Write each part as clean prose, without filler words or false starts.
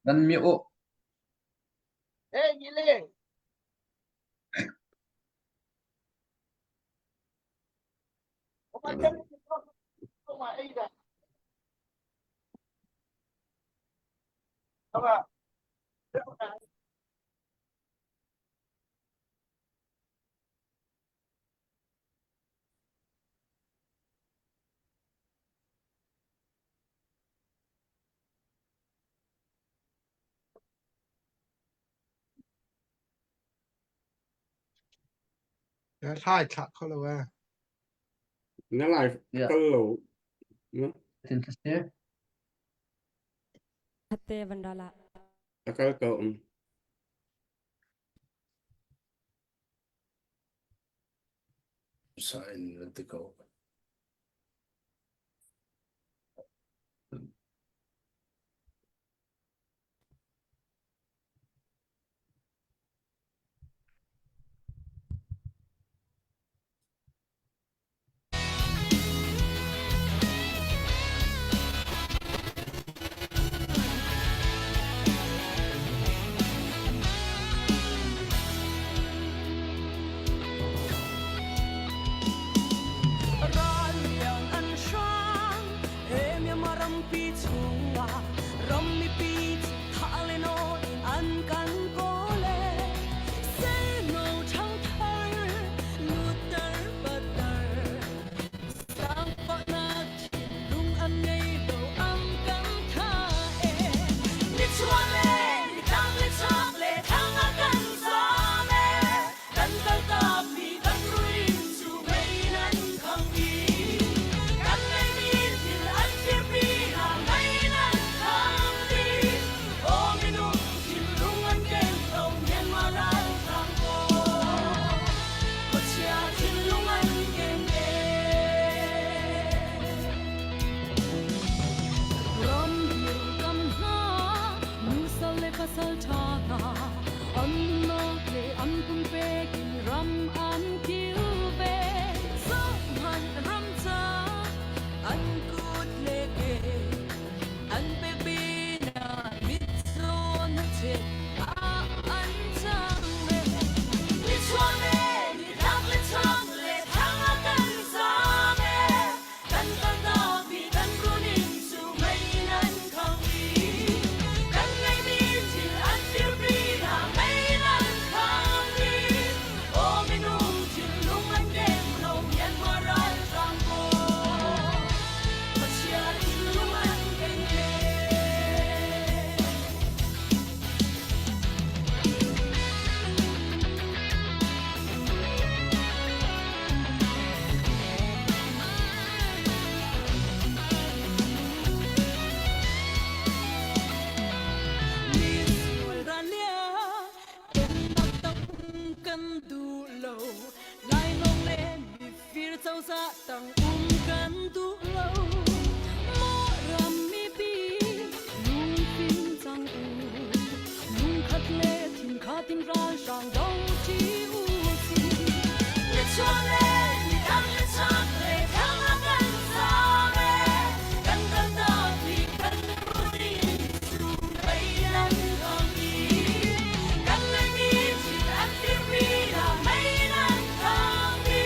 Nan mi u. Thlai thlah kho lo ee. Na live kal lo. Tin si. Hatte vandala. A kal ko. Sa in nan ti ko. Ralliang an hrang Myanmar rampi chungah ram mipi thah le nawn in an kan kawl e Seino ṭhangthar lutter patter Zaangfahnak thinlung an ngei lo an kan tha e Nichuah le nitlang le chak le thlang ah kan zaam e Kan kaltakmi kan ruin cu mei in an khangh i Kan ngeihmi thil an firpi hna mei in an khangh dih Aw minung thinlung an keng lo Myanmar ralhrang pawl Khuachia thinlung an keng e. Ram kam hna nusal le pasal ṭha hna an nunnak le an pumpek in ram an kilven. Zohhmanh ram ca an kut le ke an pek pinah mitzaw na chet ah an cang ve. Nichuah le nitlak le chak le thlang ah kan zaam e. Kan kaltakmi kan runin cu mei in an khangh i kan ngeihmi thil an firpi hna mei in an khangh i aw minung thinlung an keng lo Myanmar ralhrang pawl. Khuachia thinlung an keng e. Kan duh lo Lainawng le mifir cozah tang um kan duh lo Maw ram mipi lungfim cang u Lungkhat le thinkhat in ralhrang do ṭi u sih Nichuah le nidang le chak le thlang ah kan zaam e Kan kaltak mi kan ruin cu mei nan khang i Kan ngeihmi thil an firmi hna mei nan khang i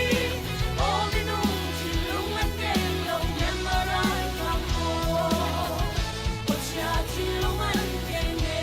Aw minung thinlung an keng lo Myanmar ralhrang pawl Khuachia thinlung an keng e.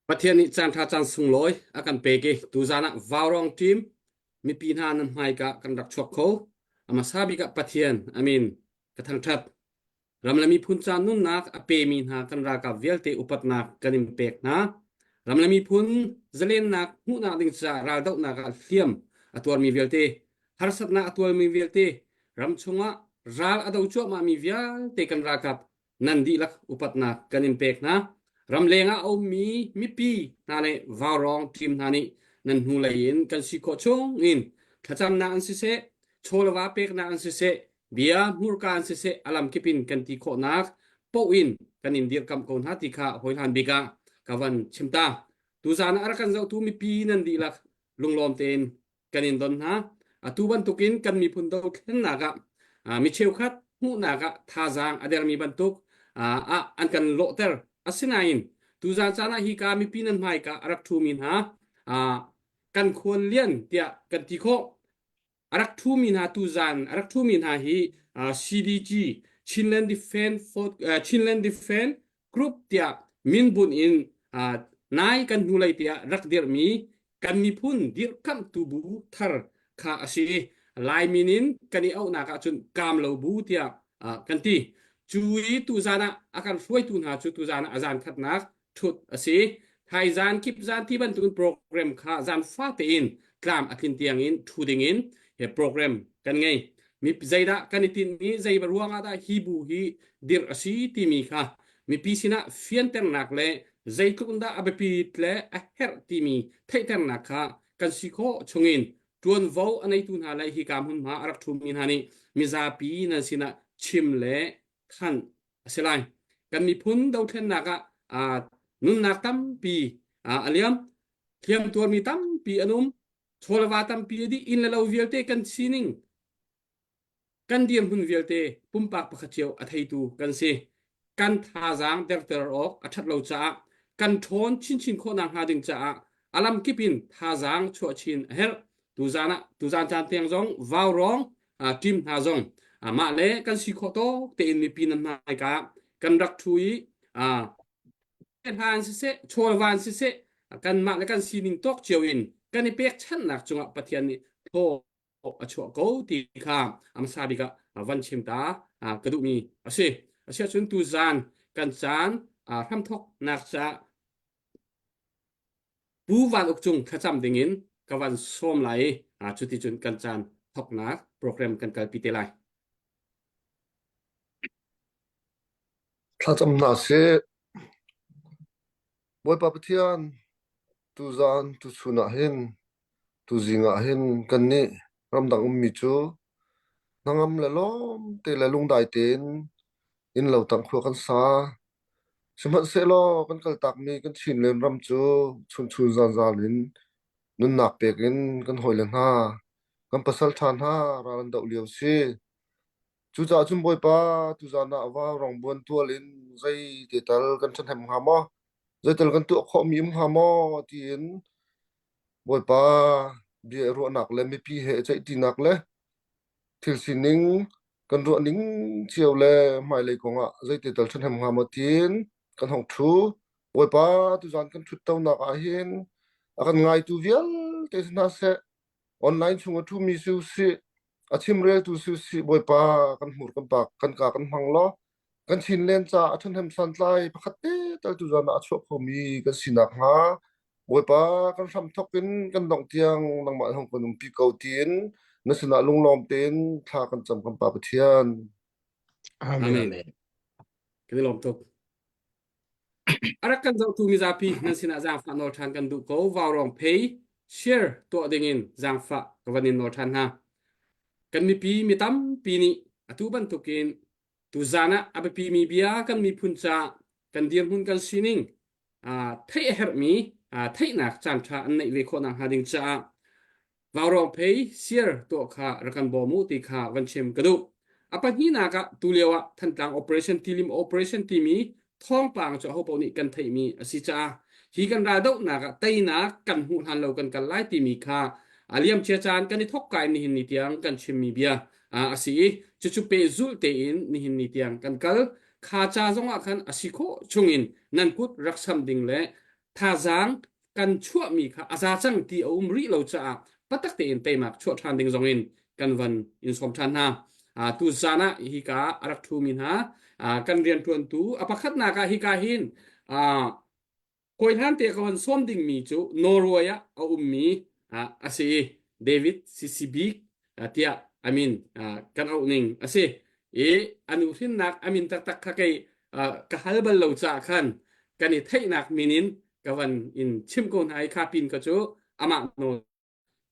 Pathian nih caan ṭha caan sunglawi a kan pek i tuzaan ah Vaurawng team mipi hna nan hmaika kan rak chuak kho. A hmasa bik ah Pathian a min ka thangṭhat. Ram le miphun ca nunnak a pemi hna kan ralkap vialte upatnak kan in pek hna. Ram le miphun zalennak hmuhnak ding caah raldohnak ah hliam a tuarmi vialte, harsatnak a tuarmi vialte, ram chungah ral a do cuahmahmi vialte kan ralkap nan dihlak upatnak kan in pek hna. Ramleng ah a ummi mipi hna le vaurawng team hna nih nan hnulei in kan si khawh chung in thlacamnak an siseh, chawleva peknak an siseh, bia hmurka an siseh a lamkip in kan ti khawhnak paoh in kan in dirkamh ko hna ti kha hawihlan bik ah ka van chim ta. Tuzaan ah a rak kan zohtu mipi nan dihlak lunglawm tein kan in don hna. Atu bantukin kan miphun dothlennak ah mi cheukhat hmuhnak ah thazaang a dermi bantuk ah an kan lawhter. Asinain tuzaan caan ah hika mipi nan hmaika a rak ṭhumi hna kan khuan lian tiah kan ti khawh. A rak ṭhumi hna tuzaan a rak ṭhumi hna hi CDG Chinland Defense Chinland Defense Group tiah minbunh in nai kan hnulei tiah rak dirhmi kan miphun dirhkamhtu bu thar kha a si. Lai min in kan i auhnak ahcun Kamlo bu tiah kan ti. Cu i tuzaan ah a kan hruaitu hna cu tuzaan ah a zan khatnak ṭhut a si. Thaizan kip zan ti bantukin program kha zan fate in tlam a tlin tiangin ṭhu dingin he program kan ngei. Mi zeidah kan i tinh i zei ruangah dah hi bu hi dirh a si timi kha mipi sinah fianternak le zeitluk in dah a biapit le a herh timi theihternak kha kan si khawh chungin ṭuanvo a neitu hna le hika hmunhma a rak ṭhumi hna nih mizapi nan sinah chim le thanh a si lai. Kan miphun dothlennak ah nunnak tampi a liam, hliam tuarmi tampi an um, chawleva tampi a dih, inn le lo vialte kan sining kan dirhmun vialte pumpak pakhat cio a theitu kan si. Kan thazaang derter awk a ṭhat lo caah kan ṭhawn chinchin khawhnak hnga ding caah a lamkip in thazaang chuah chin a herh. Tuzaan ah tuzaan caan tiang zong vaurawng team hna zong mah le kan si khawh tawk tein mipi nan hmaika kan rak ṭhu i hla in siseh chawlva in siseh kanmah le kan sining tawk cio in kan i pekchanhnak cungah Pathian nih thaw a chuah ko ti kha a hmasa bik ah van chim ta ka duhmi a si. Asiahcun tuzaan kan caan hramthawknak caah Pu Van Uk Cung thlacam dingin ka van sawm lai i cuticun kan caan thawknak program kan kalpi te lai. Thlacam hna sih. Bawipa Pathian, tuzaan tuchun ah hin Tuzing ah hin kannih ramdang ummi cu hnangam le lawm te le lungdai tein innlo tang khua kan sa. Sihmanhsehlaw kan kaltakmi kan Chinland ram cu chunchun zanzan in nunnak pek in kan hawile hna, kan pasalṭha hna ral an doh lio si. Cucaah cun Bawipa, tuzaan ah vaurawng buan tual in zei te tal kan ṭhahnem hnga maw? Zeital kan tuah khawhmi um hnga maw? tiin Bawipa bia i ruahnak le mipi he i ceihṭinak le thil sining kan ruahning cio le hmailei kongah zeiti tal ṭhahnem hnga maw tiin kan hong ṭhu. Bawipa tuzaan kan ṭhuttonak ah hin a kan ngaitu vialte si hna seh, online chung a ṭhumi si usih, a chimreltu si usih, Bawipa kan hmur kan pak kan ka kan hmang law kan Chinland ca a ṭhahnem santlai pakhat te tal tuzaan ah a chuah khomi kan si nakhnga Bawipa kan hramthawk in kan dongh tiang nangmah hong kan umpi ko tiin na sinah lunglawm tein thla kan cam kan Pa Pathian. Amen. Amen. Kan i lawm tuk. A rak kan zohtu mizapi nan sinah zaangfah nawl ṭhan kan duh ko. Vaurawng phei share tuah dingin zaangfah ka van in nawl ṭhan hna. Kan mipi mi tampi nih atu bantukin tuzaan ah a biapimi bia kan miphun ca kan dirhmun kan sining theih a herhmi theihnak caanṭha an neih ve khawh nakhnga ding caah Vaurawng phei siar tuah kha rak kan bawm u ti kha van chim ka duh. A pahnihnak ah tulio ah Thantlang Operation Tilim Operation timi thawngpang cu ahopaoh nih kan theihmi a si caah hi kan raldohnak ah teinak kan hmuh hlan lo kan kal lai timi kha a liamcia caan kan i thawk ka in nihin ni tiang kan chimmi bia a si i cucu pehzulh tein nihin ni tiang kan kal. Kha ca zongah khan a si khawh chungin nan kut rak sam ding le. Thazaang kan chuahmi kha a za cang ti a um rih lo caah patak tein teimak chuah ṭhan ding zong in kan van in sawm ṭhan hna. Tu zan ah hika a rak ṭhumi hna kan rianṭuantu a pakhatnak ah hika hin Hawi te ka hon sawm dingmi cu Norway ah a ummi a si i David Sisibik tiah a min kan auh ning a si. I a nu hrinnak a min taktak kha kei ka hal bal lo caah khan kan i theihnak min in ka van in chim ko hna i kha pin ka cu amah nawl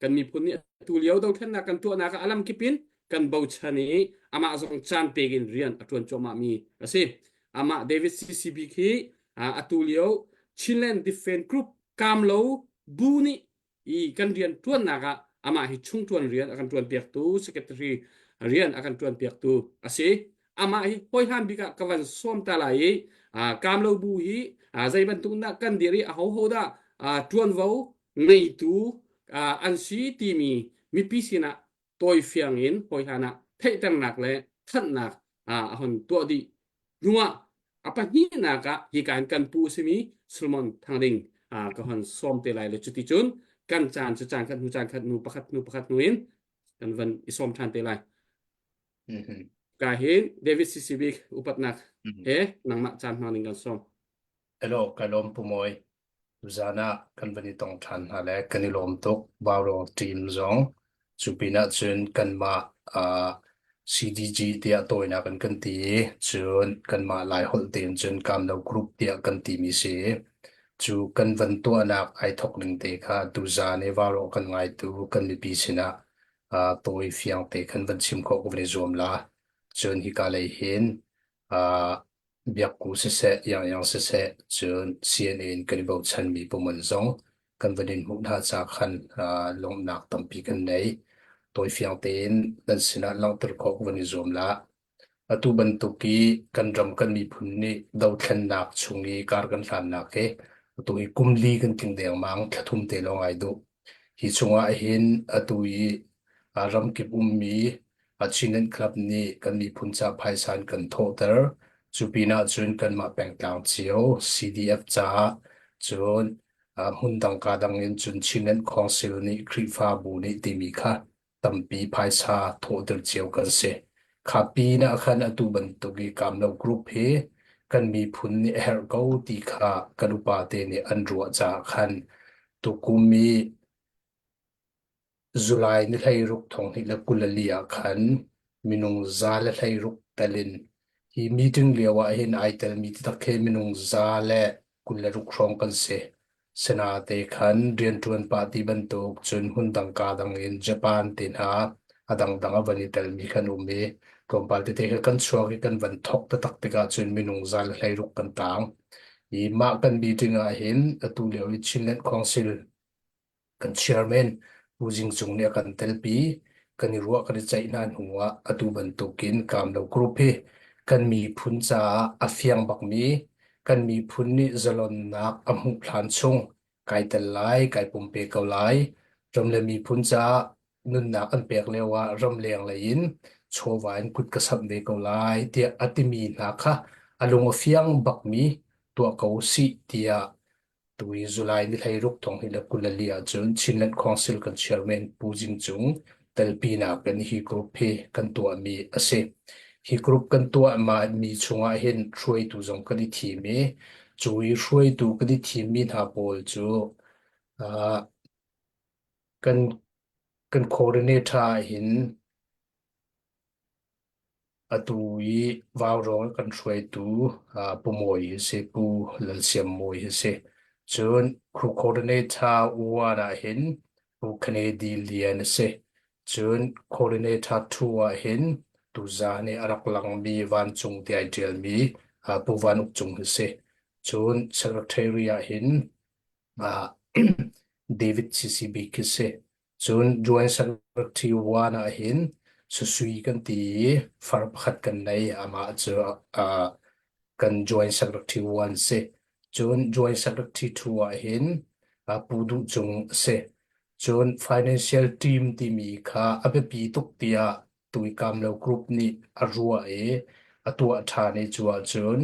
Kan miphun nih atu lio dothlennak kan tuahnak ah a lamkip in kan bochan i amah zong caan pek in rian a ṭuan cuahmahmi a si. Amah David CCB khi atu lio Chinland Defense Group Kamlo bu nih i kan rian ṭuannak ah amah hi chungṭuan rian a kan ṭuanpiaktu secretary rian a kan ṭuanpiaktu a si. Amah hi hawihlan bik ah ka van sawm ta lai i Kamlo bu hi zei bantuk dah kan dir i ahoho dah ṭuanvo ngeitu an si timi mipi sinah tawifiang in hawihlan ah theihternak le thanhnak a hon tuah dih hnuah a pahnihnak ah hika in kan pu simi Solomon Thangding ka hon sawm te lai le cuti cun kan caan cu caan khat hnu caan khat hnu pakhat hnu pakhat hnu in kan van i sawm ṭhan te lai. Ka hin David CCB upatnak he nangmah caan hmang ding kan sawm. Hello, ka lawm Pu Mawi. Tuzaan ah kan van i tong ṭhan hna le kan i lawm tuk. Vaurawng team zong cu pinah cun kanmah uh, CDG tiah tawinak in kan ti i cun kanmah Laiholh tein cun Kamlo Group tiah kan timi si. Cu kan van tuahnak ai thawk ning te kha tuzaan i vaurawng kan ngaitu kan mipi sinah uh, tawi fiang te khan van chim khawh ka van i zuam la. Cun hika lei hin uh, Biakku siseh, Iangiang siseh, cun CNA in kan i bochanmi puman zong kan van in hmuh hna ca khan uh, lawmhnak tampi kan nei. Tawifiang tein nan sinah langhter khawh ka van i zuam la. Atu bantuk i kan ram kan miphun nih dothlennak chung i kar kan hlannak hi atu hi kum li kan tling dengmang, thla thum te lawng ai duh. Hi chungah hin atu i ramkip ummi Chinland Club nih kan miphun ca phaisa in kan thawhter. Cu pinah cun kanmah pengtlang cio CDF caah cun hmundang ka dang in cun Chinland Council nih Khrihfabu nih timi kha tampi phaisa thawhter cio kan si. Kha pinah khan atu bantuk i Kamlo Group hi kan miphun nih a herh ko ti kha kan upa te nih an ruah caah khan tukum i July ni 16 thong 224 ah khan minung 116 tel in hi meeting lio ah hin ai telmi taktak khi minung 126 hrawng kan si. Sinate khan rianṭuan pah ti bantuk cun hmundang kaa dang in Japan te hna a dangdang a van i telmi kan um i tlawmpal tete kha kan chuak i kan van thawk taktak tikah cun minung 116 kan taang. I mah kan meeting ah hin atu lio i Chinland Council kan chairman Pu Zing Cung nih a kan telpi. Kan i ruah kan i ceih hna hnu ah atu bantukin Kamlo Group hi kan miphun caah a fiang bakmi kan miphun nih zalonnak a hmuh hlan chung kai tel lai, kai pumpe ko lai. Ram le miphun caah nunnak an pek lio ah ramleng lei in chawva in kut ka samh ve ko lai tiah a timi hna kha a lung a fiang bakmi tuah ko sih tiah Tui July ni 16 thong 224 ahcun Chinland Council kan chairman Pu Jing Cung telpinak in hi group hi kan tuahmi a si. Hi group kan tuahmi chungah hin hruaitu zong kan i thim i cu i hruaitu kan i thimmi hna pawl cu uh, kan kan coordinator ah hin Atu i Vaurawng kan hruaitu Pu Mawi hi si, Pu Lal Siam Mawi hi si. Cun crew coordinator one ah hin Pu Kennedy Lian a si. Cun coordinator two ah hin tuzaan i a rak langmi vancung ti ai ṭialmi Pu Van Uk Cung hi si. Cun secretary ah hin David CCB khi si. Cun Joint Secretary one ah hin Susui kan ti i far pakhat kan nei. Amah cu uh, kan Joint Secretary one si. Cun Joint Secretary two ah hin uh, Pu Duh Cung a si. Cun Financial Team timi kha a biapi tuk tiah Tuikamlo Group nih a ruah i a tuah ṭhan i cu ahcun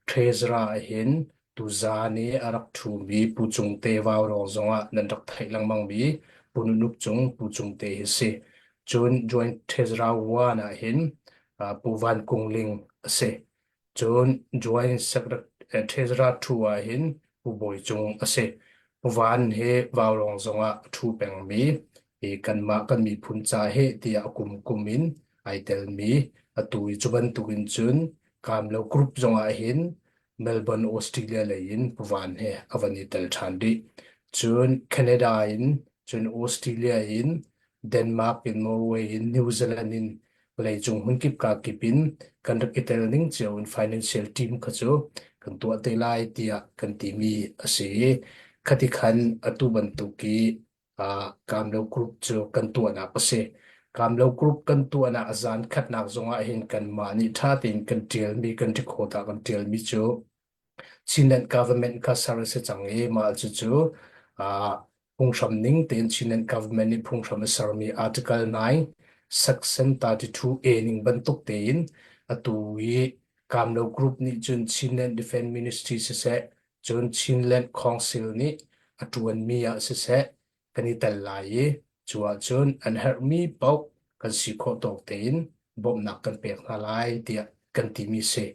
Treasurer ah hin. Tuzaan i a rak ṭhumi Pu Cung Te Vaurawng zongah nan rak theih lengmangmi Pu Nunuk Cung Pu Cung Te hi si. Cun Joint Treasurer 1 ah hin Pu Van Kung Ling a si. Cun Joint Treasurer 2 ah hin Pu Bawi Cung a si. Pu Van hi Vaurawng zongah a ṭhu pengmi hi kanmah kan miphun ca heh tiah a kumkum in ai telmi atu i cu bantukin cun Kamlo Group zongah hin Melbourne, Australia lei in Pu Van he a van i tel ṭhan rih. Cun Canada in, cun Australia in, Denmark in, Norway in, New Zealand in vawleicung hmunkip kakip in kan rak i tel ning cio in financial team kha cu kan tuah te lai tiah kan timi a si i khati khan atu bantuk i Kamlo Group cu kan tuahnak a si. Kamlo Group kan tuahnak a zan khatnak zongah hin kanmah nih ṭha tein kan ṭialmi, kan record ah kan ṭialmi cu Chinland government kha ser a si cang i mah cucu phunghram ning tein Chinland government nih phunghram a sermi Article 9 Section 32A ning bantuk tein atu i Kamlo Group nih cun Chinland Defense Ministry siseh cun Chinland Council nih a ṭuanmi ah siseh kan i tel lai i cu ahcun an herhmi paoh kan si khawh tawk tein bawmhnak kan pek hna lai tiah kan timi si.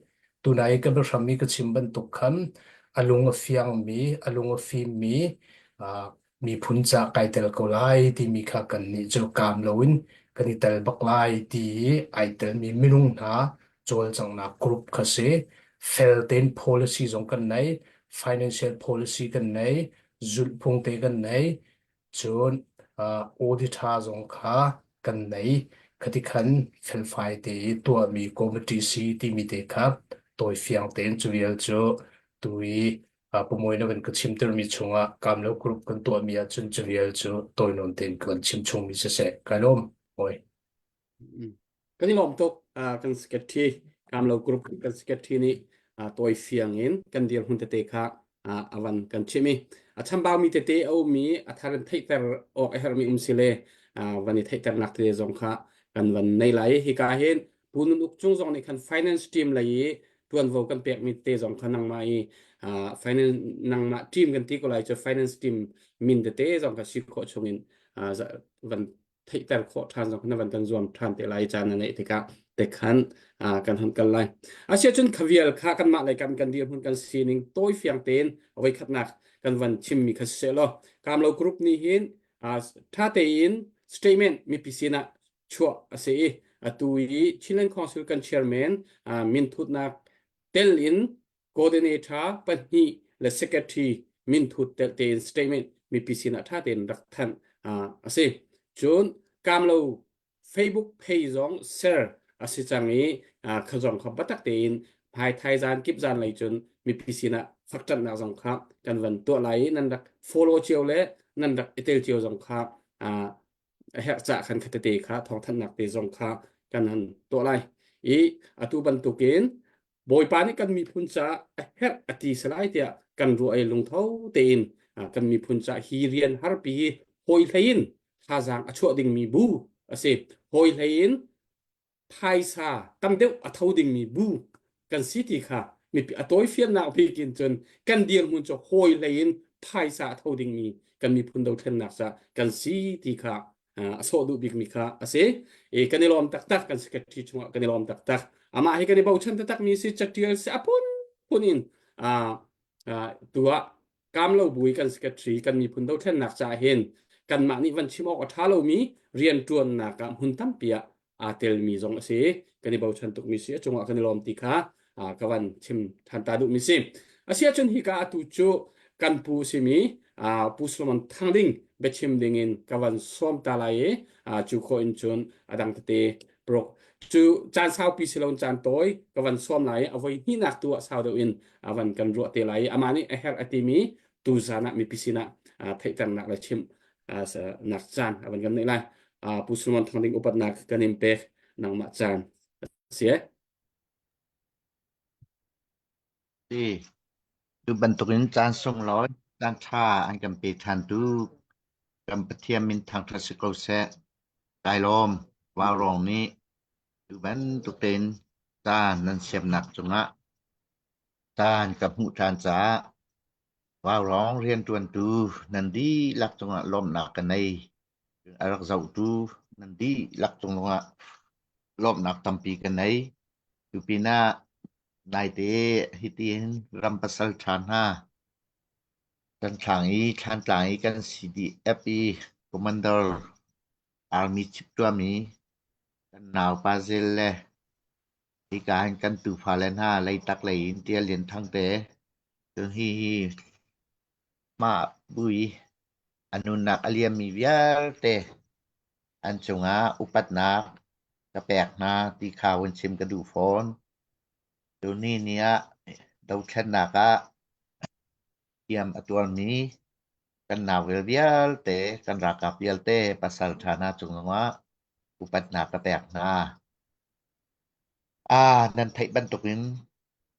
Tunai ka biahram i ka chim bantuk khan a lung a fiangmi, a lung a fimmi miphun ca kai tel ko lai timi kha kannih cu kaam loin kan i tel bak lai ti i ai telmi minung hna cawlcanghnak group kha si. Fel tein policy zong kan nei, financial policy kan nei, zulhphung te kan nei, cun auditor zong kha kan nei. Khati khan felfai te i tuahmi committee si timi te kha tawifiang tein cu vial cu tu i Pumawi na van ka chimtermi chungah Kamlo Group kan tuahmi ahcun cu vial cu tawinawn tein ka van chim chungmi siseh. Kai lawm. Mawi. Kan i lawm tuk. Kan secretary Kamlo Group kan secretary nih tawi fiang in kan dirhmun tete kha a van kan chim i a chambaumi tete a um i a thar in theihter awk a herhmi um si le van i theihternak tete zong kha kan van nei lai. Hika hin Pu Nun Uk Cung zong nih khan finance team lei i tuanvo kan pekmi te zong kha nangmah i finance nangmah team kan ti ko lai cu finance team min tete zong kha si khawh chungin van theihter khawh ṭhan zong na van kan zuam ṭhan te lai caan na neih tikah te khan kan hon kal lai. Asiahcun khavial kha kanmah lei kan kan dirhmun kan sining tawi fiang tein voi khatnak kan van chimmi kha siseh law Kamlo Group nih hin ṭha tein statement mipi sinah chuah a si i atu i Chinland Council kan chairman minthutnak tel in coordinator pahnih le secretary minthut tel tein statement mipi sinah ṭha tein rak thanh a si. Cun Kamlo Facebook page zong share a si cang i kha zong kha biatak tein hmaithai zan kip zan lei cun mipi sinah fakṭanhnak zong kha kan van tuah lai i nan rak follow cio le nan rak i tel cio zong kha a herh cah khan khatete kha thawngthanhnak te zong kha kan han tuah lai i atu bantukin Bawipa nih kan miphun caah a herh a ti salai tiah kan ruah i lungtho tein kan miphun caah hi rian harpi hi hawi hlei in thazaang a chuah dingmi bu a si hawi hlei in phaisa tam deuh a tho dingmi bu kan si ti kha mipi a tawifiannak bik in cun kan dirhmun cu hawi hlei in phaisa a tho dingmi kan miphun dothlennak ca kan si ti kha a sawh duh bikmi kha a si. I kan i lawm taktak kan secretary chungah kan i lawm taktak. Amah hi kan i bochan taktak mi si catial si a phunphun in tu ah Kamlo bui kan secretary kan miphun dothlennak caah hin kanmah nih van chim awk a ṭha lomi rianṭuannak ah hmun tampi ah aa telmi zong a si. Kan i bochan tukmi si a cungah kan i lawm ti kha ka van chim ṭhan ta duhmi si. Asiahcun hika atu cu kan pu simi Pu Solomon Thang Ding biachim dingin ka van sawm ta lai i cu khawh in cun a dang tete prok cu caan saupi si lo caan tawi ka van sawm lai i a voi hnihnak tu ah sau deuh in a van kan ruah te lai i amah nih a herh a timi tu zan ah mipi sinah theihternak le chimh nak caan a van kan neih lai. Pu Solomon Thang Ding upatnak kan in pek nangmah caan si e. Si. Tu bantukin caan sunglawi, caan ṭha an kan pe ṭhantu kan Pathian min thangṭhat si ko seh. Kai lawm, Vaurawng nih tu bantuk tein caan nan siamnak cungah caan ka hmuh ṭhan caah. Vaurawng rianṭuantu nan dihlak cungah lawmhnak ka nei. A rak zohtu nan dihlak cung zongah lawmhnak tampi ka nei. Cu pinah naite hitihin ram pasal ṭha hna Tlanthlang i Thlantlang i kan CDF i Commander Army Chief ṭuami kan naupa Zel le hika hin kan tufale hna Leitak lei in Ṭial Lian Thang te cun hihi mah bu i a nunnak a liammi vialte an cungah upatnak ka pek hna ti kha hun chim ka duh fawn. Tuni ni ah dothlennak ah hliam a tuarmi kan nauvel vialte, kan ralkap vialte pasal ṭha hna cung zongah upatnak ka pek hna. Ah, nan theih bantukin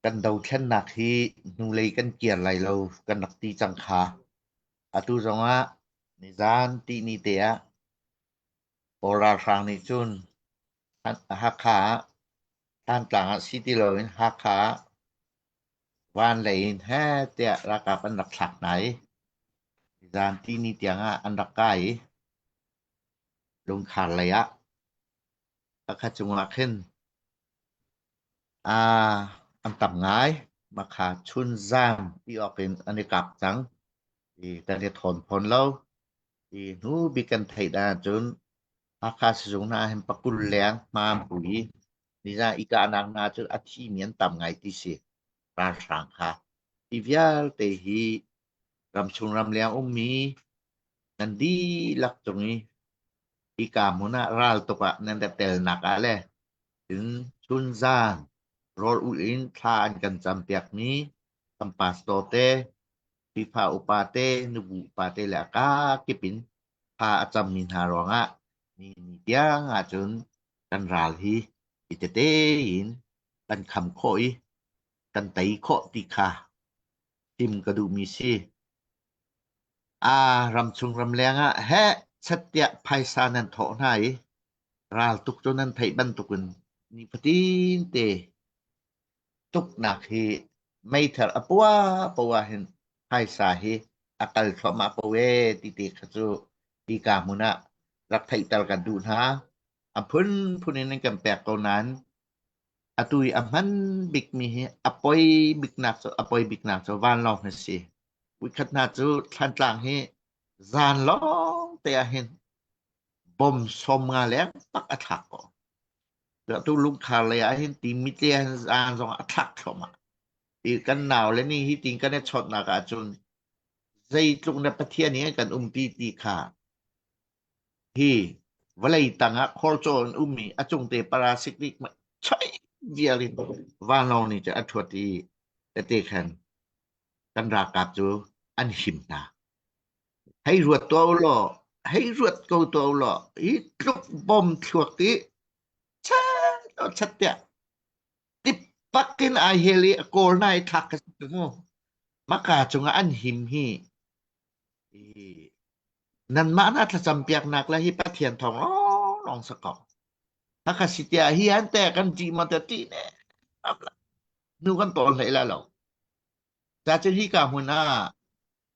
kan dothlennak hi hnulei kan kir lai lo kan rak ti cang kha. Atu zongah nizan tihni te ah Kawl ralhrang nih cun Hakha ah Thantlang ah si ti loin Hakha ah van lei in heh tiah ralkap an rak thlak hna i zan tihni tiang ah an rak kai i lungkhar lei ah pakhat cungah khin aa an tam ngai. Makha chun zan ti awk in an i kap cang i kan i thawn fawn lo. Hi hnu bik kan theih dan ahcun Hakha sizung hna hin pakul leng hma an pu i nizan i kahnak hna cu a thimi an tam ngai ti si. Ralhrang kha. Hi vialte hi ramchung ramleng ummi nan dihlak cung i hika hmun ah raltuk ah nan ra telnak ah le cun chunzan rawl ulh in thla an kan campiakmi kan pastor te Khrihfa upa te, nubu upa te le a kakip in thla a cammi hna ruangah ni ni tiang ahcun kan ral hi i tete in kan kham khawh i kan tei khawh ti kha chim ka duhmi si. Aa ramchung ramleng ah heh chat tiah phaisa nan thawh hna i raltuk cu nan theih bantukin nifatin te Tuknak hi meithal a puah poah ahhin phaisa hi a kal thluahmah ko ee ti te kha cu hika hmun ah rak theihter kan duh hna. A phunphun in an kan pek ko nain atu i a hman bikmi hi a poi biknak cu a poi biknak cu vanlawng hi si. Voikhat hna cu Thlantlang hi zan lawng te ahhin bom 50 leng tak a thlak ko. Tu lungkhar lei ah hin Timit lei ah hin zaan zong a thlak thluahmah. Ti kan nau le ni hi tin kan i chawnhnak ahcun zeitluk na Pathian hi kan umpi ti kha hi vawlei tang ah khorcaw in ummi a cungte parasik nih choi vial in vanlawng nih cun a ṭhuat i tete khan kan ralkap cu an him hna. Hei ruat tuah u law, hei ruat ko tuah u law, hi tluk bom thluak i chat chat tiah tipak in ai hel i a kawl na i thlak ka si mu. Maka cungah an him hi nanmah na thlacam piaknak le hi Pathian thawng lawnglawng sa ko. Haka si tiah hi an te kan ṭih ma te ṭih ne. Nu kan tawl hlei la lo. Ca cu hika hmun ah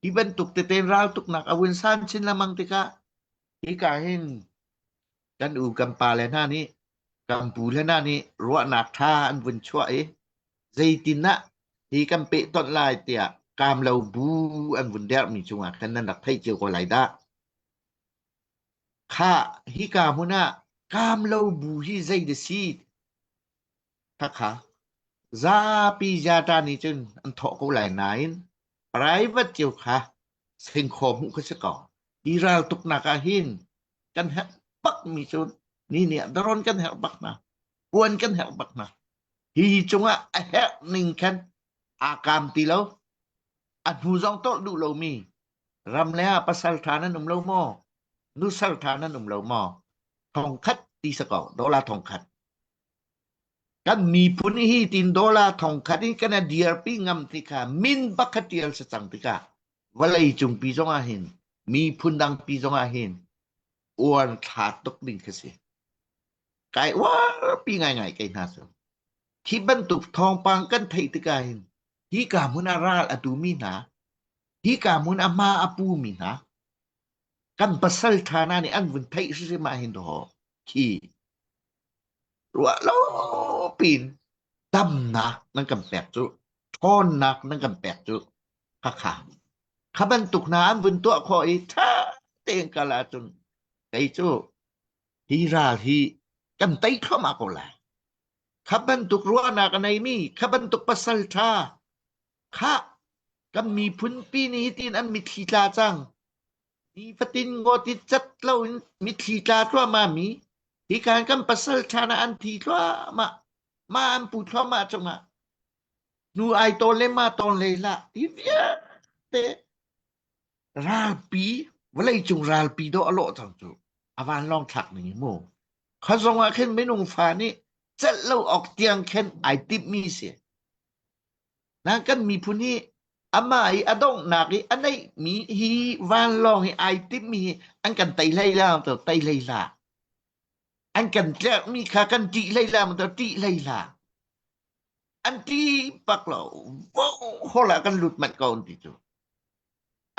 Hi bantuk tete raltuknak a vun san chin lengmang tikah hika hin kan u kan pa le hna nih kan pu le hna nih ruahnak ṭha an vun chuah i zeitin ah hi kan pehtonh lai tiah kaam lo bu an vun derhmi cungah khan nan rak theih cio ko lai dah. Khah hika hmun ah kaam lo bu hi zei dah si? Khakha zapi jata nih cun an thawh ko lai nain private cio kha singkhaw hmuh kha si ko. Hi raltuknak ah hin kan herh bak mi cu ni nih ah daron kan herh bak hna. Puan kan herh bak hna. Hi cungah a herh ning khan aa kaam ti lo. A hnu zong tolh duh lomi ram le ah pasal ṭha nan um lo maw? Nusal ṭha nan um lo maw? Thong khat ti sa ko, dollar thong khat. Kan miphun hi tin dollar thong khat in kan dirpi ngam tikha min bak kha tial si cang tikah vawlei cungpi zong ah hin miphun dangpi zong ah hin uan thla tuk ding khi si. Kai uarpi ngaingai kei hna cu. Hi bantuk thawngpang kan theih tikah hin hi ka hmun ah ral a tumi hna. Hika hmun a hma a pumi hna kan pasal ṭha hna nih an vun theih hrimhrim ah hin dawh khi ruah lo pin damnak nan kan pek cu ṭhawnnak nan kan pek cu khakha kha bantuk hna an vun tuah khawh i ṭha tein kal ahcun kei cu hi ral hi kan tei thluahmah ko lai. Kha bantuk ruahnak a neimi, kha bantuk pasal ṭha, kha kan miphunpi nih hitin an mitthli tla cang. Nifatin ngawt i cat loin mitthli tla thluahmah mi, hi kan kan pasal ṭha na an thi thluahmah, ma an pu thluahmah cungah hnu ai tawn le ma tawn hlei hlah hi vialte ralpi vawleicung ralpi dawh a lawh cang cu a vanlawng thlak ning hi mu kha zong ah khin minung fa nih celh lo awk tiang khin ai timhmi si na kan miphun hi amah i a donghnak i a neihmi hi vanlawng hi ai timhmi hi an kan tei hlei la to tei hlei la an kan tlerhmi kha kan ṭih hlei la to ṭih hlei la an ṭi pak lo vo hol ah kan lut manh ko an ti cu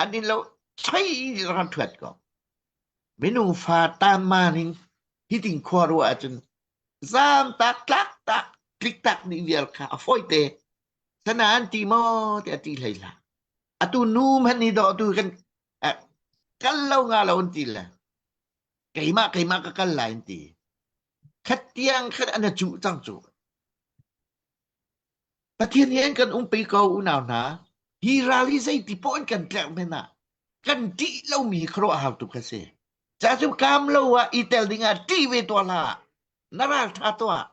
an in lo choi ran thuat ko minung fa tan ma ning hitin khua ruah ahcun zam tak tlak tak tlik tak ni vial kha a foi te sana an ti maw ti a ti hlei la atu nu man ni do tu kan kal lo nga lo an ti le keimah keimah ka kal lai an ti khat tiang khat an cu cang cu Pathian he an kan umpi ko unau hna. Hi ral hi zeiti poah in kan tlerh men ah kan ṭih lomi hi khuaruah hau tuk a si. Ca cu kaam lo ah i tel ding ah ṭih ve tuah hlah. Na ral ṭha tuah.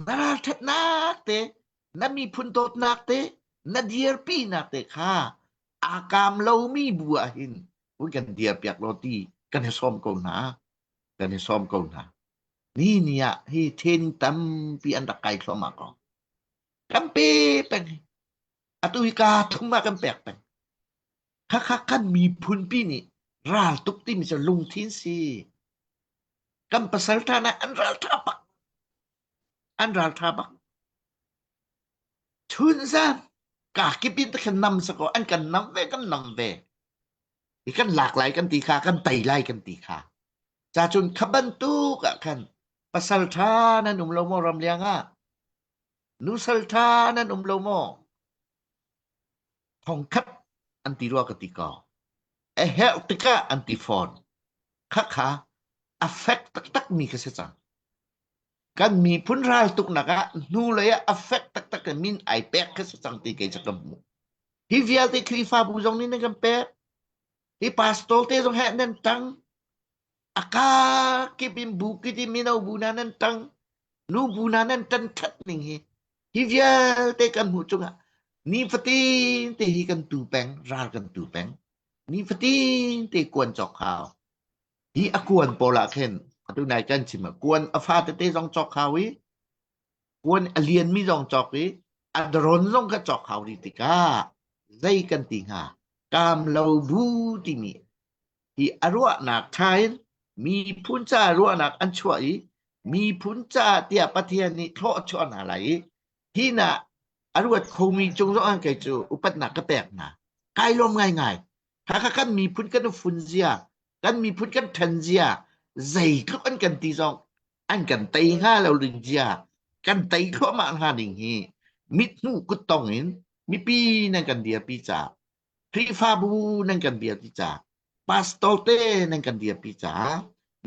Na ral ṭhatnak te, na miphun dawtnak te, na dirpinak te kha aa kaam lomi bu ah hin hun kan dirpiak law ti kan i sawm ko hna. Kan i sawm ko hna. Ni ni ah hi training tampi an rak kai thluahmah ko. Kan pe peng hi. Atu hi ka thum ah kan pek peng. Khakha kan miphunpi nih ral tuk timi cu lungthin si. Kan pasal ṭha na an ral ṭha bak. An ral ṭha bak. Chun zan ka kip in ta nam sako an kan nam ve kan nam ve. Hi kan lak lai kan ti kha kan tei lai kan ti kha. Ca cun kha bantuk ah khan pasal ṭha nan um lo maw ramliang ah? Nusal ṭha nan um lo maw? Thongkhat an ti rua ka ti ko. A herh tikah an ti fawn. Khakha a fek taktak mi kha si cang. Kan miphun ral tuknak ah hnulei ah a fek taktak in min ai pek kha si cang ti kei cu ka hmuh. Hi vialte Khrihfabu zong nih nan kan pek. Hi pastor te zong he nan ṭang. A kakip in bu kip in mino bu hna nan ṭang. Nu bu hna nan ṭan ṭhat ning hi. Hi vialte kan hmuh cungah nifatin te hi kan tu peng, ral kan tu peng. Nifatin te kuan cawk hau. Hi a kuan pawl ah khin atu nai kan chim ah kuan a fa tete zong cawk hau i kuan a lianmi zong cawk i a dron zong kha cawk hau rih tikah zei kan ti hnga kaam lo bu timi hi a ruahnak ṭha in miphun ca ruahnak an chuah i miphun ca tiah Pathian nih thlawh a chuah hna lai i hi na a ruat khomi cung zong ah kei cu upatnak ka pek hna kai lawm ngaingai Khakha kan miphun kan fun zia kan miphun kan ṭhen zia zeitluk an kan ti zong an kan tei hnga lo ding zia kan tei thluahmah hnga ding hi mithmuh kuttong in mipi nan kan dirpi ca Khrihfabu nan kan dirpi ca pastor te nan kan dirpi ca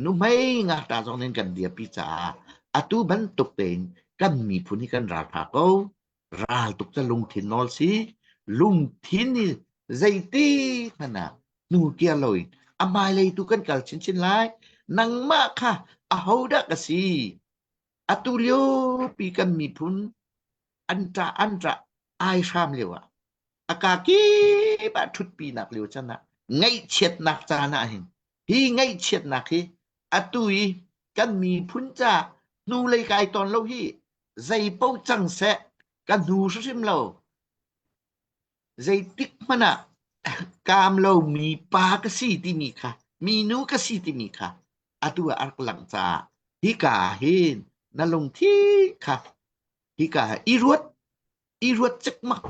nuhmei ngakṭah zong nan kan dirpi caah atu bantuk tein kan miphun hi kan ralṭha ko ral tuk ca lungthin nawl si lungthin hi zeiti hmanh ah hnu kir loin a hmailei tu kan kal chinchin lai nangmah kha ahodah ka si atu lio pi kan miphun an ṭah an ṭah ai hram lio ah a ka kip ah ṭhutpinak lio can ah ngaihchiatnak caan ah hin hi ngaihchiatnak hi atu i kan miphun ca hnulei kai tawn lo hi zei paoh cang seh ka hnu hrimhrim lo zeitik hmanh ah kaam lomi pa ka si timi kha minu ka si timi kha atu ah a rak langh caah hika ah hin na lungthi kha hika ah i ruat i ruat cikmak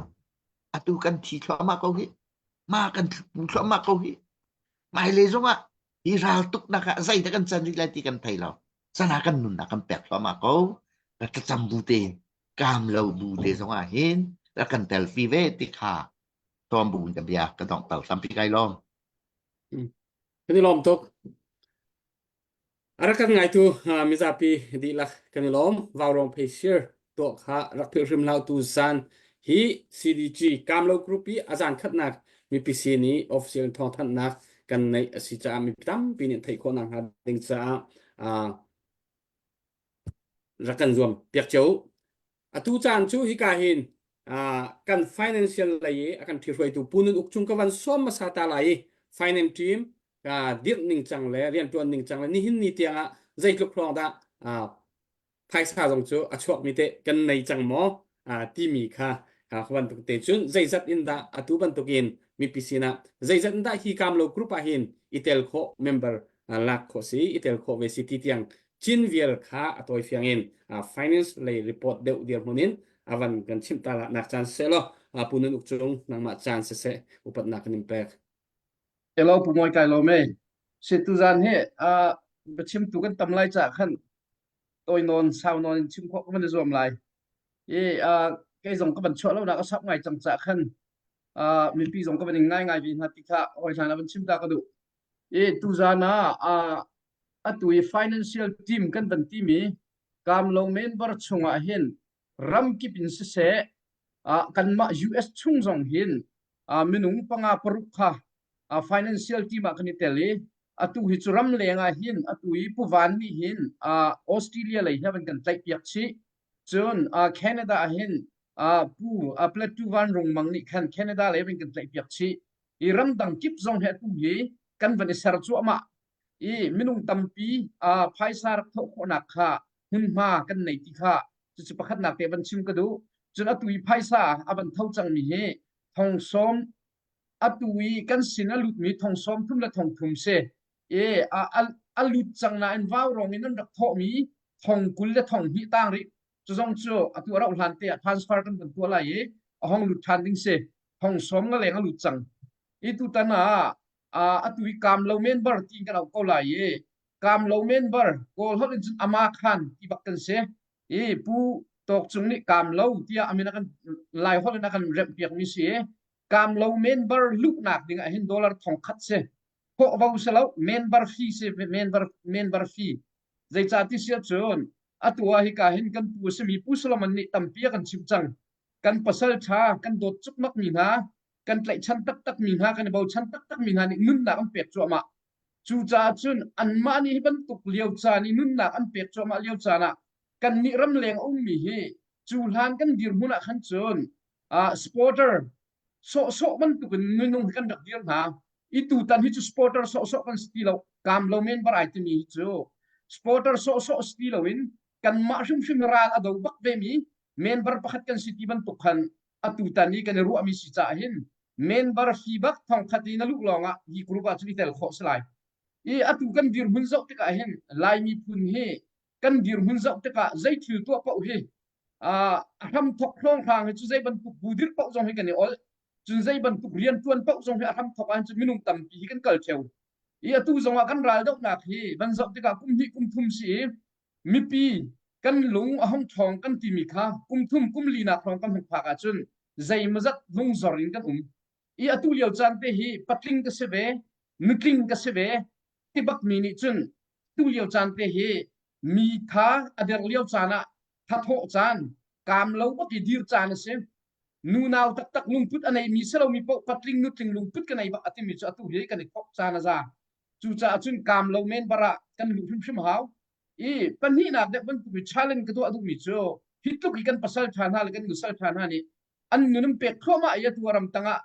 atu kan thi thluahmah ko hi. Ma kan thluahmah ko hi. Hmailei zongah hi raltuknak ah zeidah kan can rih lai ti kan thei lo. Sana kan nunnak kan pek thluahmah ko. Ka thlacam bu te, kaam lo bu te zongah hin rak kan telpi ve ti kha tom bu in ka bia ka donghter tampi kai lawm. Kan i lawm tuk. A rak kan ngaitu mizapi dihlak kan i lawm. Vaurawng Pheisir tuah kha rak philh hrim hlah tu zan hi CDG Kamlo Group i a zan khatnak mipi sin i official thawngthanhnak kan neih a si caah mi tampi nih theih khawhnak hnga ding caah rak kan zuam piak cio. Atu caan cu hika hin kan financial lei i a kan ṭhihruaitu Pu Nun Uk Cung ka van sawm hmasa ta lai i finance team ka dirh ningcang le rianṭuan ningcang le nihin ni tiangah zeitluk hrawng dah phaisa zong cu a chuakmi teh kan nei cang maw timi kha kha bantuk te cun zeizat in dah atu bantukin mipi sinah zeizat in dah hi kamlo group ah hin i tel khawh member lak khawh si i tel khawh ve si ti tiang cin vial kha a tawi fiang in finance lei report deuh dirhmun in avan kan chimh ta nak caan seh law pu Nun Uk Cung nangmah caan siseh upatnak kan in pek. Hello Pu Mawi kai lawm e. Si tuzan hi biachimtu kan tam lai ca khan tawi nawn sau nawn in chim khawh ka van i zuam lai. I kei zong ka van chuah lo nak a sap ngai cang ca khan mipi zong ka van ing ngai ngai ve hna ti kha hawi hlan ah van chim ta ka duh. I tuzan ah atu i financial team kan van timi kamlo member chungah hin ramkip in siseh kanmah US chung zong hin minung panga paruk kha financial team ah kan i tel i atu hi cu ram leng ah hin atu i Pu Van nih hin Australia lei hi a van kan tlaih piak chih cun Canada ah hin Pu Plateau Van Rung Mang nih khan Canada lei van kan tlaih piak chih i ramdang kip zong hi atu hi kan van i ser cuahmah i minung tampi phaisa rak thawh khawhnak kha hmunhma kan nei ti kha cucu pakhatnak te van chim ka duh. Cun atu i phaisa a van tho cangmi hi thong sawm atu i kan sin a lutmi thong sawm thum le thong thum si i a lut cang nain vaurawng in an rak thawhmi thong 20 le thong hnih tang rih cu zong cu atu a rauh hlan te ah transfer kan van tuah lai i a hong lut ṭhan ding si thong sawm nga leng a lut cang i tutan ah atu i kaam lo member tiin kan auh ko lai i kaam lo member kawl holh in cun ama khan ti bak kan si i pu Tawk Cung nih kaam lo tiah amin a kan lai holh in a kan remh piak mi si kaam lo member luhnak ding ah hin dollar thong khat si khawh vo si lo member fee si member member fee zeicah ti si ahcun atu ah hika hin kan pu a simi Pu Solomon nih tampi a kan chimh cang kan pasal ṭha kan dawt cukmak mi hna kan tlaihchan taktak mi hna kan i bochan taktak mi hna nih nunnak an pek cuahmah cucaah cun anmah nih hi bantuk lio caan i nunnak an pek cuahmah lio caan ah kannih ramleng a ummi hi cu hlan kan dirhmun ah khan cun uh, supporter sawhsawh bantukin minung hi kan rak dir hna i tutan hi cu supporter sawhsawh kan si ti lo kaam lo men bar ai timi hi cu supporter sawhsawh si ti loin kanmah hrimhrim ral a do bak ve mi member pakhat kan si ti bantuk khan atutan i kan i ruahmi si caah hin member fee bak thongkhat i na luh lawngah hi group ah cun i tel khawh si lai. I atu kan dirhmun zoh tikah hin Lai miphun hi kan dirhmun zoh tikah zei thil tuah paoh hi a hramthok hrawnghrang hi cu zei bantuk bu dirh paoh zong hi kan i ol cun zei bantuk riantuan paoh zong hi a hramthok ahhin cun minung tampi hi kan kal theo. I atu zongah kan ral dohnak hi van zoh tikah kum hnih kum thum si i mipi kan lung a hung ṭhawng kan timi kha kum thum kum linak hrawng kan hung phak ahcun zeimawzat lungzor in kan um i atu lio caan te hi patling ka si ve nutling ka si ve ti bakmi nih cun tu lio caan te hi mi tha a der lio caan ah thathawh caan kaam lo bak i dir caan a si nunau taktak lungput a neimi si lomi paoh patling nutling lungput ka nei bak a timi cu atu hi kan i thawk caan a za Cucaah cun kaam lo men bar ah kan luh hrimhrim hau. I pahnihnak deuh bantuk i challenge ka tuah duhmi cu hi tluk hi kan pasal ṭha hna le kan nusal ṭha hna nih an nun an pek thluahmah i atu ram tangah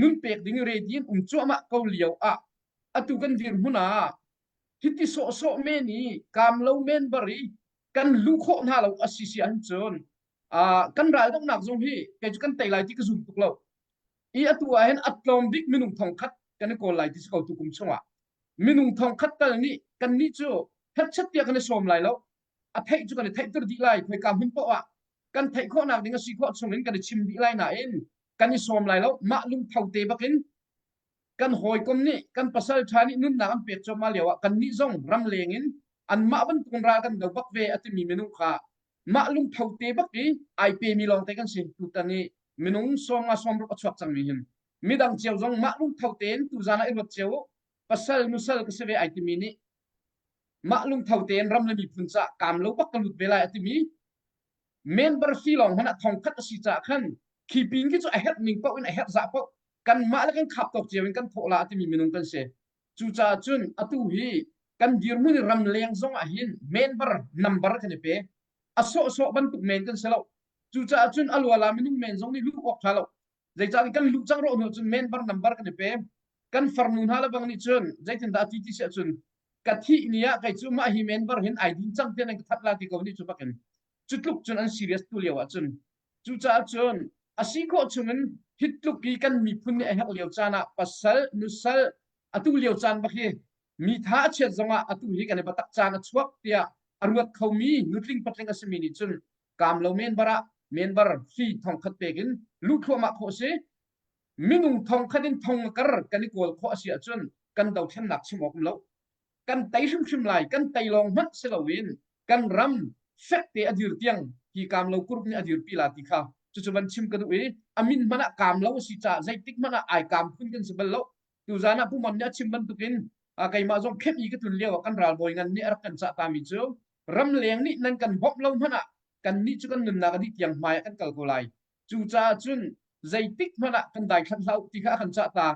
nun pek ding i ready in um cuahmah ko lio ah atu kan dirhmun ah hiti sawhsawh men i kaam lo men bar i kan luh khawh hna lo a si si ahcun kan ral donghnak zong hi kei cu kan tei lai ti ka zum tuk lo. I atu ah hin a tlawm bik minung thong khat kan i kawl lai ti si ko tu kum chungah. Minung thong khat tal nih kan nih cu hetchet tiah kan i sawm lai lo. A theih cu kan i theihter dih lai. Khoika hmun paoh ah kan theih khawhnak ding a si khawh chungin kan i chim dih lai nain kan i sawm lai lo. Mah lungtho te bakin. Kan hawikom nih kan pasal ṭha nih nunnak an pek cuahmah lio ah kannih zong ramleng in anmah bantukin ral kan do bak ve a timi minung kha mah lungtho te bak i ai pemi lawngte kan si. Tutan i minung 50 60 a chuak cangmi hin midang cio zong mah lungtho tein tuzan ah i ruat cio u. Pasal nusal ka si ve ai timi nih mah lungtho tein ram le miphun caah kaam lo bak ka lut ve lai a timi member fee lawng hmanh ah thongkhat a si caah khan khi pin khi cu a herh ning paoh in a herh zah paoh kanmah le kan khap tawk cio in kan thawh la a timi minung kan si. Cucaah cun atu hi kan dirhmun i ramleng zong ah hin member number kan i pe. A sawhsawh bantuk men kan si lo. Cucaah cun a luala minung men zong nih luh awk ṭha lo. Zeicah kan luh cang rawh hnu cun member number kan i pe. Kan farnu hna le bang nih cun zeitindah a ti ti si ahcun ka thih ni ah kei cu mah hi member hin ai din cang tiah nan ka that la ti ko nih cu bakin cu tluk cun an serious tu lio ah cun cucaah cun a si khawh chungin hi tluk i kan miphun nih a herh lio caan ah pasal nusal atu lio caan bak hi mi tha a chiat zongah atu hi kan i batak caan a chuak tiah a ruat khomi nutling patling a simi nih cun kaam lo member ah member fee thongkhat pek in luh thluahmah khawh si. Minung thongkhat in thong kar kan i kawl khawh a si ahcun kan dothlennak chim awk um lo. Kan tei hrimhrim lai. Kan tei lawng hmanh si loin kan ram fekte a dir tiang hi kaam lo group nih a dirpi la ti kha cucu van chim ka duh i a min hmanh ah kaam lo a si caah zeitik hmanh ah ai kaam phun kan si bal lo. Tuzan ah Pu Mon nih a chim bantukin keimah zong khem i ka tlun lio ah kan ralbawi ngan nih a rak kan cah tami cu ramleng nih nan kan bawmh lo hmanh ah kannih cu kan nunnak a dih tiang hmai ah kan kal ko lai. Cucaah cun zeitik hmanh ah kan daithlan hlah u ti kha a kan cah ta.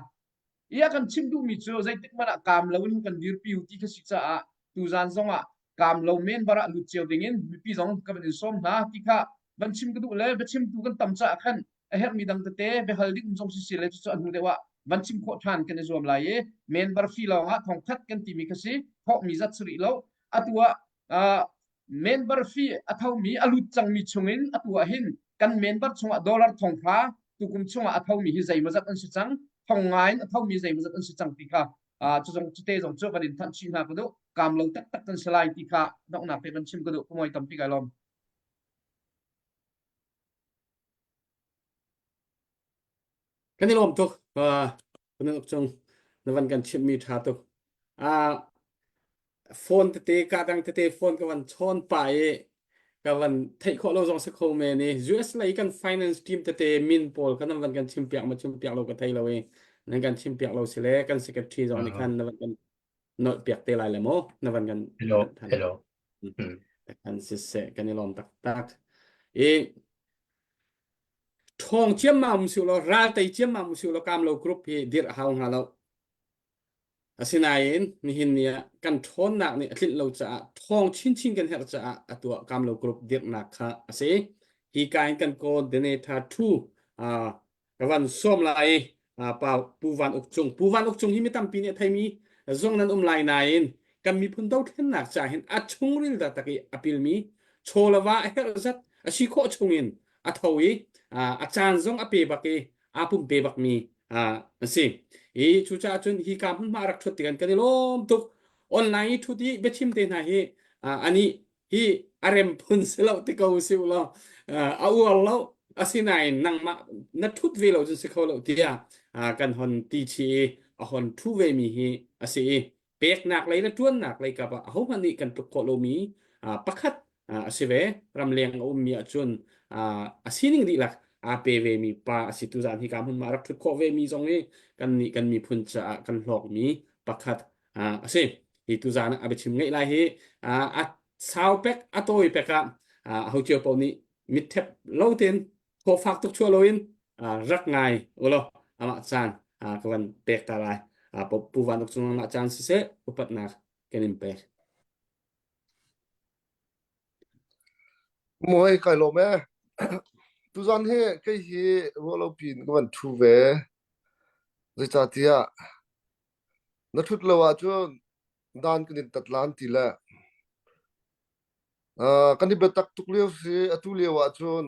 I a kan chimh duhmi cu zeitik hmanh ah kaam lo in kan dirpi u ti kha si caah tuzan zong ah kaam lo member ah lut cio dingin mipi zong ka van in sawm hna ti kha van chim ka duh le biachimtu kan tam caah khan a herhmi dang tete biahal ding um zong si si le cucu a hnu deuh ah van chim khawh ṭhan kan i zuam lai i member fee lawng ah thongkhat kan timi kha si thawhmi zat si rih lo. Atu ah member fee a thomi a lut cangmi chungin atu ah hin kan member chungah dollar thonghra tukum chungah a thomi hi zeimawzat an si cang, thong nga in a thomi zeimawzat an si cang ti kha cu zong cute zong cu kan in thanh chih hna ka duh. Kaam lo taktak kan si lai ti kha donghnak te van chim ka duh. Ka tampi kai lawm. Kan i lawm tuk. Kan cung na van kan chimhmi ṭha tuk. Phone tete ka dang tete phone ka van chawn pa i ka van theih khawh lo zong si kho men i US lei kan finance team tete min pawl kan van kan chim piak ma chim piak lo ka thei lo i nan kan chim piak lo si le kan secretary zong nih khan na van kan nolh piak te lai le mu na van kan Hello, hello. Kan siseh kan i lawm taktak. I ṭhawng ciammam um si law ral tei ciammam um si law kaam lo group hi dirh a hau hnga lo. Asinain nihin ni ah kan ṭhawnnak nih a tlinh lo caah ṭhawng chinchin kan herh caah atu ah kaam lo group dirhnak kha a si. Hi ka in kan coordinator thu ka van sawm lai i pa Pu Van Uk Cung. Pu Van Uk Cung hi mi tampi nih a theimi zong nan um lai nain kan miphun dothlennak caah hin a chungril taktak i a pilmi chaw le va a herh zat a si khawh chungin a tho i a caan zong a pe bak i aa pumpe bakmi an si. I cucaah cun hi ka hmunhma rak ṭhut tikhan kan i lawm tuk. Online i ṭhut i biachim te hna hi anih hi a rem phun si lo ti ko si u law a uar lo asinain nangmah na ṭhut ve lo cun si kho lo tiah kan hon ti chih i a hon ṭhu ve mi hi a si i peknak lei le ṭuannak lei kap ah ahohmanh nih kan tluk khawh lomi pakhat a si ve. Ramleng a ummi ahcun a sining dihlak aa pe vemi pa a si. Tuzaan hi ka hmun ma rak ṭhut khawh vemi zong hi kan nih kan miphun caah kan hlawkmi pakhat a si. Hi tuzaan ah a biachim ngeih lai hi a sau pek a tawi pek ah ho cio paoh nih mitthep lo tein thaw fak tuk chuah loin rak ngai ulaw amah caan ka van pek ta lai. Pu Van Uk cung amah caan siseh upatnak kan in pek. Mawi kai lawm ee. Tuzan hi kei hi ruahlo piin ka van ṭhu ve. Zeicahtiah na ṭhut lo ahcun dan kan in tat lan ti le uh, kan i biatak tuk lio si atu lio ahcun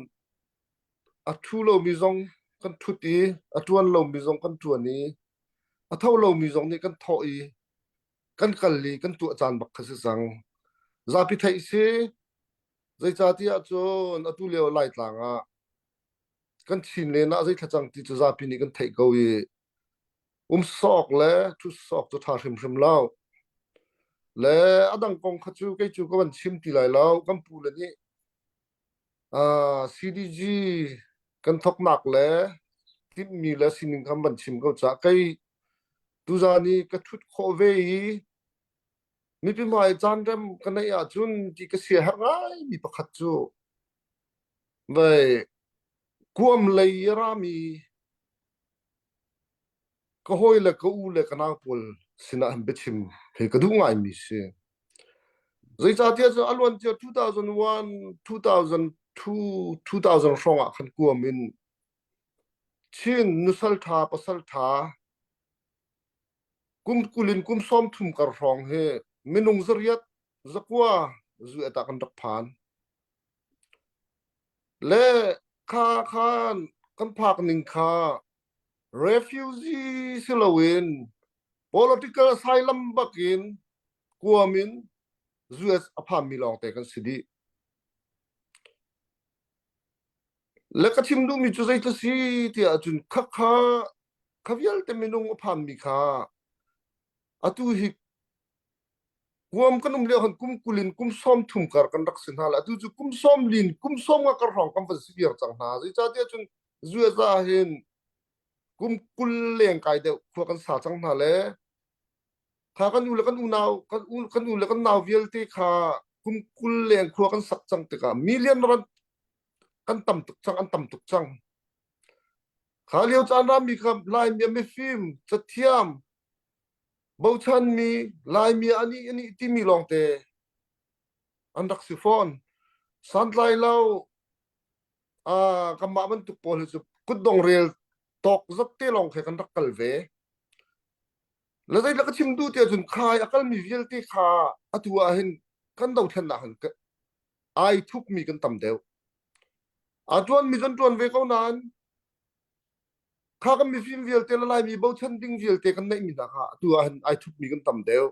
a ṭhu lomi zong kan ṭhut i a ṭuan lomi zong kan ṭuan i a tho lomi zong nih kan thawh i kan kal i kan tuah caan bak kha si cang. Zapi theih si zeicahtiah cun atu lio Laitlang ah kan Chin len ah zei thlacang ti cu zapi nih kan theih ko i. Um sawk le ṭhut sawk cu ṭha hrimhrim lo. Le a dang kong kha cu kei cu ka van chim ti lai lo. Kan pu le nih uh, CDG kan thawknak le timhmi le sining kan van chim ko caah kei tuzaan i ka ṭhut khawh ve i mipi hmai caan rem ka neih ahcun ti ka siaherh ngaimi pakhat cu vei kuam lei i rami ka hawi le ka u le ka nau pawl sinah hin biachim hi ka duh ngaimi si. Zeicahtiah cu a luancia 2001, 2002, 2000 hrawng ah khan kuam in Chin nusal ṭha pasal ṭha kum 20 in kum 30 kar hrawng hi minung zariat zakua zu eta kan rak phan. Le kha khan kan phak ning kha refugee si loin political asylum bakin kuam in US a phanmi lawngte kan si dih. Le ka chim duhmi cu zeitluk si tiah cun khakha kha vialte minung a phanmi kha atu hi kuam kan um lio khan kum 20 in kum 30 kar kan rak si hna le atu cu kum sawm lin kum sawm nga kar hrawng kan van si viar cang hna. Zeicahtiah cun zuaza hin kum 20 leng kai deuh khua kan sa cang hna le kha kan u le kan unau kan u kan u le kan nau vialte kha kum 20 leng khua kan sak cang tikah million ran kan tam tuk cang an tam tuk cang kha lio caan rami kha Laimi mifim cathiam bochanmi Laimi ani ani timi lawngte an rak si fawn santlai lo kanmah bantuk pawl hi cu kutdong rel tawk zat te lawng khe kan rak kal ve. Le zeitluk ka chim duh tiah cun khai a kalmi vialte kha atu ah hin kan dothlennak hin ai thupmi kan tam deuh. A ṭuanmi kan ṭuan ve ko nain kha kan mifim vialte le Laimi bochan ding vialte kan neihmi hna kha atu ah hin ai thupmi kan tam deuh.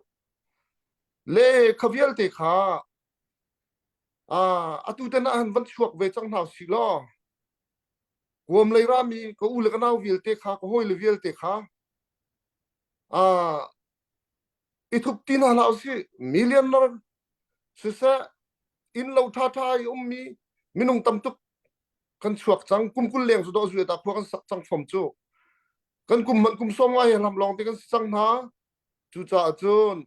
Le kha vialte kha atu te ah hin van chuak ve cang hna usih law kuam lei rami ka u le ka nau vialte kha ka hawi le vialte kha i thup ti hna hlah usih millionaire siseh inn lo ṭha ṭha i ummi minung tam tuk kan chuak cang kum 20 leng cu dawh zuet ah khua kan sak cang fom cu kan kum man kum som ngai he hlam lawng te kan si cang hna cucaah cun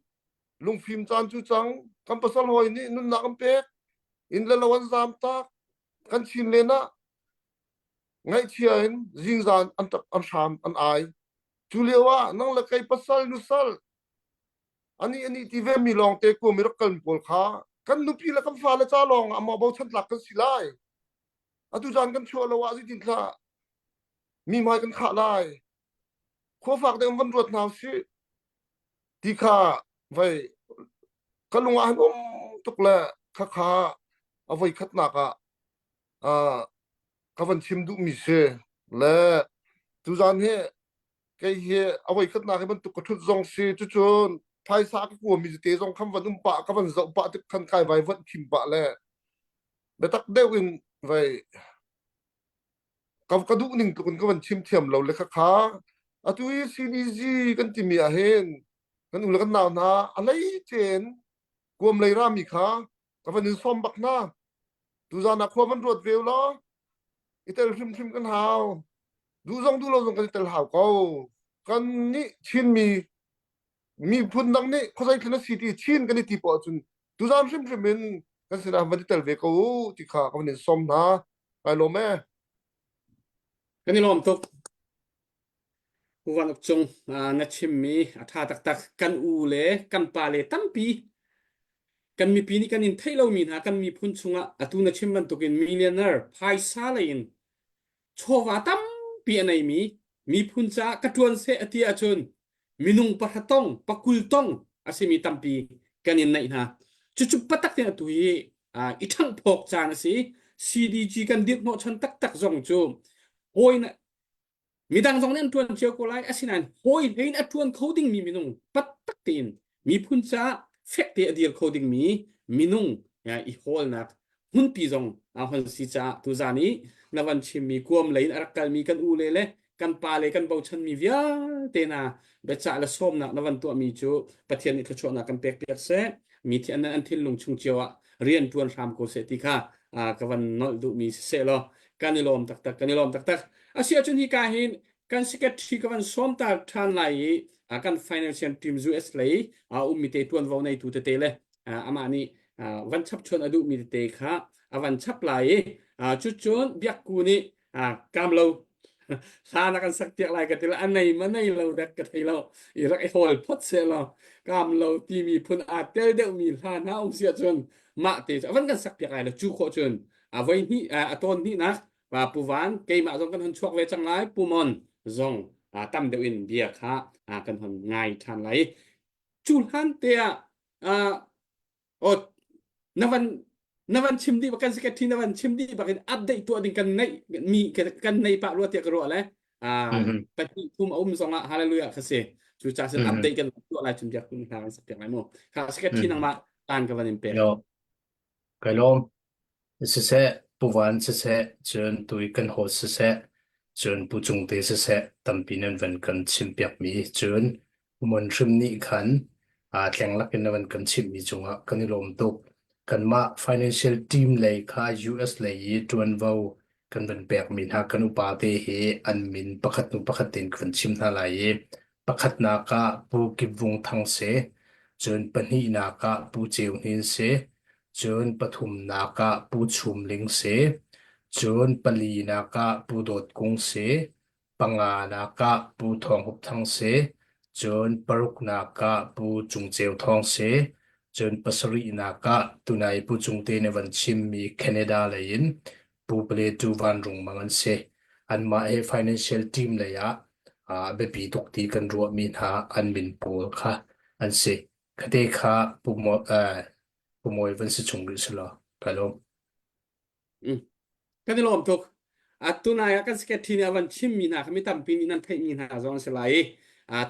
lungfim caan cu cang kan pasal hawi nih nunnak an pek inn le lo an zam tak kan chin len ah ngaihchia in zingzan an tap an hram an ai cu lio ah nang le kei pasal nusal ani ani ti ve mi lawng te ko mi rak kal mi pawl kha kan nupi le kan fale ca lawng ah maw bochan tlak kan si lai atu zan kan chuah lo ah zeitin thla mi hmai kan khah lai khua fak deuh van ruat hna usih ti kha vai ka lung ah han um tuk le kha kha a voi khatnak ah uh, ka van chim duhmi si le tuzan hi kei hi a voi khatnak hi bantuk ka thut zong si cucun phaisa ka kuami te zong kham van um pah ka van zoh pah tik khan kai vai van khim pah le biatak deuh in vai ka ka duh ning tluk in ka van chim thiam lo le khakha atu i CDG kan timi ah hin kan u le kan nau hna a lei cen kuam lei rami kha ka van in sawm bak hna tuzan ah khua van ruat ve law i tel hrimhrim kan hau duh zong duh lo zong kan i tel hau ko kan nih Chinmi miphun dang nih khuazei thlen a si ti Chin kan i ti poah cun tuzan hrimhrim in kan sinah van i tel ve ko u ti kha ka van in sawm hna kai lawm e Kan i lawm tuk. Pu Van Uk Cung na chimmi a ṭha taktak. Kan u le kan pa le tampi kan mipi nih kan in theih lomi hna kan miphun chungah atu na chim bantukin millionaire phaisa lei in chawva tampi a neimi miphun caah ka ṭuan seh a ti ahcun minung pahra tong pakul tong a simi tampi kan in neih hna. Cucu patak tein atu hi i ṭhanghphawk caan a si. CDG kan dirhhnawhchan taktak zong cu hawi midang zong nih an ṭuan cio ko lai asinain hawi hlei in a ṭuan kho dingmi minung taktak tein miphun caah fek te a dir kho dingmi minung i hawlnak hmunpi zong a hon si caah tuzan i na van chimmi kuam lei in a rak kalmi kan u le le. Kan pa le kan bochanmi vialte hna biacah le sawmnak na van tuahmi cu Pathian nih thluachuahnak kan pek piak seh. Mi thi an an thinlung chung cio ah rian ṭuan hram ko seh ti kha ka van nolh duhmi siseh law kan i lawm taktak kan i lawm taktak. Asi ahcun hika hin kan secretary ka van sawm ta ṭhan lai i kan financial team US lei a ummi te ṭuanvo neitu tete le amah nih van chap chuan a duhmi tete kha a van chap lai i cucun biakku nih kam lo hla na kan sak piak lai ka ti la a nei ma nei lo dek ka thei lo i rak i hawl phot se lo kam lo timi phun aa tel deuhmi hla hna um si ahcun mah te cu a van kan sak piak lai lo cu khawh cun a voi hnih a tawn hnihnak pa Pu Van keimah zong kan hon chuak ve cang lai Pu Mon zong tam deuh in bia kha kan hon ngai ṭhan lai cu hlan te ah oh na van na van chim dih kan secretary na van chim dih bakin update tuah ding kan nei mi kan nei pah rua tiah ka ruah le pahnih thum a um zong ah hallelujah kha si cu ca sin update kan tuah lai chim biak kun hna kan sak piak lai mu kha secretary nangmah tan ka van in pek Yo kai lawm Siseh, Pu Van siseh, cun tui kan haw siseh, cun Pu Cungte siseh, tampi nan van kan chimpiakmi cun Pu Mon Hrim nih khan aa tleng lakin na van kan chimhmi cungah kan i lawm tuk. Kanmah financial team lei kha US lei i ṭuanvo kan van pekmi hna kan upa te hi an min pakhat hnu pakhat tein ka van chim hna lai i pakhatnak ah Pu Kip Vung Thang si, cun pahnihnak ah Pu Ceu Hnin si, cun pathumnak ah Pu Chum Ling si, cun palinak ah Pu Dawt Kung si, panganak ah Pu Thawng Hup Thang si, cun paruknak ah Pu Cung Ceu Thawng si, cun pasarihnak ah tunai Pu Cung Te nih van chimmi Canada lei in Pu Pale Tu Van Rung Mang an si. Anmah he financial team lei ah a biapi tuk ti kan ruahmi hna an min pawl kha an si. Khate kha Pu Pu Mawi van si chung rih selaw ka lawm. Mm. Kan i lawm tuk. Atu nai ah kan secretary nih a van chimmi hna kha mi tampi nih nan theihmi hna zong an si lai i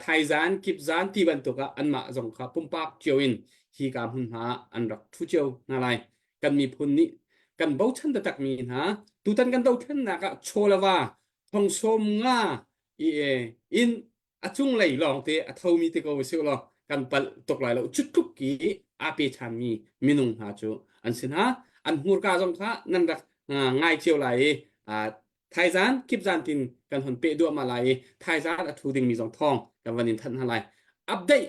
thaizan kipzan ti bantuk ah anmah zong kha pumpak cio in hi ka hmun hna an rak thu cio hna lai. Kan miphun nih kan bochan taktakmi hna tutan kan dothlennak ah chawlava thong sawm nga i in a cunglei lawngte a thomi te ko si law kan palh tuk lai lo cu tluk i aa pe ṭhanmi minung hna cu an si hna an hmurka zong kha nan rak ngai cio lai i thaizan kipzan tin kan hon peh duahmah lai i thaizan a thu dingmi zong thawng kan van in thanh hna lai update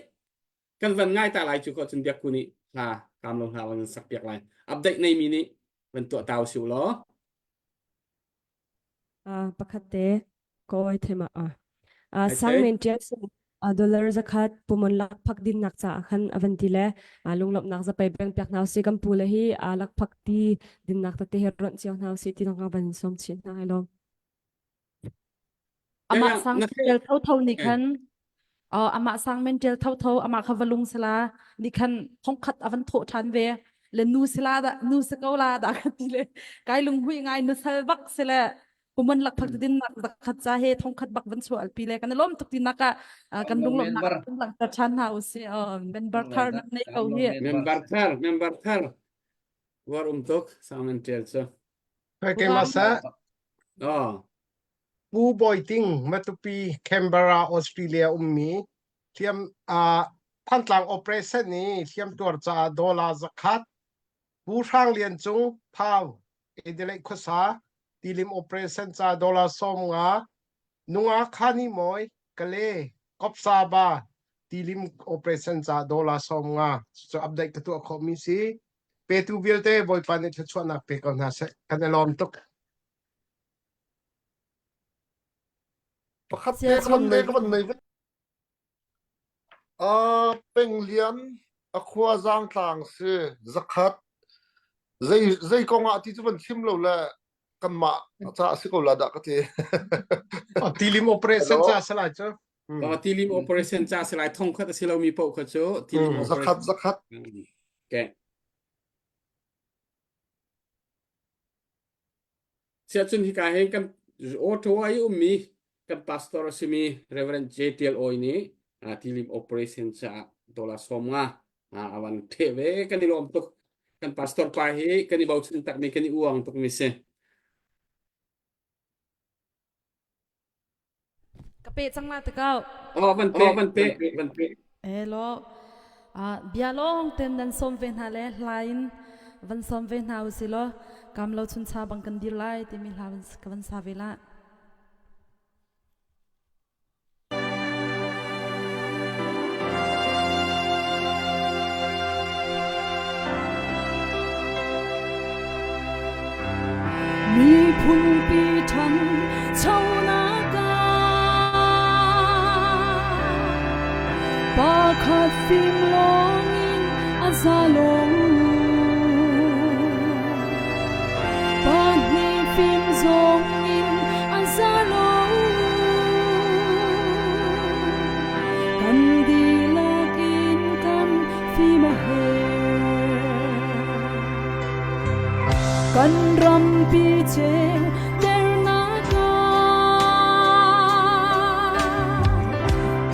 kan van ngai ta lai cu ko cun biakku nih hla kaam lo hla van sak piak lai update neimi nih van tuah tau siu law Pakhat te ka oi thema a. Sangmen ṭial sin dollar zakhat pumon lakphak dinnak caah khan a van ti le lunglawmhnak zapei beng piak hna usih kan pu le hi lakphak ti dinnak tete hi ronh cio hna usih ti ka van sawm chin hna ai lawm. Amah sang ṭial thotho nih khan amah sang men ṭial thotho amah kha valung sala nih khan thongkhat a van thawh ṭhan ve le nu sila dah nu si ko la dah ka ti le kai lunghui ngai nu sal bak si le kuman lakphak din nak zakhat cha he thongkhat bak van chual pi le kan lom tuk ti nak ah kan lunglom nak kan langhter than hna usi member thar nan nei ko hi member thar member thar war um tuk sang nan tel chu Kai ke masa oh Pu Bawi Ting Matupi Canberra Australia ummi hliam uh, Thantlang operation i hliamtuar caah dollar zakhat Pu Hrang Lian Cung Thau Adelaide khuasa tilim operation ca dollar 50 Nunga Khani Mawi Kale Kopsaba tilim operation ca dollar 50 cu update ka tuah khawh mi si petu vialte Bawipa nih thluachuahnak pe ko hna seh kan i lawm tuk Pakhat te ka van nei ka van nei Uh, Penglian a khua Zaangtlang si zakhat zei zei kong ah ti cu van chim lo le kanmah ca a si ko la dah ka ti. Tilim operation Hello? ca salai cu. Mm. Oh, tilim operation ca silai thong khat a si lomi paoh kha cu tilim Mm, zakhat operation. zakhat Okay. Siahcun hika hin kan Ottawa i ummi kan pastor a simi Reverend J. Tial Awi nih tilim operation caah dollar 50 a van ṭheh ve kan i lawm tuk. Kan pastor pa hi kan i bochan takmi kan i uang tukmi si. Ka pe cang la te kau. Oh, van pe, van pe, van pe. Hello. Ah, bia lawng ten nan som ve hna le hla in van som ve hna usi law kam lo chun cha bang kan dir lai timi hla van ka van sa ve la. Miphunpi ṭhanchonak ah pakhat fim lawngin a za lo. Pahnih fim zongin a za lo. Kan dihlak in kan fim a herh. Kan rampi ceuternak ah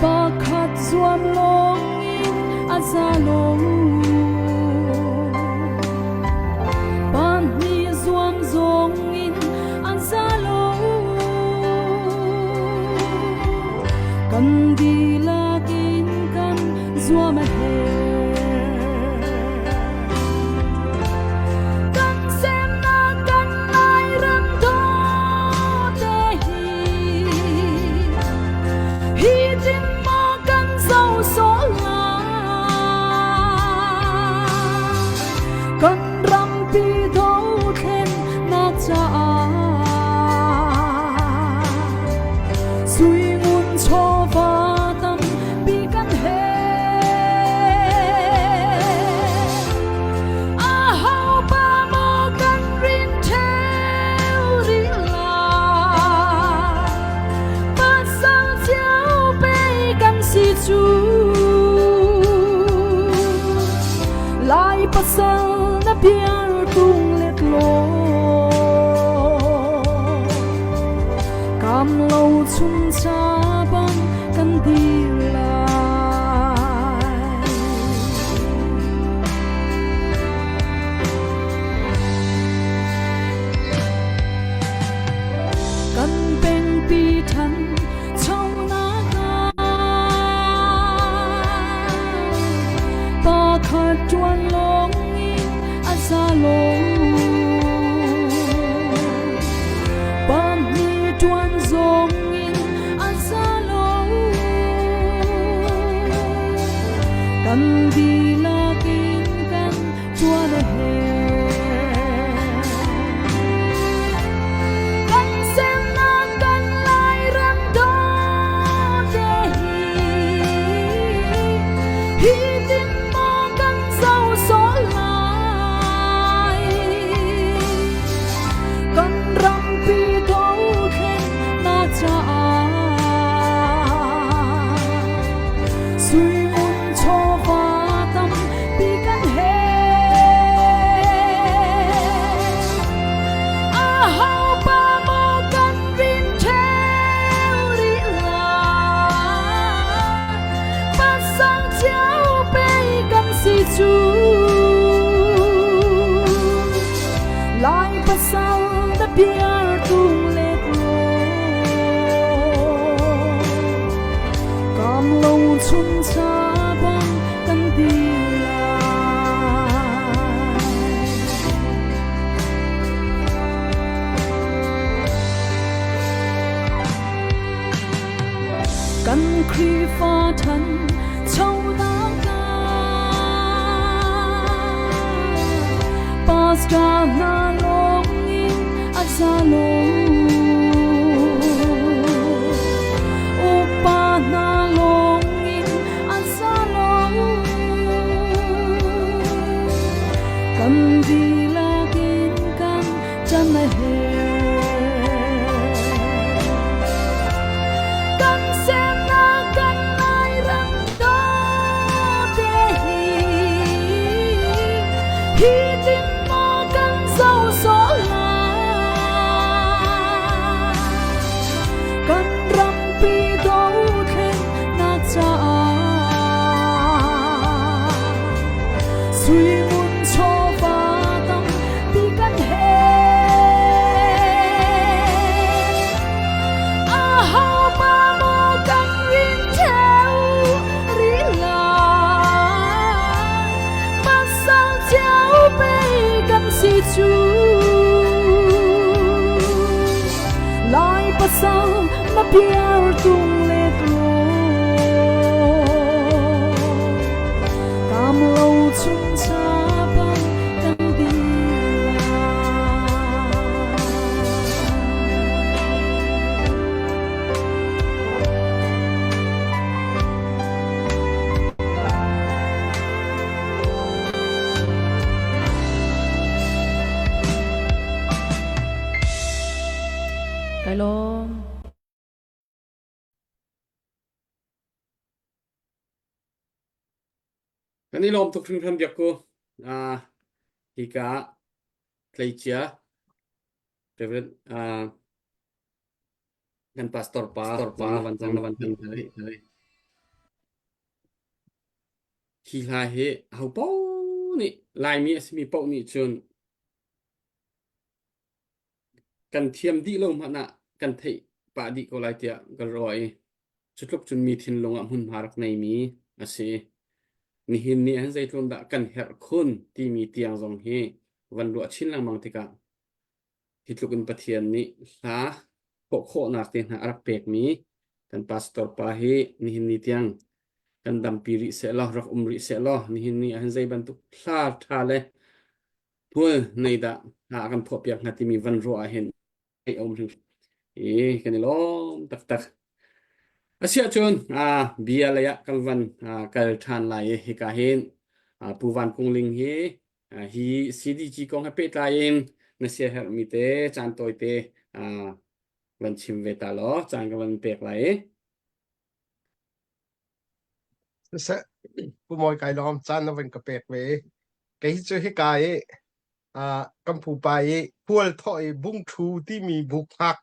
pakhat zuam lawngin a za lo. Pahnih zuam zongin a za lo. Kan dihlak in kan zuam a herh. Kan semnak kan Lairam dawte hi hi tin maw kan zoh sawh lai? Kan rampi dothlennak caah Sui ngun chawva tampi kan herh. Aho pa maw kan rin ṭheo rih lai? Pasal cio pei kan si cu. Lai pasal na biar tung let law Kam lo chung cha bang kan dir lai. Kan pengpi than chonak ah pakhat ṭuan lawng in a za lo. Pahnih ṭuan zong in a za lo. Kan dihlak in kan ṭuan a herh. Kan semnak kan Lairam dawte hi hi tin maw kan zoh sawh lai? Kan rampi dothlennak caah sui ngun chawva tampi kan herh. Aho pa maw kan rin ṭheo rih lai? Pasal cio pei kan si cu. Lai pasal na biar tung let law Kam lo chung cha bang kan dir lai. Kan Khrihfa than chonak ah pastor hna lawng in a za lo. Upa hna lawng in a za lo. Kan dihlak in kan chan a herh. Kan semnak kan Lairam dawte hi hi tin maw kan zoh sawh lai? cu Lai pasal na piar tung le tlo Kam lo chung cha bang kan dir lai. Kai lawm. Kan i lawm tuk hringhran biak ku. Ah, hika tleicia Reverend ah kan pastor pa Pastor pa zong na van zong na van kan Hi hla hi aho paoh nih Laimi a simi paoh nih cun kan thiam dih lo hmanh ah kan theih pah dih ko lai tiah kan ruah i cu tluk cun mi thinlung ah hmunhma rak neimi a si. Nihin ni ah zeitlun dah kan herh khun timi tiang zong hi van ruah chin lengmang tikah hi tluk in Pathian nih hla khawh khawhnak te hna a rak pekmi kan pastor pa hi nihin ni tiang kan dampi rih seh law rak um rih seh law nihin ni ah hin zei bantuk hla ṭha le hmul nei dah hla a kan phuahpiak hnga timi van ruah ah hin ei a um hrim i kan i lawm taktak. Asiahcun bia lei ah kan van kal ṭhan lai i hika hin Pu Van Kung Ling hi hi CDG kong he pehtlai in na siaherhmi te caan tawite van chim ve ta law caan ka van pek lai i. Siseh, Pu Mawi kai lawm caan na van ka pek ve. Kei cu hika i kan pupa i pual thawh i bungṭhu timi buk hngak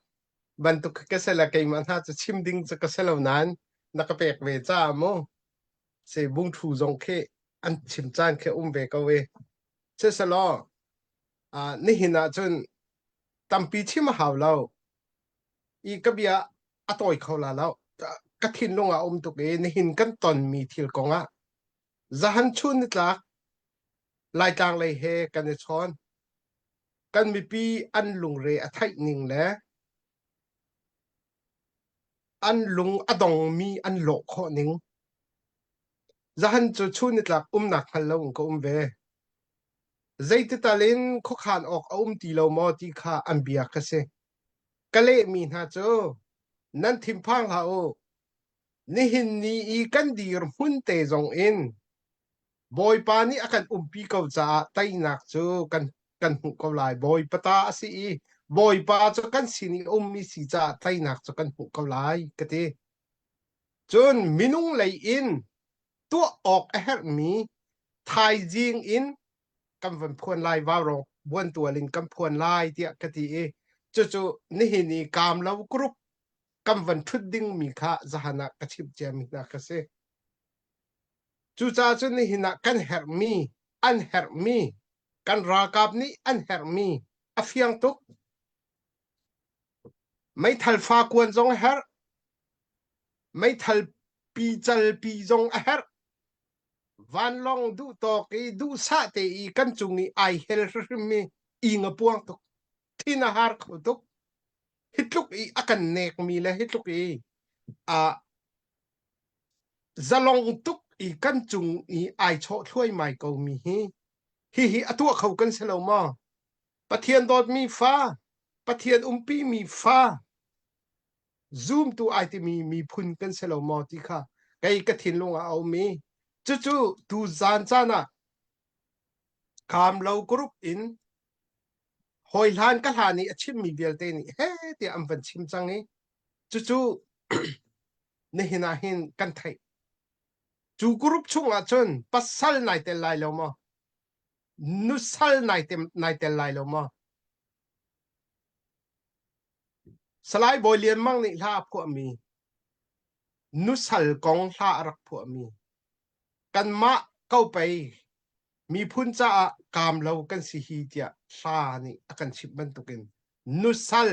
bantuk ka si le keimah hna cu chim ding cu ka si lo nain na ka pek ve caah mu si bungṭhu zong khi an chim caan khi um ve ko i siselaw nihin ah cun tampi chim a hau lo i ka bia a tawi kho la lo ka thinlung ah um tuk i nihin kan tonmi thil kong ah zahan chun nitlak Laitlang lei he kan i chawn. Kan mipi an lungre a theih ning le an lung a dongmi an lawh khawh ning. Zahan cu chun nitlak umnak hngal lo in ka um ve. Zeitital in khuakhan awk a um ti lo maw ti kha an bia ka si. Ka lehmi hna cu nan thinphang hlah u. Nihin ni i kan dirhmun te zong in Bawipa nih a kan umpi ko caah teinak cu kan kan hmuh ko lai. Bawipa ta a si i Bawipa cu kan sin i ummi si caah teinak cu kan hmuh ko lai ka ti. Cun minung lei in tuah awk a herhmi thaizing in kan van phuan lai vaurawng buantual in kan phuan lai tiah ka ti i cucu nihin i kaam lo group kan van ṭhut dingmi kha zahan ah ka chimh ciami hna ka si. Cucaah cun nihin ah kan herhmi, an herhmi, kan ralkap nih an herhmi a fiang tuk. Meithal fa kuan zong a herh. Meithal pi cal pi zong a herh. Vanlawng duh tawk i duhsah te i kan cung i ai hel hrimhrim mi ing a puang tuk. Thin a har kho tuk. Hi tluk i a kan nekmi le hi tluk i a Zalong tuk i kan cung i ai chawh thluaimai komi hi hihi a tuah kho kan si lo maw? Pathian dawtmi fa, Pathian umpimi fa, zumtu ai timi miphun kan si lo maw ti kha kei ka thinlung ah a um i cucu tu zan caan ah kaamlo group in hawi hlan ka hlan i a chimmi vialte nih he tiah an van chim cang i cucu nihin ah hin kan theih. Cu group chungah cun pasal nai tel lai lo maw? Nusal nai, tem, nai tel lai lo maw? Salai Bawi Lian Mang nih hla a phuahmi nusal kong hla a rak phuahmi kanmah ko pei miphun caah kaam lo kan si hi tiah hla nih a kan chimh bantukin nusal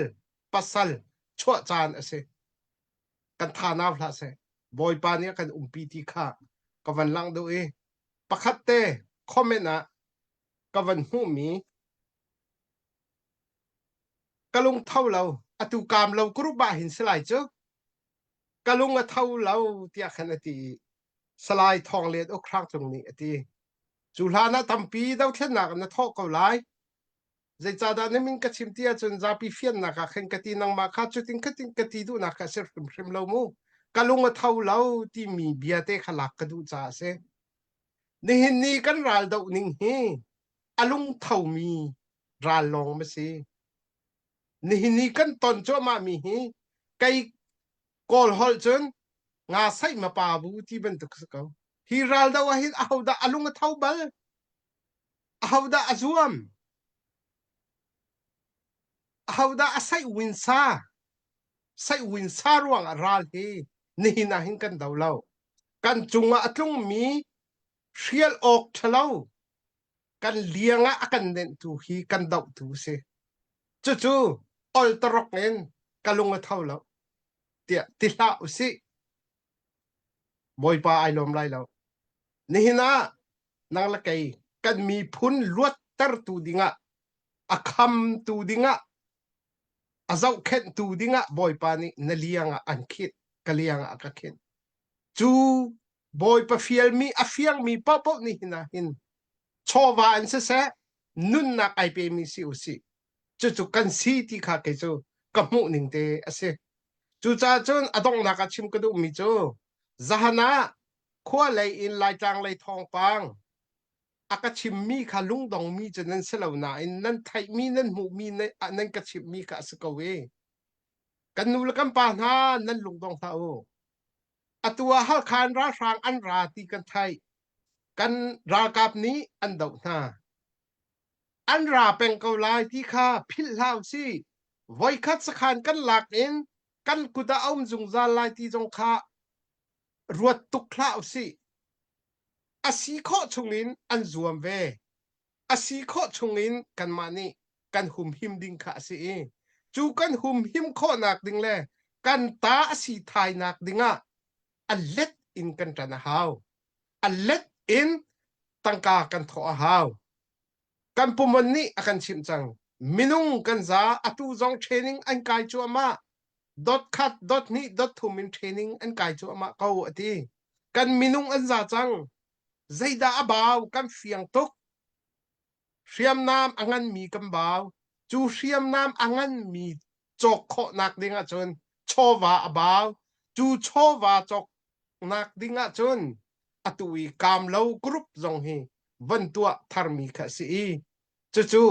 pasal chuah caan a si. Kan tha nau hlah seh. Bawipa nih a kan umpi ti kha ka van langh duh i pakhat te comment ah ka van hmuhmi. Ka lung tho lo. Atu kaam lo group ah hin si lai cu. Ka lung a tho lo tiah khan a ti i Salai Thawng Lian Uk Hrang Cung nih a ti. Cu hlan ah tampi dothlennak na thawh ko lai. Zeicahdah na min ka chim ti ahcun zapi fiannak ah khan ka ti nangmah kha cutin khatin ka ti duhnak kha a si hrimhrim lo mu. Ka lung a tho lo timi bia te kha lak ka duh caah a si. Nihin ni kan ral doh ning hi a lung thomi ral lawng ma si. Nihin ni kan ton cuahmah mi hi kei Kawl holh cun nga saih ma pa bu ti bantuk si ko. Hi ral do ah hin ahodah a lung a tho bal? Ahodah a zuam? Ahodah a saih win sa? Saih win sa ruangah ral hi nihin ah hin kan do lo. Kan cungah a tlungmi hrial awk ṭhalo kan liang ah a kan nenhtu hi kan dohtu si. Cucu oltarok in ka lung a tho lo tiah ti hlah usih. Bawipa ai lawm lai lo. Nihin ah nang le kei kan miphun luattertu dingah a khamtu dingah a zohkhenhtu dingah Bawipa nih na liang ah an khinh ka liang ah a ka khinh. Cu Bawipa fialmi a fiangmi paohpaoh nih hin ah hin chawva in siseh nunnak ai pemi si usih. Cucu kan si ti kha kei cu ka hmuh ning te a si. Cucaah cun a donghnak ah chim ka duhmi cu zahan ah khua lei in Laitlang lei thawngpang a ka chimmi kha lungdongmi cu nan si lo nain nan theihmi nan hmuhmi nan ka chimhmi kha a si ko i kan nu le kan pa hna nan lungdong hlah u. Atu ah Halkha in ralhrang an ra ti kan theih. Kan ralkap nih an doh hna. An ra peng ko lai ti kha philh hlah usih. Voikhat sakhan kan lak in kan kut ah a um zungzal lai ti zong kha ruat tuk hlah usih. A si khawh chungin an zuam ve. A si khawh chungin kanmah nih kan humhim ding kha a si i cu kan humhim khawhnak ding le kan ta a si thainak dingah a let in kan ṭan a hau. A let in tangka kan thawh a hau. Kan pumon nih a kan chimh cang. Minung kan za atu zong training an kai cuahmah. Dot khat, dot hnih, dot thum in training an kai cuahmah ko a ti. Kan minung an za cang. Zeidah a bau kan fiang tuk. Hriamnam a nganmi kan bau. Cu hriamnam a nganmi cawk khawhnak ding ahcun chawva a bau. Cu chawva cawknak ding ahcun atu i kaamlo group zong hi von tuah tharmi kha a si i cucu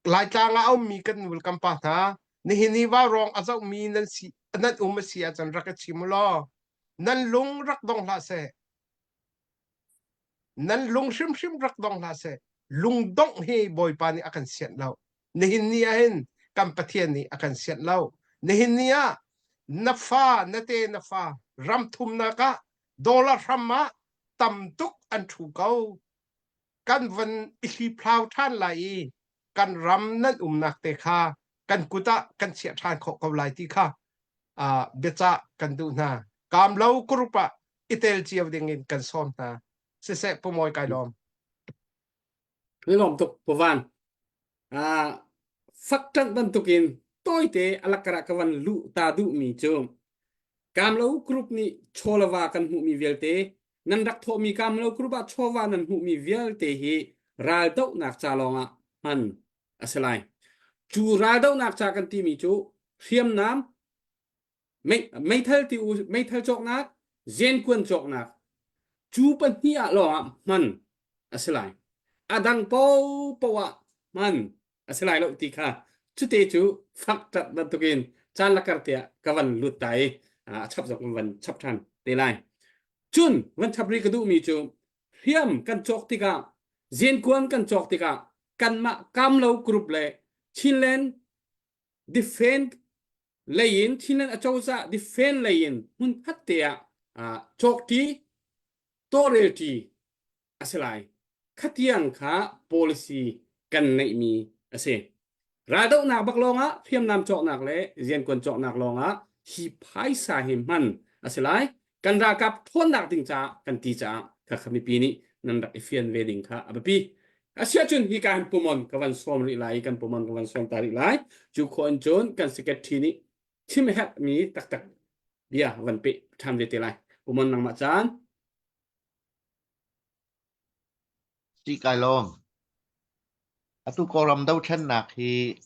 Laitlang ah a ummi kan nu le kan pa hna nihin i vaurawng a zohmi nan si nan um a si ahcun rak i chim u law nan lung rak dong hlah seh. Nan lung hrimhrim rak dong hlah seh. Lungdongh hi Bawipa nih a kan sianh lo. Nihin ni ah hin kan Pathian nih a kan sianh lo. Nihin ni ah na fa, na te na fa ram thumnak ah dollar hram ah tam tuk an ṭhu ko. Kan van i hliphlau ṭhan lai i kan ram nan umnak te kha kan kut ah kan chiah ṭhan khawh ko lai ti kha uh, biacah kan duh hna. Kaamlo group ah i tel cio ding in kan sawm hna. Siseh Pu Mawi kai lawm. Ni lawm tuk Pu Van. Uh, fak ṭanh bantukin tawite alakara ka van luh ta duhmi cu Kamlo group nih chawlava kan hmuhmi vialte nan rak thawhmi Kamlo group ah chawva nan hmuhmi vialte hi raldohnak ca lawngah hman a si lai. Cu raldohnak ca kan timi cu hriamnam meithal ti u meithal cawknak zenkuan cawknak cu pahnih ah lawngah hman a si lai. A dang paohpaoh ah hman a si lai lo ti kha cute cu fak tat bantukin caan lakar tiah ka van lut ta i a chap zong van chap ṭhan te lai. Cun van chap rih ka duhmi cu hriam kan cawk tikah zenkuan kan cawk tikah kanmah kamlo group le Chinland defend lei in Chinland acozah defend lei in hmun khat te ah cawkṭi tawlrelṭi a si lai. Khatiang kha policy kan neihmi a si. Raldohnak bak lawngah hriamnam cawknak le riankuan cawknak lawngah hi phaisa hi hman a si lai. Kan ralkap ṭhawnnak ding caah kan ti caah khakha mipi nih nan rak i fian ve ding kha a biapi. Asiahcun hi ka hin pumon ka van sawm rih lai kan pumon ka van sawm ta rih lai. Cu khawh in cun kan secretary nih chim herhmi taktak bia van pe ṭhan ve te lai. Pumon nangmah caan. Si kai lawm. Atu Kawlram dothlennak hi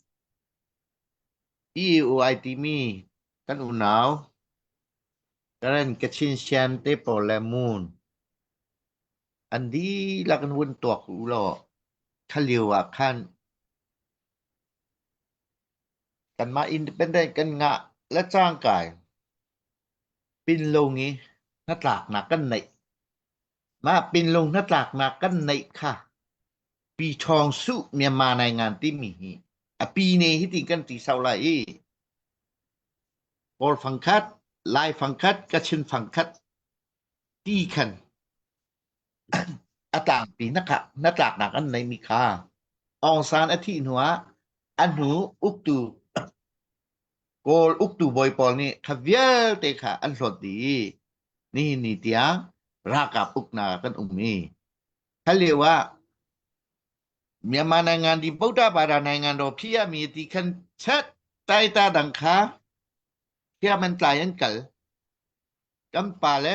EUI timi kan unau Karen Kachin Shan te pawl le Moon an dihlak in vun tuak u law kha lio ah khan kanmah independent kan ngah le cangkai pinlung i hnatlaknak kan neih. Mah pinlung hnatlaknak kan neih kha Pi Ṭhawng Suh Myanmar nai ngan timi hi a pi ne hi ti kan ti sau lai i Kawl fangkhat, Lai fangkhat, Kachin fangkhat ti khan a tlangpi hnatlaknak an neihmi kha Aung San a thih hnuah a hnu uktu Kawl uktu bawi pawl nih kha vialte kha an hlawt dih i nihin ni tiang ralkap uknak ah kan um i kha lio ah Myanmar nangan di Boda Bada nangan ro phiya mi ti khan chat tai ta dang kha hriam an tlai an kal kan pa le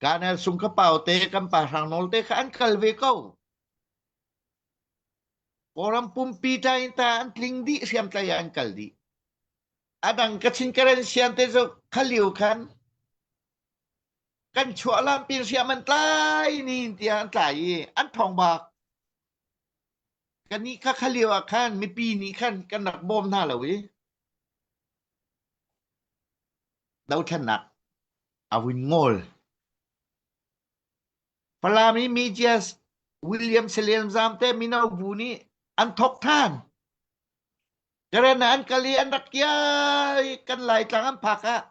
Kanel sung ka pau te kan pa hrang nawl te kha an kal ve ko Kawlram pumpi tain ta an tling dih hriam tlai ah an kal dih adang Kachin Karen sian te cu khalio khan kan chuah lampi hriam an tlai ni tiah an tlai i an thong bak kan i kha khalio ah khan mipi nih khan kan rak bawm hna lo i dothlennak a vun ngol. Falam i Mijias William Selian Zam te mino bu nih an thok than. Karen an kal i an rak kiai kan Laitlang an phak ah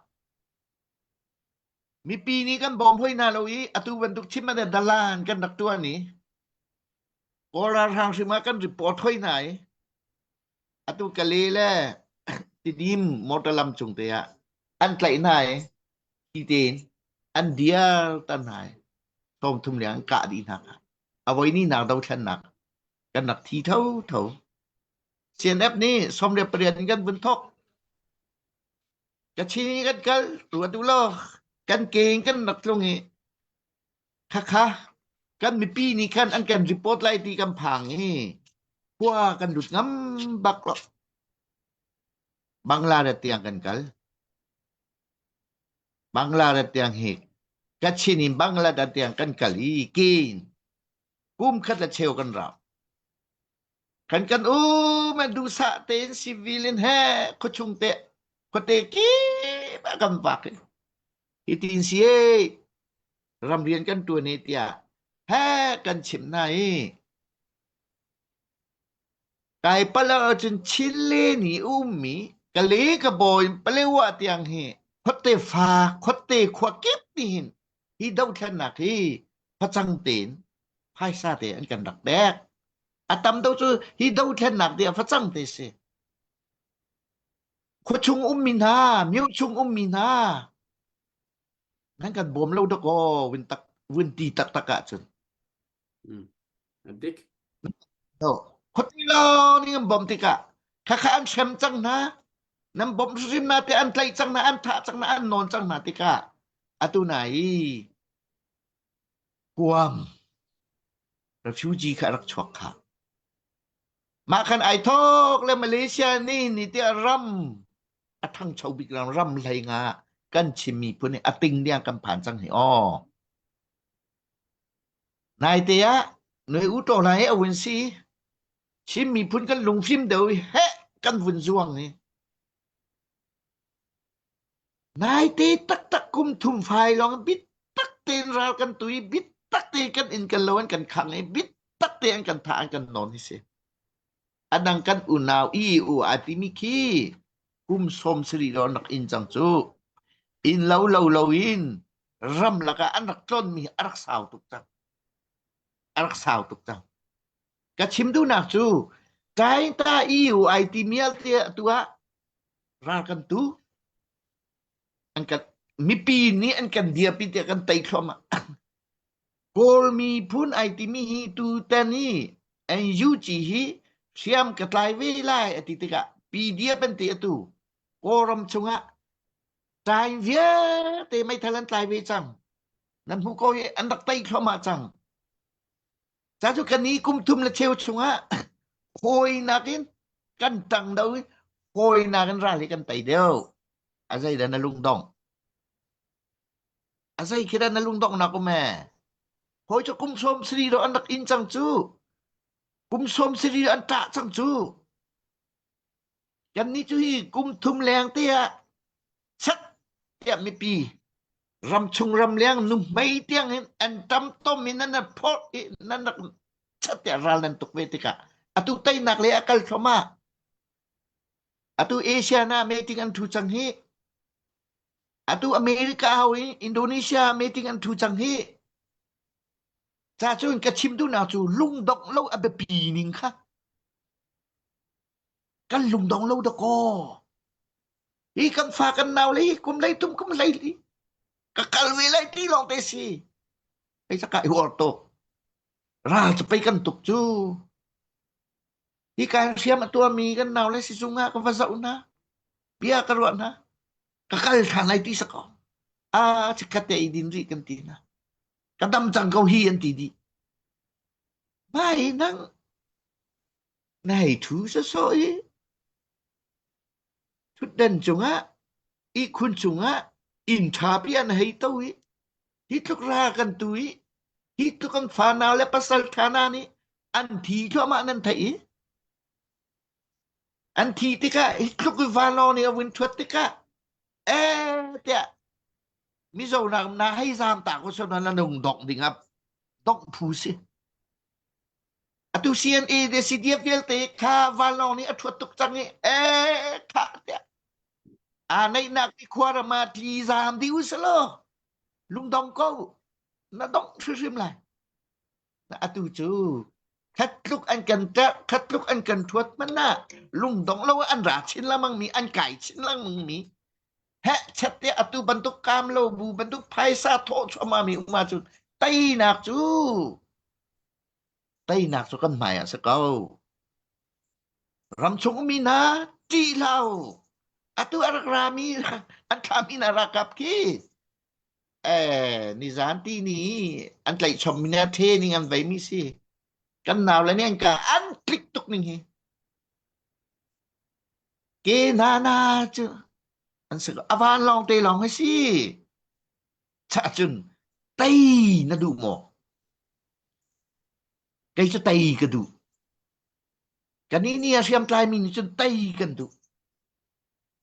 mipi nih kan bawm hoi hna lo i atu bantuk chim an dalan kan rak tuan i Kawl ralhrang hrim ah kan report hoi hna i Atu Kale le Tidim motor lam cung te ah an tlaih hna i hi tein an diar tan hna i thong thum leng an kah dih hna kha. A voi ni nak dothlennak kan rak thi tho tho. CNF nih 18 in kan vun thok. Kachin in kan kal tu atu lo kan ke in kan rak tlung i Khakha kan mipi nih khan an kan report lai ti kan phang i khua kan lut ngam bak lo. Bangladesh tiang kan kal. Bangladesh tiang hi Kachin in Bangladesh tiang kan kal i kin kum khat le cheu kan rau. Kan kan um duhsah tein civil in he khuachung te khuate kip ah kan vak i hitin si e ramrian kan tuan i tiah he kan chimh hna i kai palo ahcun Chile nih ummi kale ka bawi Palewa tiang hi khuate fa khuate khua kip nih hin hi dothlennak hi facang tein phaisa te an kan rak pek a tam do cu hi dothlennak ti a facang te si Khuachung ummi hna, myo chung ummi hna, nan kan bawm lo dakaw vun tak vun ti taktak ahcun. Mm. Dik. No. Khuati lawng nih an bawmh tikah khakha an hrem cang hna. Nan bawmh hrim hna te an tlaih cang hna, an thah cang hna, an nawn cang hna tikah atu na i kuam refugee kha rak chuak kha. Mah khan ai thawk le Malaysia nih ni tiah ram a ṭhangcho bik ram ram hlei nga kan Chin miphun hi a ting tiang kan phan cang hi aw. Naite ah noi u to lai a vun si Chin miphun kan lungfim deuh i heh kan vun zuang hi. Naite taktak kum thum fai lawng bitak tein ral kan tu i bitak tein kan inn kan lo an kan khang i bitak tein an kan thah an kan nawn hi si. A dang kan unau i u a timi khi kum 70 lo an rak in cang cu. Inn lo lo lo in ram lakah an rak tlonmi a rak sau tuk cang. A rak sau tuk cang. Ka chim duhnak cu Taingta EU ai ti mial te atu ah ral kan tu an kan mipi nih an kan dirpi tiah kan tei thluahmah. Kawl miphun ai timi hi tutan i NUG hi hriam ka tlai ve lai a ti tikah PDF an ti atu Kawlram chungah tlai vialte meithal an tlai ve cang. Nan hmuh ko hi an rak tei thluahmah cang. Ca cu kan i kum thum le cheu chungah hawinak in kan ṭang do i hawinak in ral hi kan tei deuh. A zei dah na lungdong? A zei khi dah na lungdonghnak um ee? Hawi cu kum sawm sari do an rak in cang cu. Kum sawm sari an ṭah cang cu. Kannih cu hi kum thum leng te ah chat tiah mipi ramchung ramleng nuhmei tiang in an ṭam tom in nan rak phorh i nan rak chat tiah ral nan tuk ve tikah atu teinak le a kal thluahmah. Atu Asia na meeting an ṭhu cang hi. Atu America ho i Indonesia meeting an ṭhu cang hi. Ca cun ka chim duhnak cu lungdongh lo a biapi ning kha. Kan lungdong lo dakaw. Hi kan fa kan nau le hi kum lei tum kum lei li. Ka kal ve lai ti lawng te si. Pei saka i uar tuk. Ral cu pei kan tuk cu. Hi kan hriam a tuahmi kan nau le sizung ah ka va zoh hna. Bia ka ruah hna. Ka kal ṭhan lai ti sakaw. Ah, chikkhat te i din rih kan ti hna. Ka dam cang ko hi an ti dih. Mai nang na hei ṭhu sawsawh i ṭhutdan cungah ihkhun cungah inn ṭhapi an hei to i hi tluk ra kan tu i hi tluk an fanau le pasal ṭha hna nih an thi thluahmah nan theih i an thi tikah hi tluk i vanlawng nih a vun ṭhuat tikah eh tiah mizo nak na hei zaam ta ko sona na nung dongh ding ah dongh phu si. Atu CNA le CDF vialte kha vanlawng nih a ṭhuat tuk cang i ee khah tiah aa neihnak ti khua ram ah tli zaam dih u selaw lungdong ko na dongh hrimhrim lai. Atu cu khat tluk an kan ṭerh khat tluk an kan ṭhuat hmanh ah lungdong lo an ra chin lengmang mi an kai chin lengmang mi heh chet te atu bantuk kaam lo bu bantuk phaisa thawh chuahmah mi um ahcun teinak cu Teinak cu kan hmai ah si ko. Ramchung ummi hna ṭih hlah u. Atu a rak rami an thlami hna ralkap khi eh nizan ti ni an tlaihchom mi hna training an veimi si. Kan nau le nih an ka an tlik tuk ning hi. Ke hna na cu an si ko. A van lawng te lawng hi si. Chah cun tei na duh maw? Kei cu tei ka duh. Kannih nih a hriamtlaimi nih cun tei kan duh.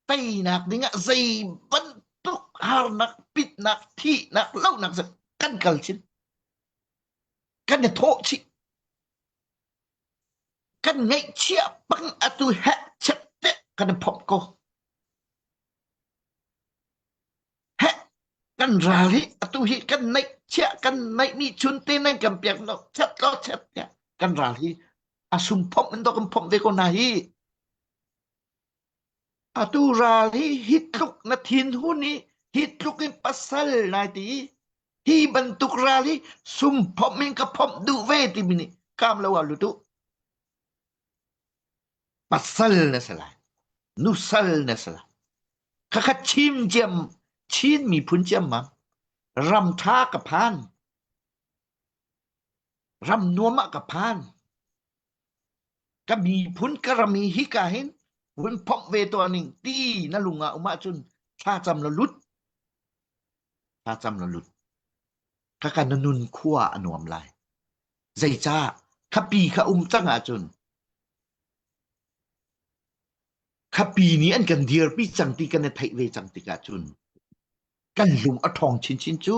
Teinak dingah zei bantuk harnak, pitnak, thihnak, lohnak zong kan kal chin. Kan i thawh chih. Kan ngaihchiah pang atu heh chet te kan i phomh ko. Heh, kan ral hi atu hi kan neih chiah kan neihmi chun te nan kan piak no chet lo chet tiah kan ral hi a sum phomh in do kan phomh ve ko hna hi. Atu ral hi hi tluk na thin hun i hi tluk in pasal nai ti i hi bantuk ral hi sum phomh in ka phomh duh ve timi nih kam lo ah lutu. Pasal na si lai. Nusal na si lai. Khakha chim ciam Chin miphun ciammam ram ṭha ka phan ram nuam ah ka phan ka miphun ka ram hi hika hin vun phomh ve tuah ning ti na lung ah um ahcun thlacam la lut thlacam la lut khakha na nun khua a nuam lai zeicah khapi kha um cang ahcun Khapi nih an kan dirpi cang ti kan i theih ve cang tikah cun kan lung a ṭhawng chinchin cu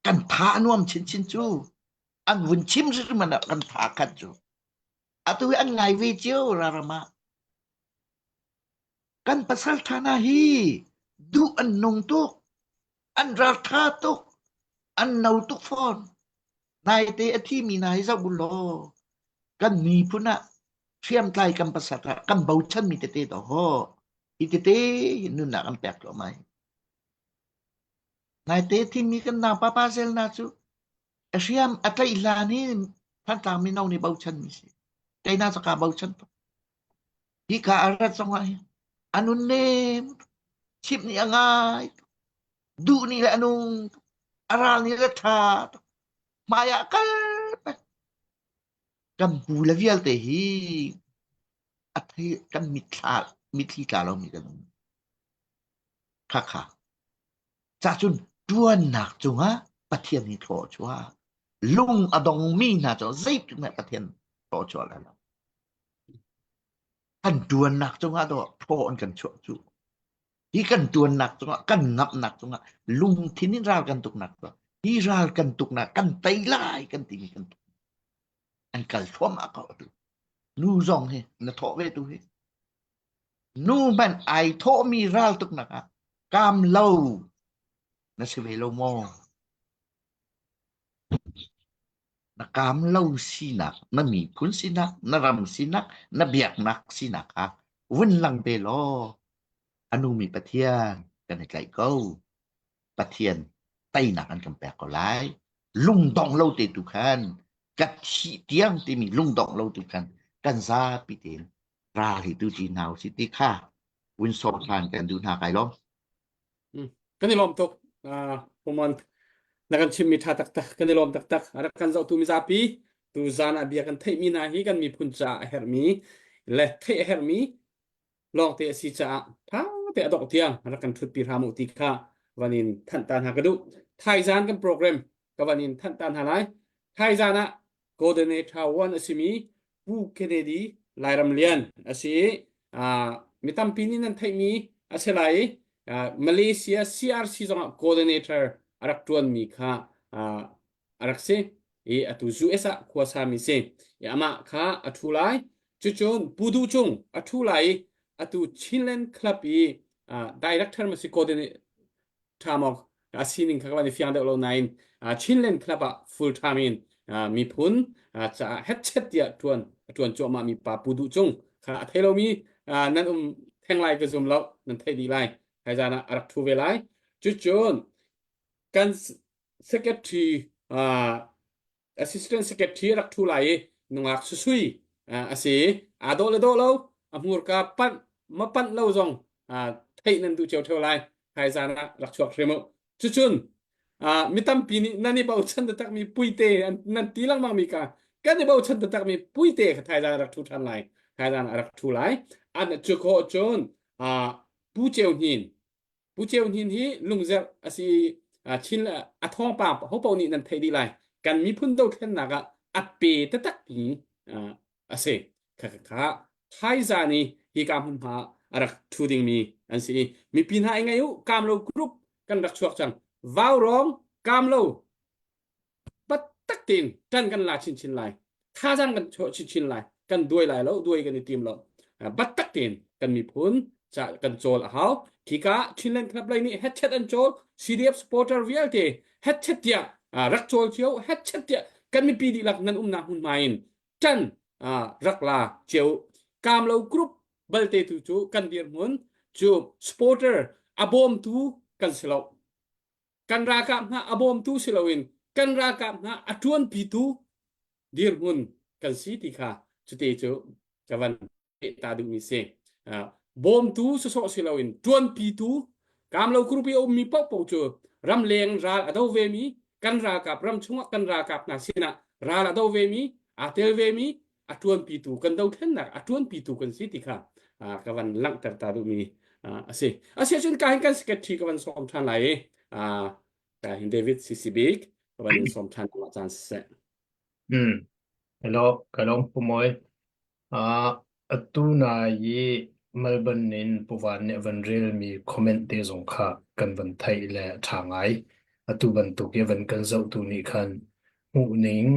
kan tha a nuam chinchin cu an vun chim hrimhrim ah kan tha khat cu atu hi an ngai ve cio raram ah kan pasal ṭha hna hi duh an nung tuk an ralṭha tuk an no tuk fawn naite a thimi hna hi zoh u law kan miphun ah hriamtlai kan pasal ah kan bochanmi tete to ho hi tete hi nunnak an pek thluahmah hi naite thimi kan nau papa zel na cu A hriam a tlaih hlan hi Thantlang mino nih bochan mi si. Keina caka bochan tuk. Hi ka a rat zong ah hin a nun nem chimh nih a ngai tuk. Duh nih le a nung tuk. A ral nih le ṭha tuk. Hmai ah kal peng. Kan pu le vialte hi a thei kan mitthla mitthli tla lomi kan um. Khakha. Cacun ṭuannak cungah Pathian hi thaw a chuah. Lung a dongmi hna cu zeitik hmanh Pathian thaw a chuah lai lo. Kan ṭuannak cungah dawh thaw an kan chuah cu. Hi kan ṭuannak cungah, kan ngamhnak cungah, lungthin in ral kan tuknak cu, hi ral kan tuknak kan tei lai kan timi kan tuk. An kal thluahmah ko atu. Nu zong hi na thawh ve tu hi. Nu hmanh ai thawhmi ral tuknak ah kaam lo na si ve lo maw? Na kaam lo sinak, na miphun sinak, na ram sinak, na biaknak sinak kha vun lang te law a nungmi Pathian kan i tlaih ko. Pathian teinak an kan pek ko lai. Lungdong lo te tu khan ka thih tiang timi lungdong lo tu khan kan zapi tein ral hi tu ci hna usih ti kha vun sawm hlan kan duh hna kai lawm. Kan i lawm tuk. Pumon na kan chimmi tha taktak kan i lawm taktak. A rak kan zohtu mizapi tu zan ah bia kan theihmi hna hi kan miphun caah a herhmi le theih a herhmi lawngte a si caah tha te a dongh tiang rak kan thutpi hram u ti kha van in thanh ta hna ka duh. Thaizan kan program ka van in thanh ta hna lai. Thaizan ah coordinator one a simi Pu Kennedy Lairam Lian a si i mi tampi nih nan theihmi a si lai i Malaysia CRC zongah coordinator a rak ṭuanmi kha a rak si i atu US ah khuasami si. I amah kha a ṭhu lai. Cucun Pu Duh Cung a ṭhu lai i atu Chinland Club i director ma si coordinator ṭha maw a sining kha ka van i fiang deuh lo nain Chinland Club ah full time in miphun caah hetchet tiah ṭuan a ṭuan cuahmah mi pa Pu Duh Cung kha a thei lomi nan um theng lai ka zum lo nan theih dih lai haizan ah a rak ṭhu ve lai cucun kan secretary assistant secretary rak ṭhu lai i nungak susui a si aa dawh le dawh lo a hmurka panh ma panh lo zong theih nan duh cio theo lai thaizan ah rak chuak hrim u cucun mi tampi nih nan i bochan taktak mi puite nan ti lengmang mi ka kan i bochan taktak mi puite kha thaizan rak ṭhu ṭhan lai thaizan a rak ṭhu lai an cu khawh cun pu ceu hnin Pu Ceu Hnin hi lungzerh a si i Chin a thawngpang hopaoh nih nan theih dih lai. Kan miphun dothlennak ah a pe taktakmi a si. Khakha thaizan i hika hmunhma a rak ṭhu dingmi an si i mipi hna i ngai u Kamlo group kan rak chuak cang. Vaurawng Kamlo Taktak tein ṭan kan la chinchin lai. Thazaang kan chuah chinchin lai. Kan duai lai lo, duai kan i tim lo. Battak tein kan miphun ca kan cawl a hau. Khika Chinland Club lei nih headchat an cawl, CDF supporter vialte headchat tiah rak cawl cio, headchat tiah kan mipi dihlak nan umnak hmunhma in ṭan rak la cio. Kamlo group balte tu cu kan dirhmun cu supporter a bawmtu kan si lo. Kan ralkap hna a bawmtu si loin kan ralkap hna a ṭuanpitu dirhmun kan si ti kha cute cu ka van ta duhmi si. Bawmtu sawsawh si loin ṭuanpitu Kamlo group i a ummi paohpaoh cu ramleng ral a do vemi kan ralkap ram chungah kan ralkap hna sinah ral a do vemi aa tel vemi a ṭuanpitu kan dothlennak a ṭuanpitu kan si ti kha ka van langhter ta duhmi a si. A si ahcun ka hin kan secretary ka van sawm ṭhan lai i ka hin David CC Bik ka van in sawm ṭhan ma caan siseh. Hmm. Hello, ka lawm Pu Mawi. Ah, atu nai i Melbourne in Pu Van nih a van relmi comment te zong kha kan van theih le a ṭha ngai. Atu bantuk i a van kan zohtu nih khan hmuhning,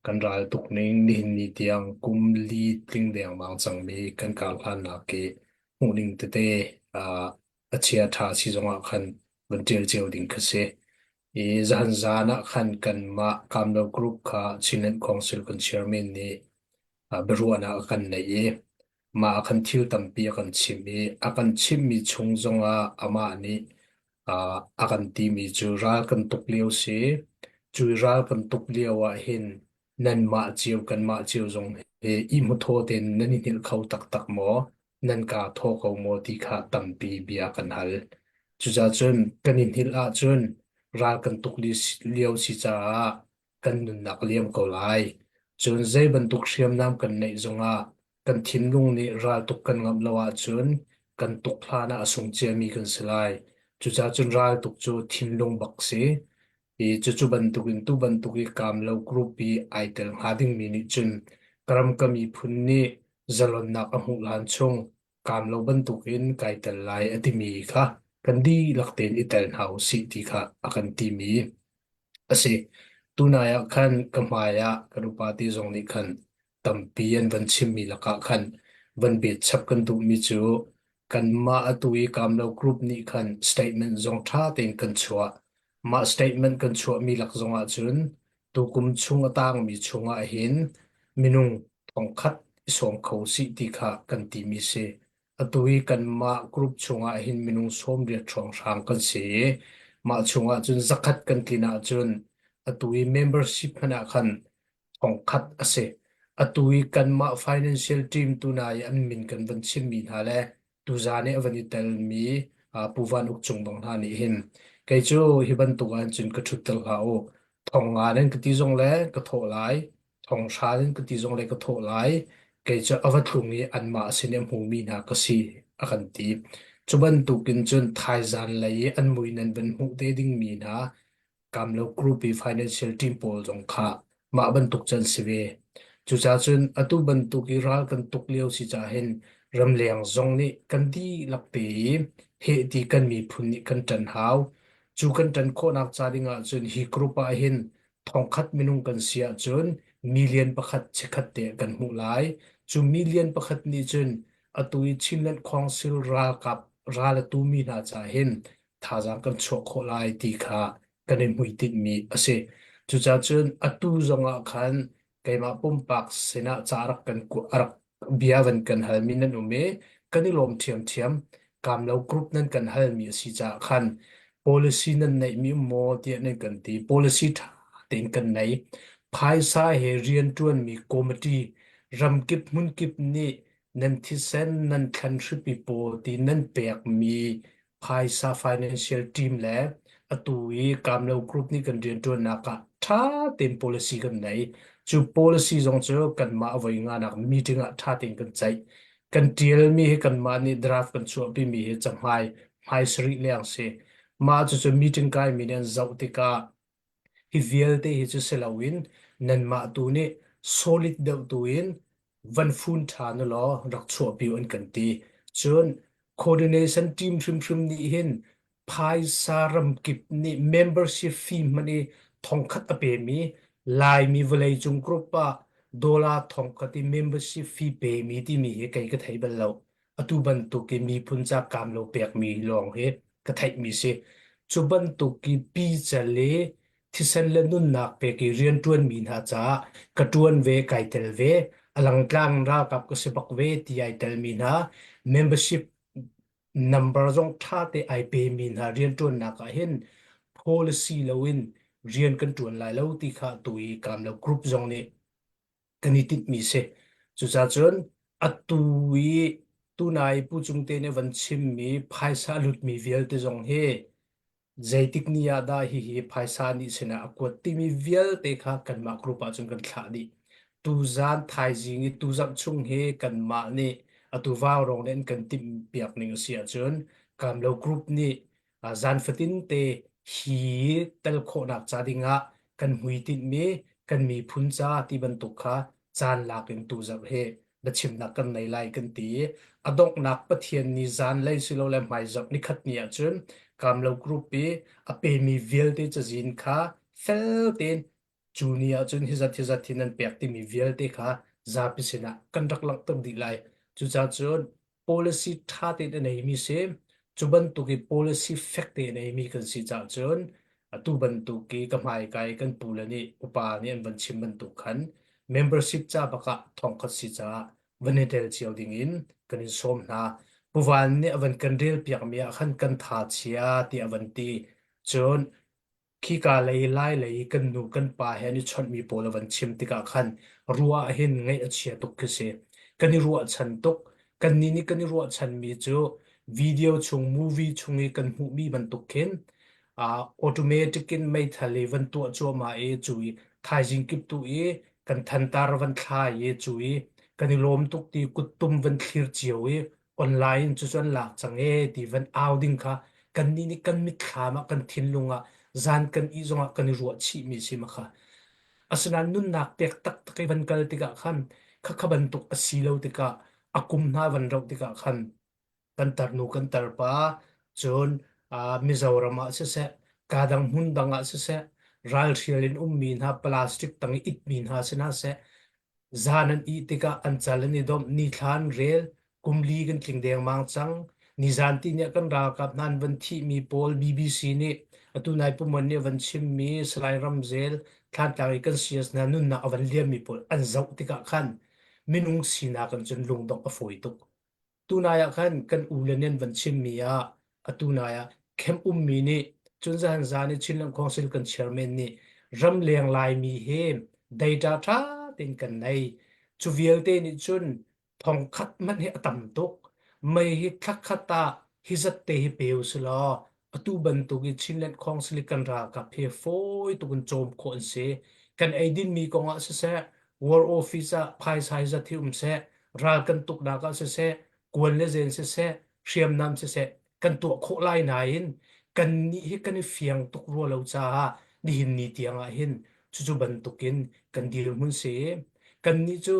kan ral tukning nihin ni tiang kum li tling dengmang cangmi kan karhlannak i hmuhning tete ah a chia ṭha si zongah khan van ṭial cio ding kha si. I zahan zan ah khan kanmah Kamlo Group kha Chinland Council kan chairman nih biaruahnak a kan neih i mah ah khan thil tampi a kan chimh i a kan chimhmi chung zongah amah nih a kan timi cu ral kan tuk lio si. Cu ral kan tuk lio ah hin nanmah cio kanmah cio zong hi ihmuthaw tein nan i hngilh kho taktak maw? Nan kaa thaw ko maw ti kha tampi bia kan hal. Cucacun kan i hngilh ahcun ral kan tuk lio si caah kan nunnak liam ko lai. Cun zei bantuk hriamnam kan neih zongah kan thinlung nih raltuk kan ngamh lo ahcun kan tuk hlan ah a sung ciami kan si lai. Cucaah cun raltuk cu thinlung bak si. I cucu bantukin tu bantuk i kaamlo group i ai tel hnga dingmi nih cun ka ram ka miphun nih zalonnak a hmuh hlan chung kaamlo bantukin kai tel lai a timi kha kan dihlak tein i tel hna usih ti kha a kan timi a si. Tunai ah khan ka hmai ah kan upate zong nih khan tampi an van chimmi lakah khan van bet chap kan duhmi cu kanmah atu i Kamlo Group nih khan statement zong ṭha tein kan chuah. Mah statement kan chuahmi lak zong ahcun tukum chung a tangmi chungah hin minung thongkhat i sawm kho sih ti kha kan timi si. Atu i kanmah group chungah hin minung 80 hrawnghrang kan si i mah chungah cun zakhat kan tlin ahcun atu i membership hmanh ah khan thongkhat a si. Atu i kanmah financial team tuna i an min kan van chimmi hna le tuzaan i a van i telmi Pu Van Uk Cung bang hna nih hin kei cu hi bantuk ah cun ka ṭhutter hlah u. Thong nga nan ka ti zong le ka thawh lai, thong hra nan ka ti zong le ka thawh lai. Kei cu a va tlung i anmah sin i a hmumi hna ka si a kan ti. Cu bantukin cun thaizan lei i an mui nan van hmuh te dingmi hna Kamlo Group i financial team pawl zong kha mah bantuk can si ve. Cucaah cun atu bantuk i ral kan tuk lio si caah hin ramleng zong nih kan dihlak te i heh ti kan miphun nih kan ṭan hau. Cu kan ṭan khawhnak ca ding ahcun hi group ah hin thongkhat minung kan si ahcun million pakhat chikkhat te kan hmuh lai. Cu million pakhat nih cun atu i Chinland Council ralkap ral a tumi hna caah hin thazaang kan chuah khawh lai ti kha kan i hmuitinhmi a si. Cucaah cun atu zongah khan keimah pumpak sinah ca rak kan rak bia van kan halmi nan um i kan i lawm ṭhiamṭhiam. Kamlo group nan kan halmi a si caah khan policy nan neihmi um maw tiah nan kan ti. Policy ṭha tein kan nei. Phaisa he rianṭuanmi committee ramkip hmunkip nih nan thisen nan thlan hripi pawl ti nan pekmi phaisa financial team le atu i Kamlo Group nih kan rianṭuannak ah ṭha tein policy kan nei. Cu policy zong cu kanmah voi nganak meeting ah ṭha tein kan ceih. Kan ṭialmi hi kanmah nih draft kan chuahpimi hi cahmai hmai sarih leng si. Mah cucu meeting kaimi nih an zoh tikah Hi vialte hi cu si loin nanmah tu nih solid deuh tu in van fun ṭhan u law rak chuahpi u an kan ti. Cun coordination team hrimhrim nih hin phaisa ramkip nih membership fee hmanh i thongkhat a pemi Laimi vawleicung group ah dollar thongkhat i membership fee pemi timi hi kei ka thei bal lo. Atu bantuk i miphun ca kaam lo pekmi lawng hi ka theihmi si. Cu bantuk i pical i thisen le nunnak pek i rianṭuanmi hna caah ka ṭuan ve, kai tel ve, a langtlang ralkap ka si bak ve ti ai telmi hna membership number zong ṭha te ai pemi hna rianṭuannak ah hin policy loin rian kan ṭuan lai lo ti kha tu i Kamlo group zong nih kan i tinhmi si. Cucaah cun atu i tunai Pu Cung Te nih van chimmi phaisa a lutmi vialte zong hi zeitik ni ah dah hihi phaisa nih sinah a kuat timi vialte kha kanmah group ah cun kan thlah dih. Tuzan thaizing i tuzarh chung hi kanmah nih atu vaurawng nih an kan timh piak ning a si ahcun Kamlo group nih zan fatin te hi tel khawhnak ca dingah kan hmuitinhmi kan miphun ca ti bantuk kha caan lak in tuzarh hi biachimnak kan nei lai kan ti i a donghnak Pathian ni zanlei silole hmaizarh nikhat ni ahcun Kamlo Group i a pemi vialte cazin kha fel tein cu ni ahcun hi zat hi zat hi nan pek timi vialte kha zapi sinah kan rak langhter dih lai. Cucaah cun policy ṭha tein a neimi si. Cu bantuk i policy fek tein a neimi kan si caah cun atu bantuk i ka hmaikai kan pule nih upa nih an van chim bantuk khan membership ca bak ah thongkhat si caah van i tel cio ding in kan in sawm hna. Pu Van nih a van kan rel piakmi ah khan kan tha chia tiah a van ti. Cun. Khika lei lai lei kan nu kan pa he an i chawnhmi pawl a van chim tikah khan ruah ah hin ngaih a chia tuk khi si. Kan i ruahchan tuk. Kannih nih kan i ruahchanmi cu video chung movie chung i kan hmuhmi bantuk khin uh, automatic in meithal i van tuah cuahmah i cu i thaizing kip tu i kan thantar van thla i cu i kan i lawm tuk ti kuttum van thlir cio i online cu cu an lak cang e ti van au ding kha kannih nih kan mitthlam ah kan thinlung ah zan kan ih zongah kan i ruah chihmi si ma kha asinain nunnak pek taktak i van kal tikah khan khakha bantuk a si lo tikah a kum hna van rauh tikah khan kan tarnu kan tarpa cun uh, Mizoram ah siseh kadang hmun dang ah siseh ralhrial in ummi hna plastic tang i itmi hna si hna seh Zan an ih tikah an cal an i domh, nithla an rel, kum li kan tling dengmang cang. Nizan tihni ah kan ralkap hna an van thihmi pawl BBC nih atu nai Pumon nih a van chimmi Salai Ramzel Thlantlang i kan CS hna nunnak a van liammi pawl an zoh tikah khan minung sinak in cun lungdongh a fawi tuk. Tunai ah khan kan u le nih an van chimmi ah atu nai ah camp ummi nih cun zahan zan i Chinland Council kan chairman nih ramleng Laimi he data ṭha tein kan nei. Cu vialte nih cun thongkhat hmanh hi a tam tuk. Mei hi thlakhat ah hi zat te hi pe usih law atu bantuk i Chinland Council i kan ralkap he fawi tuk in cawm khawh an si. Kan eidinmi kong ah siseh, war office ah phaisa hi zat hi um seh, ral kan tuknak ah siseh, kuan le zen siseh, hriamnam siseh, kan tuah khawh lai nain kannih hi kan i fiang tuk rua lo caah nihin ni tiang ah hin cucu bantukin kan dirhmun si. Kannih cu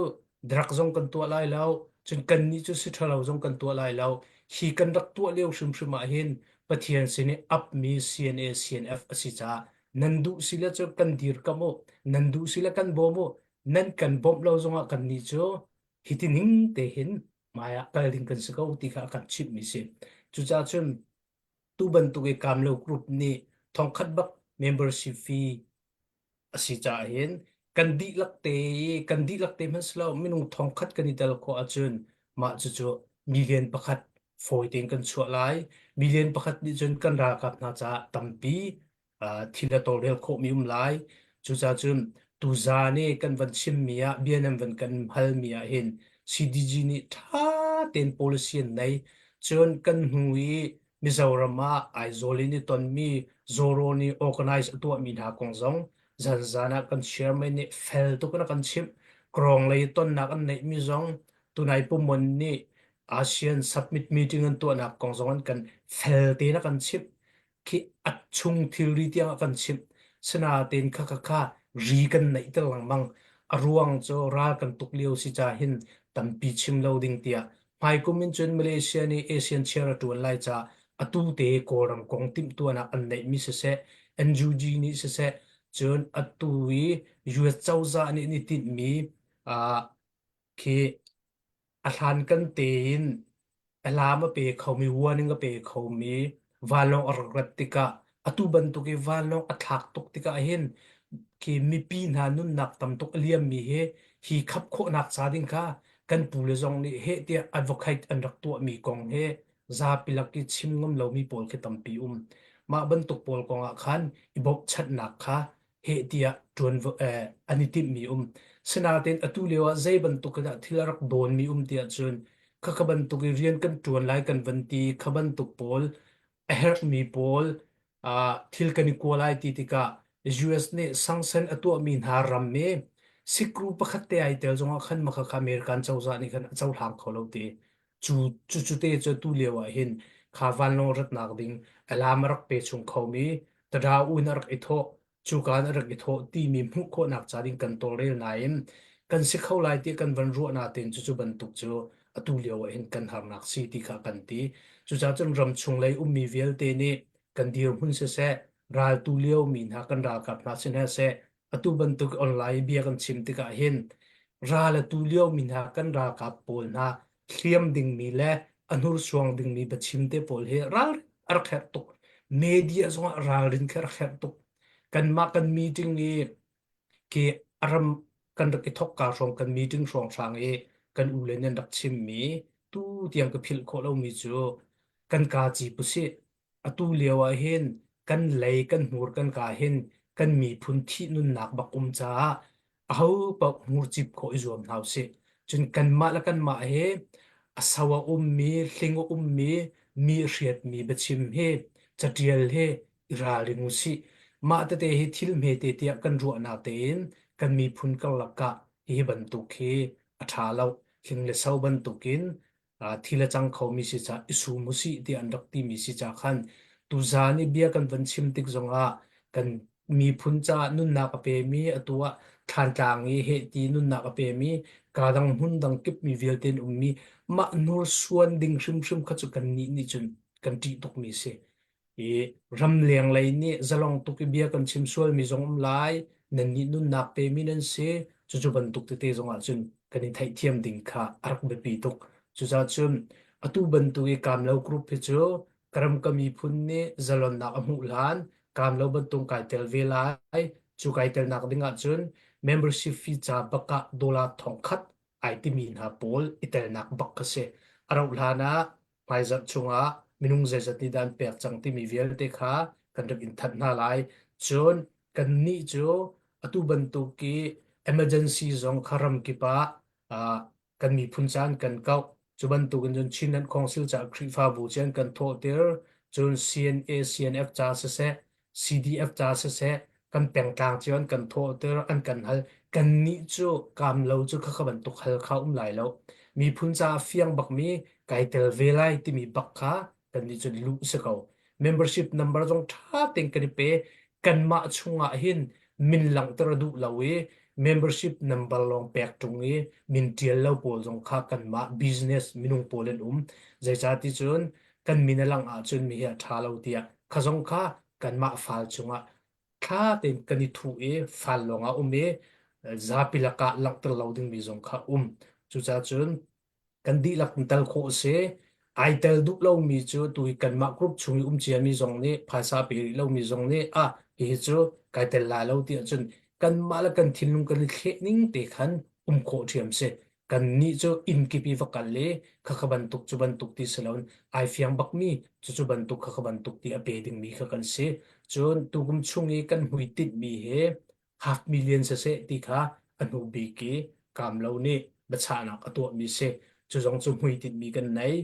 drug zong kan tuah lai lo, cun kannih cu si ṭhalo zong kan tuah lai lo. Hi kan rak tuah lio hrimhrim ah hin Pathian sin i apmi CNA CNF a si caah nan duh si le cu kan dirkamh u, nan duh si le kan bawm u, nan kan bawmh lo zongah kannih cu hiti ning te hin hmai ah kal ding kan si ko ti kha a kan chimhmi si. Cucaah cun tu bantuk i Kamlo group nih thongkhat bak membership fee a si caah hin kan dihlak te kan dihlak te hmanh si lo minung thongkhat kan i tel khawh ahcun mah cucu million pakhat fawi tein kan chuah lai. Million pakhat nih cun kan ralkap hna caah tampi thil a tawlrel khawhmi um lai. Cucaah cun tuzaan i kan van chimmi ah bia nan van kan halmi ah hin CDG nih ṭha tein policy an nei. Cun kan hnu i Mizoram ah Aizawl in i tonmi Zoro nih organize a tuahmi hna kong zong zanzan ah kan chairman nih fel tuk in a kan chimh. Krawng lei tonnak an neihmi zong tunai Pumon nih ASEAN summit meeting an tuahnak kong zong an kan fel tein a kan chimh. Khi a chung thilri tiang a kan chimh. Sinain kha kha kha ri kan neih ter lengmang. A ruang cu ral kan tuk lio si ca hin tampi chim lo ding tiah Hmaikum in cun Malaysia nih ASEAN chair a ṭuan lai caah atu te Kawlram kong timhtuahnak an neihmi siseh, NUG nih siseh, cun atu i US cozah nih an i tinhmi uh, khi a hlankan tein alarm a pe khomi, warning a pe khomi vanlawng a rak rat tikah atu bantuk i vanlawng a thlak tuk tikah hin khi mipi hna nunnak tam tuk a liammi hi hi khap khawhnak ca ding kha kan pule zong nih heh tiah advocate an rak tuahmi kong he zapi lak i chim ngam lomi pawl khi tampi um. Mah bantuk pawl kong ah khan i bawmhchanhnak kha heh tiah ṭuan eh, an i timhmi um. Sinain atu lio ah zei bantuk in dah thil a rak dawnmi um tiah cun khakha bantuk i rian kan ṭuan lai kan van ti kha bantuk pawl a herhmi pawl uh, thil kan i kua lai ti tikah US nih sanction a tuahmi hna ram i sikru pakhat te ai tel zongah khan maka kha American cozah nih khan a cohlang kho lo ti cu cu cu te cu tu lio ah hin kha vanlawng ratnak ding alarm a rak pe chung khomi tada un a rak i thawh cuka in a rak i thawh timi hmuh khawhnak ca ding kan tawlrel nain kan si kho lai ti kan van ruah natein cucu bantuk cu atu lio ah hin kan harnak si ti kha kan ti. Cucaah cun ramchung lei ummi vialte nih kan dirhmun siseh, raltu lio mi hna kan ralkap hna sin he seh, atu bantuk online bia kan chim tikah hin ral atu lio mi hna kan ralkap pawl hna hliam dingmi le a hnursuang dingmi biachim te pawl hi ral a rak herh tuk. Media zongah ralrin khi a rak herh tuk. Kanmah kan meeting i khi a ram kan rak i thawk ka hrawng kan meeting hrawnghrang i kan u le nan rak chimmi tu tiang ka philh khawh lomi cu kan kaa ci pu sih. Atu lio ah hin Kan lei kan hmur kan ka hin kan miphun thih nunnak bak um caah aho paoh hmurcip khawh i zuam hna usih. Cun kanmah le kanmah hi a so a ummi, hling a ummi, mi a hriatmi biachim hi catial hi i ralring usih. Mah tete hi thil hmete tiah kan ruahnak tein kan miphun karlak ah hi bantuk hi a ṭha lo. Hling le so bantukin thil a cang khomi si caah i sum usih tiah an rak timi si ca khan tuzaan i bia kan van chim tik zongah kan miphun caah nunnak a pemi atu ah Thlantlang i heh ti nunnak a pemi kadang hmun dang kip mi vialte an ummi mah hnursuan ding hrimhrim kha cu kannih nih cun kan ṭih tukmi si. I ramleng lei nih zalong tuk i bia kan chim sualmi zong um lai, nannih nunnak pemi nan si, cucu bantuk tete zongah cun kan i theihthiam ding kha a rak biapi tuk. Cucaah cun atu bantuk i Kamlo group hi cu ka ram ka miphun nih zalonnak a hmuh hlan Kamlo bantuk kai tel ve lai. Cu kai telnak ding ahcun membership fee ca bak ah dollar thongkhat ai timi hna pawl i telnak bak kha si. A rauh hlan ah hmaizarh chungah minung zeizat nih dah an pek cang timi vialte kha kan rak in thanh hna lai. Cun kannih cu atu bantuk i emergency zong kha ramkip ah uh, kan miphun caan kan kauh. Cu bantukin cun Chinland Council caah Khrihfabu cu an kan thawhtir. Cun CNA, CNF ca siseh, CDF ca siseh, kan pengtlang cio an kan thawhter, an kan hal. Kannih cu kaam lo cu khakha bantuk hal kha um lai lo. Miphun caah fiang bakmi kai tel ve lai timi bak kha kannih cu luh si ko. Membership number zong ṭha tein kan i pe. Kanmah chungah hin min langhter a duh lo i membership number lawng pek ṭung i min ṭial lo pawl zong kha kanmah business minung pawl an um. Zeicahti cun kan min a langh ahcun mi hi a ṭha lo tiah kha zong kha kanmah fal chungah thla tein kan i thuh i fal lawng ah um i zapi lakah langhter lo dingmi zong kha um. Cucaah cun kan dihlak in tel khawh a si. Ai tel duh lomi cu tu hi kanmah group chung i um ciami zong nih phaisa pe rih lomi zong nih ah hihi cu kai tel lai lo ti ahcun kanmah le kan thinlung kan i thleh ning te khan um khawh ṭhiam si. Kannih cu inn kip i va kal i khakha bantuk cu bantuk ti si loin ai fiang bakmi cucu bantuk khakha bantuk ti a pe dingmi kha kan si. Cun tukum chung i kan hmuitinhmi hi half million siseh ti kha a hnu bik i Kamlo nih biachahnak a tuahmi si. Cu zong cu hmuitinhmi kan nei.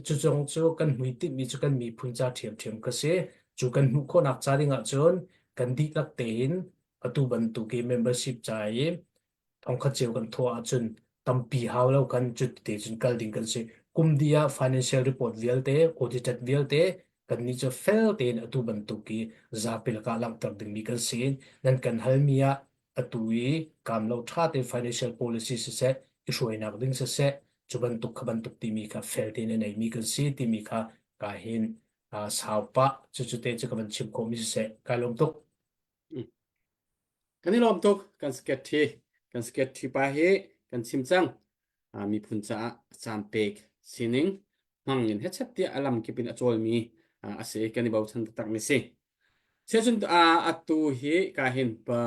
Cu zong cu kan hmuitinhmi cu kan miphun ca ṭhiamṭhiam ka si. Cu kan hmuh khawhnak ca dingah cun kan dihlak tein atu bantuk i membership ca i thongkhat cio kan thawh ahcun tampi hau lo kan cutte cun kal ding kan si. Kum dih ah financial report vialte, audited vialte kannih cu fel tein atu bantuk i zapi lakah langhter dingmi kan si. Nan kan halmi ah atu i kamlo ṭha tein financial policy siseh, i hruainak ding siseh, cu bantuk kha bantuk timi kha fel tein a neimi kan si timi kha ka hin sau pah cucu te cu ka van chim khawhmi siseh kai lawm tuk. Kan i lawm tuk kan secretary kan secretary pa hi kan chim cang miphun caah caan pek sining hmang in hechet tiah a lam kip in a cawlmi a si kan i bochan taktak mi si. Siacun atu hi ka hin pa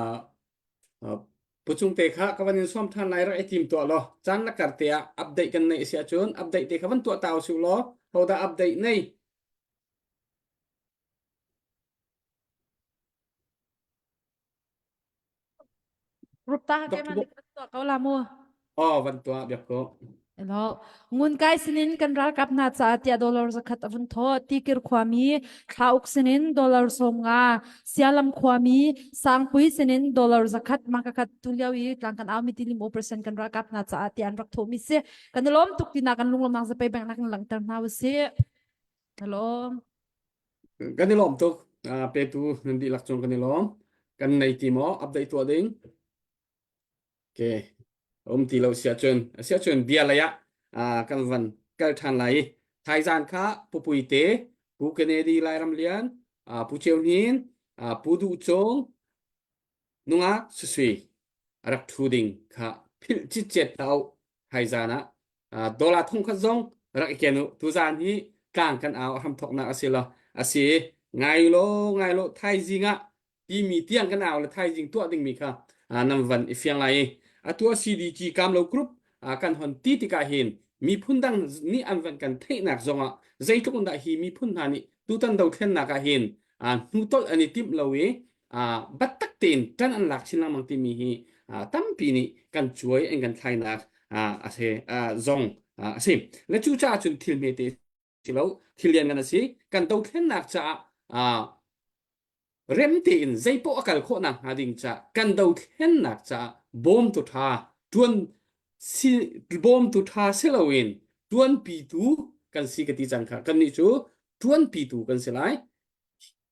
Pucung te kha ka van in sawm than lai rak i tim tuah law caan la kar te ah update kan neih si ahcun update te kha van tuah ta usih law hodah update nei Group ta ke man tuah ko la mu. Oh van tuah biak ko. Hello. Ngun kai sinin kan ralkap hna caah tiah dollar zakhat a vun thaw tikir khuami thlauk sinin dollar 50 sialam khuami sangpui sinin dollar zakhat makakhat tu lio i tlang kan au mi tilim operation kan ralkap hna caah tiah an rak thawh mi si kan i lawm tuk tina kan lunglawm nak zapei bank nak in langhter hna usih Hello. Kan i lawm tuk. Petu nan dihlak cung kan i lawm. Kan nei ti maw? Update tuah ding. Okay. Um ti lo sia cun. Sia cun bia lei ah kan van kal ṭhan lai. Thaizan kha Pu Pui te, Pu Kennedy Lairam Lian, Pu Ceu Hnin, Pu Duh Cung, Nungak susui a rak ṭhu ding kha philh citcet hlah u. Thaizan ah dollar thong khat zong rak i ken u. Tuzaan hi tlang kan au a hramthawknak a si lo. A si ngai law ngai law thaizing ah timi tiang kan au le thaizing tuah dingmi kha nan van i fiang lai i atu a CDG Kamlo Group kan hon ti tikah hin miphun dang nih an van kan theihnak zongah zeitluk in dah hi miphun hna nih tutan dothlennak ah hin. hnutolh an i timh lo i biatak tein ṭan an lak chin lengmang timi hi tampi nih kan cuai an kan thlainak a si zong a si. Le cucaah cun thil hmete si lo thil lianngan a si. Kan dothlennak caah rem tein zeipaoh a kal khawh nakhnga ding caah kan dothlennak caah bawmtu ṭha ṭuan si bawmtu ṭha si loin ṭuanpitu kan si ka ti cang kha kannih cu ṭuanpitu kan si lai.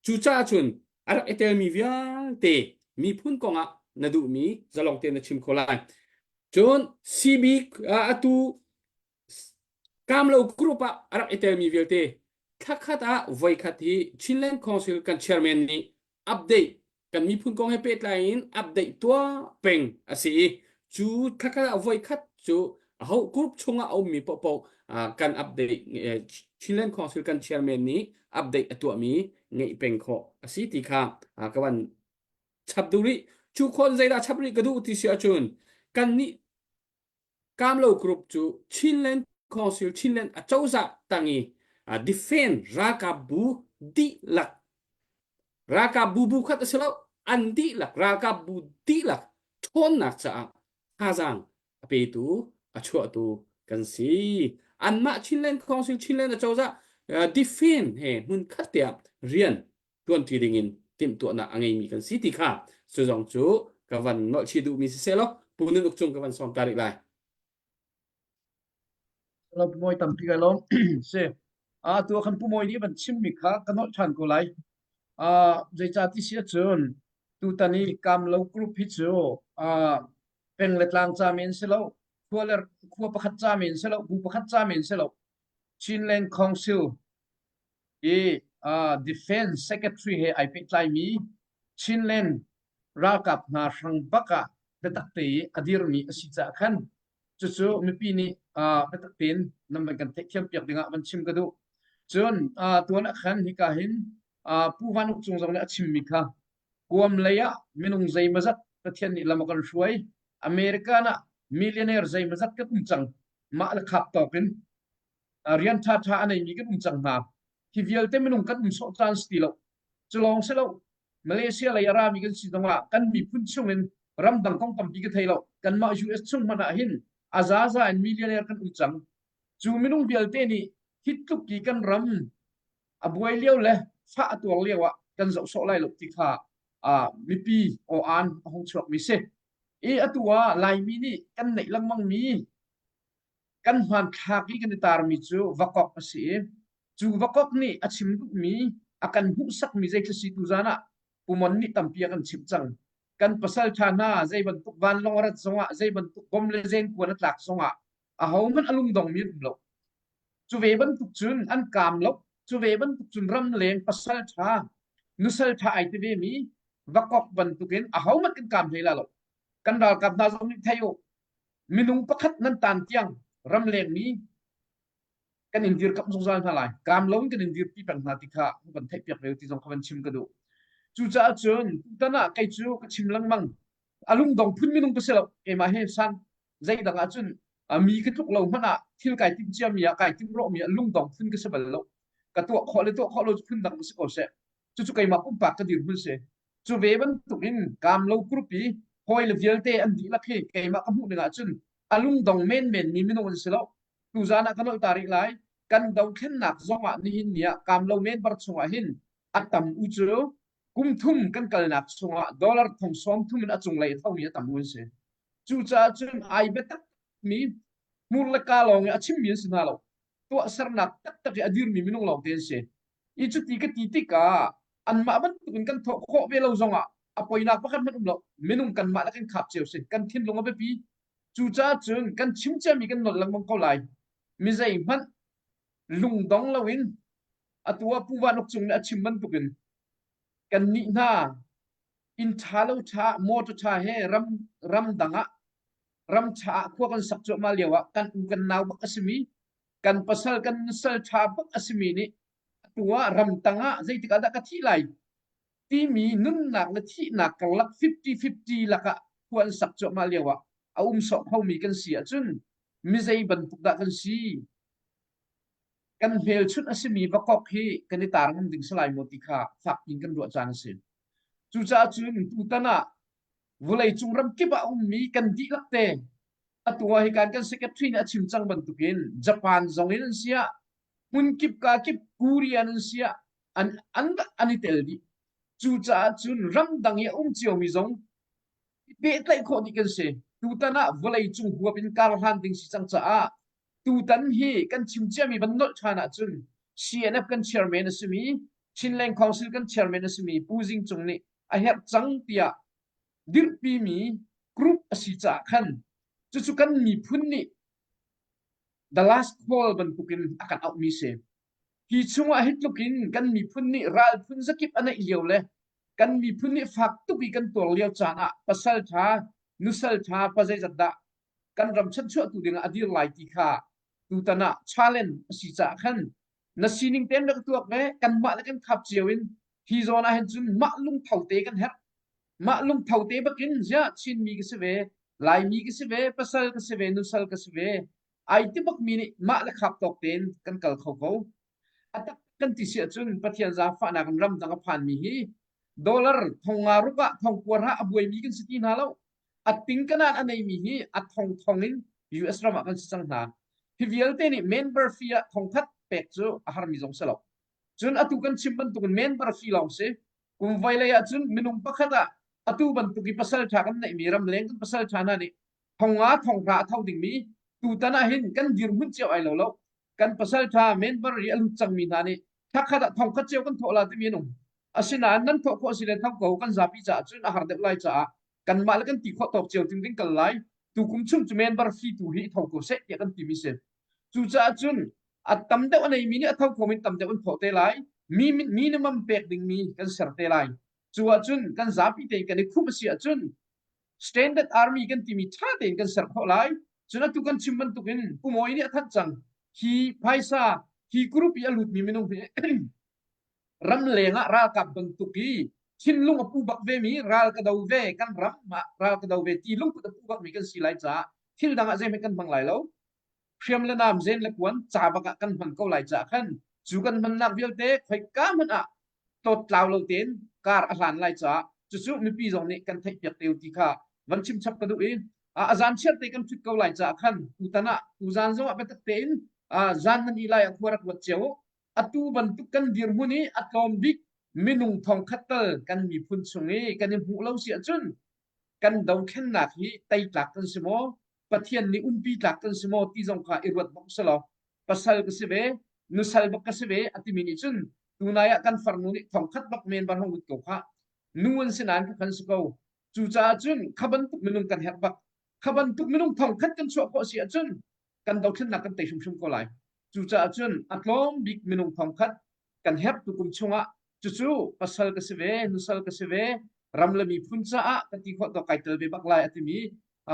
Cucaah cun a rak i telmi vialte miphun kongah na duhmi zalong tein na chim kho lai. Cun CB atu Kamlo group ah a rak i telmi vialte thlakhat ah voikhat hi Chinland Council kan chairman nih update kan miphun kong he pehtlai in update tuah peng a si i cu thlakhat ah voikhat cu aho group chungah a ummi paohpaoh kan update Chinland Council kan chairman nih update a tuahmi ngeih peng khawh a si ti kha ka van chap duh rih. Cu khawn zeidah chap rih ka duh ti si ahcun kannih Kamlo Group cu Chinland Council Chinland acozah tang i defend ralkap bu dihlak ralkap bu bu khat a si lo an dihlak ralkap bu dihlak ṭhawnnak caah thazaang a petu a chuahtu kan si anmah Chinland Council Chinland acozah defend he hmun khat tiah rian ṭuanṭi dingin timhtuahnak a ngeimi kan si ti kha cu zong cu ka van nolh chih duhmi si seh law Pu Nun Uk Cung ka van sawm ta rih lai. Lo Pu Mawi tampi ka lawm. Si. A tu khan Pu Mawi nih van chimmi kha ka nolh ṭhan ko lai. Uh, zeicah ti si ahcun tutan i Kamlo group hi cu uh, peng le tlang ca men si lo, khua le khua pakhat ca men si lo, bu pakhat ca men si lo. Chinland Council i uh, Defense Secretary he ai pehtlaimi Chinland ralkap hna hrang bak ah biatak te i a dirmi a si caah khan cucu mipi nih uh, biatak tein nan van kan theihthiam piak dingah van chim ka duh. Cun uh, tuan ah khan hika hin uh, Pu Van Uk Cung zong nih a chimmi kha Guam lei ah minung zeimawzat Pathian nih lam a kan hruai. American ah millionaire zeimawzat kan um cang. Mah le khap tawk in rian ṭhaṭha a neimi kan um cang hna. Hi vialte minung kan um sawh caan si ti lo. Cu lawng si lo, Malaysia lei a rami kan si zongah kan miphun chungin ramdang kong tampi ka thei lo. Kanmah US chung hmanh ah hin a zaza in millionaire kan um cang. Cu minung vialte nih hi tluk i kan ram a buai lio le fah a tuar lio ah kan zoh sawh lai lo ti kha uh, mipi aw-aan a hung chuakmi si. I atu ah Laimi nih kan neih lengmang mi kan hmanthlak i kan i tarmi cu vakok a si i cu vakok nih a chim duhmi a kan hmuhsakmi zeithil si tuzan ah Pumon nih tampi a kan chimh cang. Kan pasal ṭha hna zei bantuk vanlawng a rat zongah zei bantuk bom le zenkuan a tlak zongah ahohmanh a lungdongmi an um lo. Cu ve bantuk cun an kaam lo. Cu ve bantuk cun ramleng pasal ṭha nusal ṭha ai ti vemi vakok bantukin ahohmanh kan kaam hlei la lo. Kan ralkap hna zong nih thei u minung pakhat nan tan tiang ramlengmi kan in dirkamh zungzal hna lai kaam lo in kan in dirpi peng hna ti kha kan theih piak ve ti zong kha van chim ka duh cucaah cun tutan ah kei cu ka chim lengmang a lungdong phun minung ka si lo keimah he san zeidang ah cun mi ka tluk lo hmanh ah thil kai tim cia mi ah kai tim rawh mi ah lungdong phun ka si bal lo ka tuah khawh le tuah khawh lo phun dang si ko seh cucu keimah pumpak ka dirhmun si Cu ve bantukin kaamlo group i hawile vialte an dihlak hi keimah ka hmuh ning ahcun a lungdong menmen mi minung an si lo. Tuzaan ah ka nolh ta rih lai. Kan dothlennak zongah nihin ni ah kaamlo member chungah hin a tam u cu kum thum kan kalnak chungah dollar thong sawm thum in a cunglei a thomi a tam u an si. Cucaah cun ai biatak mi hmur le ka lawng i a chimmi an si hna lo. Tuahsernak taktak i a dirmi minung lawngte an si. I cuti ka ti tikah anmah bantukin kan thawh khawh ve lo zongah a poinak pakhat hmanh um lo. Minung kanmah le kan khap cio si. Kan thinlung a biapi. Cucaah cun kan chim ciami kan nolh lengmang ko lai. Mi zeihmanh lungdong loin atu ah Pu Van Uk Cung nih a chim bantukin kannih hna inn ṭha lo ṭha motor ṭha he ram ramdang ah ram ṭha ah khua kan sak cuahmah lio ah kan u kan nau bak a simi kan pasal kan nusal ṭha bak a simi nih atu ah ramtang ah zeitik ah dah ka thih lai timi nunnak le thihnak karlak 50-50 lakah khua an sak cuahmah lio ah a um sawh khomi kan si ahcun mi zei bantuk dah kan si? Kan hmelchunh a simi vakok hi kan i tar ngam ding si lai maw ti kha fak piin kan ruah caan a si. Cucaah cun tutan ah vawleicung ramkip ah a ummi kan dihlak te atu ah hikan kan secretary nih a chim cang bantukin Japan zong in an siah hmunkip ka kip Korean an siah an an an i tel dih. Cucaah cun ramdang i a um ciomi zong i pehtlaih khawh dih kan si. Tutan ah vawleicung huap in kar hlan ding si cang caah tutan hi kan chim ciami van nolh ṭhan ahcun CNF kan chairman a simi Chinland Council kan chairman a simi Pu Zing Cung nih a herh cang tiah dirhpimi group a si caah khan cucu kan miphun nih the last call bantukin a kan auhmi si. Hi chungah hi tluk in kan miphun nih ral phun zakip a neih lio le kan miphun nih fak tuk i kan tuar lio caan ah pasal ṭha nusal ṭha pa zeizat dah kan ram chanchuahtu dingah a dir lai ti kha tutan ah challenge a si caah khan na sining tein rak tuak ve kanmah le kan khap cio in hi zawn ah hin cun mah lungtho te kan herh mah lungtho te bakin ziah Chinmi ka si ve Laimi ka si ve pasal ka si ve nusal ka si ve ai ti bak mi nih mah le khap tawk tein kan kal kho ko a tak kan ti si ahcun Pathian zaangfahnak in ramdang a phanmi hi dollar thong nga ruk ah thong kuar ah a buaimi kan si ti hna lo a ting kanan a neimi hi a thong thong in US ram ah kan si cang hna hi vialte nih member fee ah thong khat pek cu a harmi zong si lo cun atu kan chim bantukin member fee lawng si kum voi lei ah cun minung pakhat ah atu bantuk i pasal ṭha kan neihmi ramleng kan pasal ṭha hna nih thong nga thong hra a tho dingmi tutan ah hin kan dirhmun cio ai lo lo kan pasal ṭha member i a lut cangmi hna nih thakhat ah thong khat cio kan thawh la timi an um asinain nan thawh khawh si le tho ko kan zapi caah cun a har deuh lai caah kanmah le kan ti khawh tawk cio ting ding kal lai tukum chung cu member fee tu hi tho ko seh tiah kan timi si cucaah cun a tam deuh a neimi nih a tho khomi tam deuh an thawh te lai mi minimum pek dingmi kan ser te lai cu ahcun kan zapi tein kan i khumh a si ahcun standard army kan timi ṭha tein kan ser khawh lai cun atu kan chim bantukin pumawi nih a thanh cang hi phaisa hi group i a lutmi minung hi ramleng ah ralkap bantuk i thinlung a pu bak ve mi ral ka do ve kan ram ah ral ka do ve ti lungput a pu bak mi kan si lai caah thil dang ah zeihmanh kan hmang lai lo hriam le nam zen le kuan ca bak ah kan hman ko lai caah khan cu kan hmannak vialte khoika hmanh ah tlawttlau lo tein kar a hlan lai caah cucu mipi zong nih kan theihpiak te ti kha van chim chap ka duh i a zan chiar te kan thut ko lai caah khan tutan ah tuzan zong ah biatak tein zan nan i lai ah khua rak ruat cio atu bantuk kan dirhmun i a tlawm bik minung thong khat tal kan miphun chung i kan i hmuh lo si ahcun kan dothlennak hi tei tlak kan si maw Pathian nih umpi tlak kan si maw ti zong kha i ruat bak selaw pasal ka si ve nusal bak ka si ve a timi nih cun tunai ah kan farnu nih thong khat bak men bar hong lut ko kha nu an si nain ka khan si ko cucaah cun kha bantuk minung kan herh bak kha bantuk minung thong khat kan chuah khawh si ahcun kan dothlennak kan tei hrimhrim ko lai cucaah cun a tlawm bik minung thong khat kan herh tukum chungah cucu pasal ka si ve nusal ka si ve ram le miphun caah ka ti khawh tawk kai tel ve bak lai a timi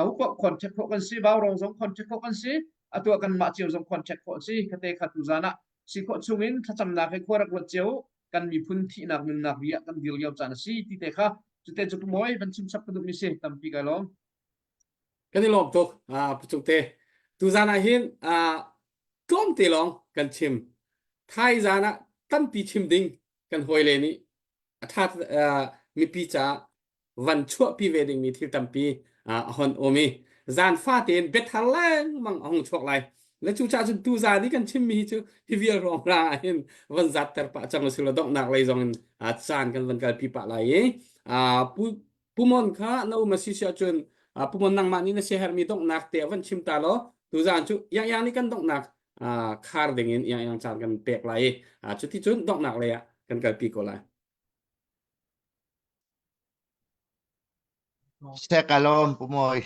hupo contact khawh kan si vaurong zong contact khawh kan si atu kan mah cio zong contact khawh si khate kha tu zan ah si khawh chungin thlacamnak he khua rak ruat cio kan miphun thihnak nunnak ri ah kan dir lio caan a si ti te kha cute cu moi van chim chap ka duh mi si tampi kai lawm Kan i lawm tuk Pucung te. Tuzan ah hin tlawmte lawng kan chim. Thai zan ah tampi chim ding kan hawile nih a ṭha mipi caah van chuahpi ve dingmi thil tampi a hon um i zan fate in biathar lengmang a hung chuak lai. Le cucaah cun tuzan i kan chimmi hi cu hi vial ruang ra ah hin van zatter pah cang usih law donghnak lei zong in caan kan van kalpi pah lai i pu Pumon kha na um a si si ahcun Pumon nangmah nih na siaherhmi donghnak te van chim ta law tuzaan cu iang nih kan donghnak khar ding in iang iang caan kan pek lai i cuti cun donghnak lei ah kan kalpi ko lai. Sek alom pumoy.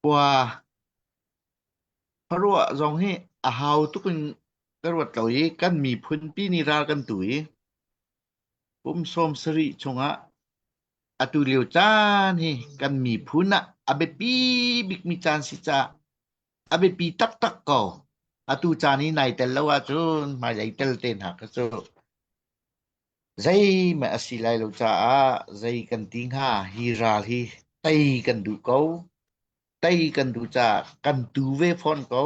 Kua Khuaruah zong hi a hau tuk in ka ruat lo i kan miphunpi nih ral kan tu i kum 70 chungah atu lio caan hi kan miphun ah a biapi bikmi caan si caah a biapi taktak ko. Atu caan hi nai tel lo ahcun hmailei tel te hna kha cu zeihmanh a si lai lo caah zei kan ti hnga hi ral hi tei kan duh ko. Tei kan duh caah kan tu ve fawn ko.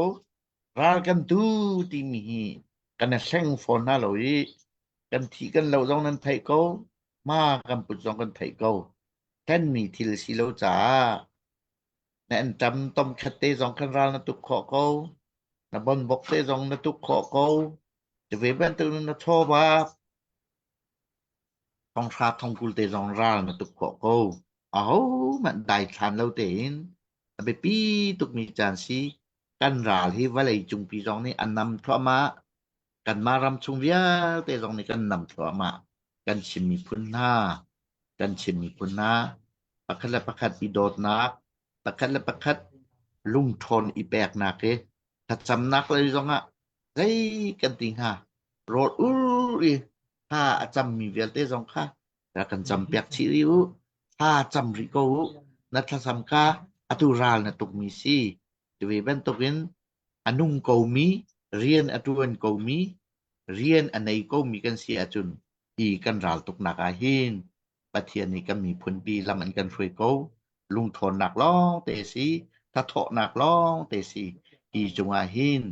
Ral kan tu timi hi kan i hleng fawn hna lo i kan thih kan loh zong nan theih ko. Hma kan put zong kan theih ko. Hlenmi thil si lo caah na anṭam tom khat te zong khan ral na tuk khawh ko. Na bonbok te zong na tuk khawh ko. Cuve bantuk in na chawva thonghra thongkul te zong ral na tuk khawh ko. Ahohmanh daithlan lo tein a biapi tukmi caan si. Kan ral hi vawlei cungpi zong nih an nam thluahmah. Kanmah ram chung vialte zong nih kan nam thluahmah. Kan Chin miphun hna, kan Chin miphun hna, pakhat le pakhat i dawtnak, pakhat le pakhat lungṭhawn i peknak hi thlacamnak lei zongah zei kan ti hnga rawl ur i thla a cammi vialte zong kha rak kan campiak chih rih u thla cam rih ko u na thlacam kha atu ral na tukmi si ti bantukin a nung komi rian a ṭuan komi rian a nei komi kan si ahcun hi kan ral tuknak ah hin Pathian nih kan miphunpi lam an kan hruai ko. Lungṭhawnnak lawng te si, thathawhnak lawng te si. Hi cungah hin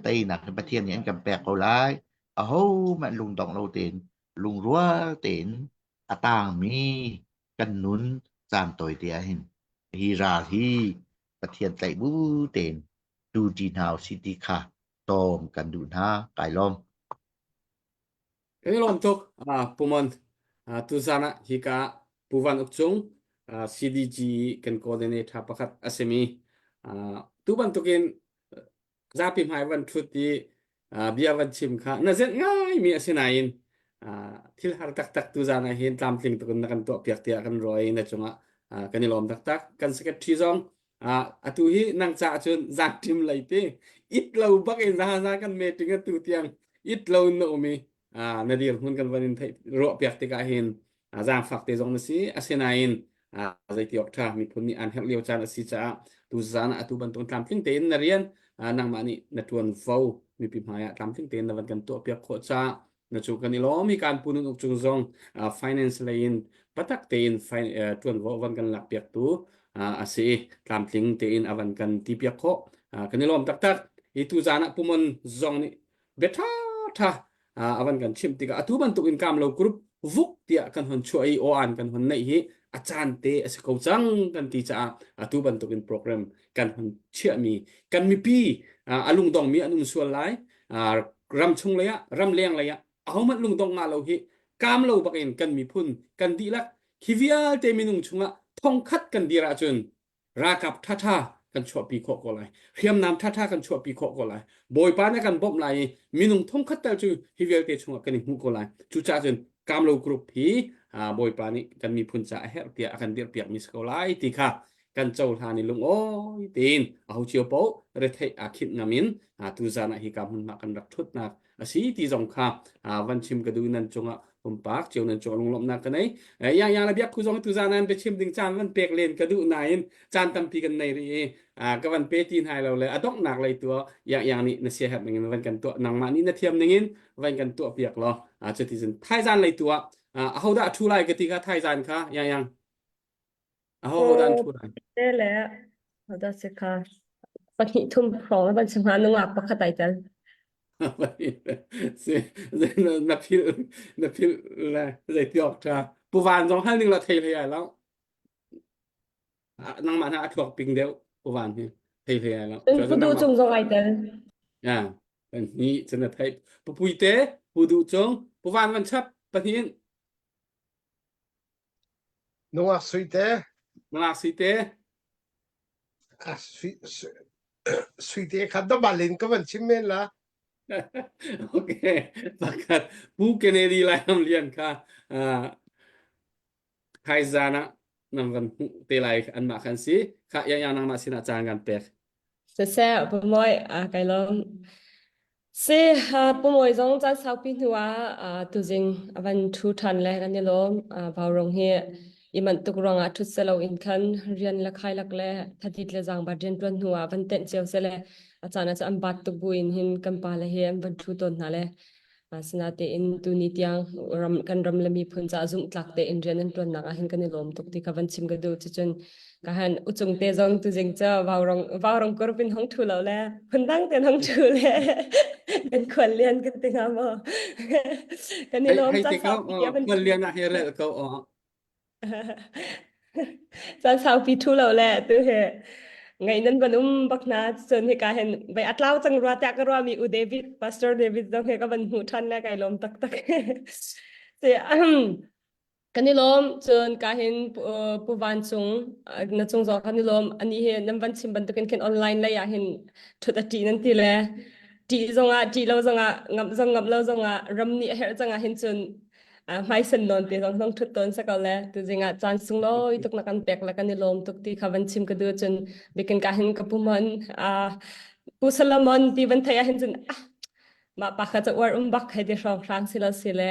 teinak hi Pathian nih an kan pek ko lai. Ahohmanh lungdong lo tein, lungrual tein a tangmi kan nun caan tawi te ah hin hi ral hi Pathian tlaih bu tein tu ṭi hna usih ti kha tawm kan duh hna. Kai lawm. Kan i lawm tuk. Uh, Pumon, uh, tuzan ah hika Pu Van Uk Cung uh, CDG kan coordinator pakhat a simi uh, tu bantukin zapi hmai van thut i uh, bia van chim kha na zenh ngai mi a si nain uh, thil har taktak tu zan ah hin tlamtling tukin na kan tuah piak tiah kan ruai na cungah uh, kan i lawm taktak kan secretary zong uh, atu hi nang ca cun zan tim lei ti it lo bak in za za kan meeting atu tiang it lo in na um i uh, na dir hmun kan van in theih ruah piak tikah hin uh, zaangfak te zong na si asinain uh, zeiti awk tha miphun nih an herh lio caan a si caah tu zan ah atu bantuk tlamtling tein na rian uh, nangmah nih na tuan vo mipi hmai ah tlamtling tein na van kan tuah piak khawh caah na cu kan i lawm hi kan punun uk cung zong finance lei in patak tein tuanvo van kan lak piak tu a si i tlamtling tein a van kan ti piak khawh kan i lawm taktak hi tu zan ah pumon zong nih bia tha tha a van kan chimh tikah atu bantuk in kam lo group vuk tiah kan hon chuah i o an kan hon neih hi a caan te a si ko cang kan ti caah atu bantuk in program kan hon chiahmi kan mipi a lungdong mi an um sual lai ram chung lei ah ram leng lei ah ahohmanh lungdong nga lo hi kaam lo bakin kan miphun kan dihlak hi vialte minung chungah thongkhat kan dir ahcun ralkap ṭhaṭha kan chuahpi khawh ko lai hriamnam ṭhaṭha kan chuahpi khawh ko lai bawipa na kan bawmh lai i minung thongkhat tal cu hi vialte chungah kan i hmuh ko lai cucaah cun kamlo group hi bawipa nih kan miphun ca a herh tiah a kan dirhpiakmi si ko lai ti kha kan cohlan i lungawi tein aho cio paoh retheih aa khinh ngam in tuzan ah hika hmunhma kan rak ṭhutnak a si ti zong kha van chim ka duh nan cungah pumpak cio nan cungah lunglawmhnak ka nei yang yang le biak khu zong tuzan ah biachim ding caan van pek len ka duh nain caan tampi kan nei rih i ka van pe ti hna lo le a donghnak lei tu yang yang nih na siaherh ning in van kan tuah nangmah nih na thiam ning in van kan tuah piak law cuti cun thaizan lei tu ah ahodah a ṭhu lai ka ti kha thaizan kha yang yang Aho dan thu lai? Te le da se kha pahnih thum hrawng ban si hnga nungak pakhat ai tel. Si na phil na phil le zei ti awk tha. Pu Van zong hal ning la thei hlei ai lo. Nangmah na a thuak ping deuh Pu Van hi thei hlei ai lo. Pu Du cung zong ai tel. Ya, ni cun na thei. Pu Pui te, Pu Du cung, Pu Van van chap pahnih Nungak suite. Nungak suite. Ah, sui, suite kha dabal in ka van chim men la. Okay. Pakhat Pu Kennedy Lairam Lian kha uh, thaizan ah nang van hmuh te lai anmah khan si. Kha yang yang nangmah sinah caan kan pek. Siseh, Pumawi, ah, kai lawm. Si, ah, Pumawi zong caan saupi hnu ah ah, tuzing a van ṭhu ṭhan le kan i lawm. Ah, Vaurong hi i manh tuk ruangah ṭhut selo in khan rian le khai lak le thadit le zaangbat rian ṭuan hnu ah van tenh cio sele a caan ah cun an baat tuk buin hin kan pale he an van ṭhu tawn hna le. Asinain tuni tiang ram kan ram le miphun caah zumhtlak tein rian an ṭuannak ah hin kan i lawm tuk ti kha van chim ka duh. Cucun ka han uchung te zong tuzing cu vaurong vaurong group in hong ṭhu lo le phundang ten hong ṭhu le kan khual lian kan ti hnga maw? Kan i Hei lawm hei ca te ko saupi a van khual lian ah hi rel ko aw. Caan saupi ṭhu lo le tu hi ngaih nan van um bak hna cun hika hin vai a tlau cang rua tiah ka ruahmi U David Pastor David zong he ka van hmuh ṭhan le kai lawm taktak. Si kan i lawm cun ka hin Pu Van Cung na cung zong kan i lawm ani hi nan van chim bantukin khin online lei ah hin ṭhut a ṭih nan ti le ṭih zongah ṭih lo zongah ngamh zong ngamh lo zongah ram nih a herh cang ah hin cun hmaisen nawn te zong zong thut tawn sa ko le tuzing ah caan sunglawi tuk na kan pek le kan i lawm tuk ti kha van chim ka duh cun bikin ka hin ka pu mon pu Solomon ti van thei ah hin cun ah mah pa kha ca uar um bak hei ti hrawng hrang si lo si le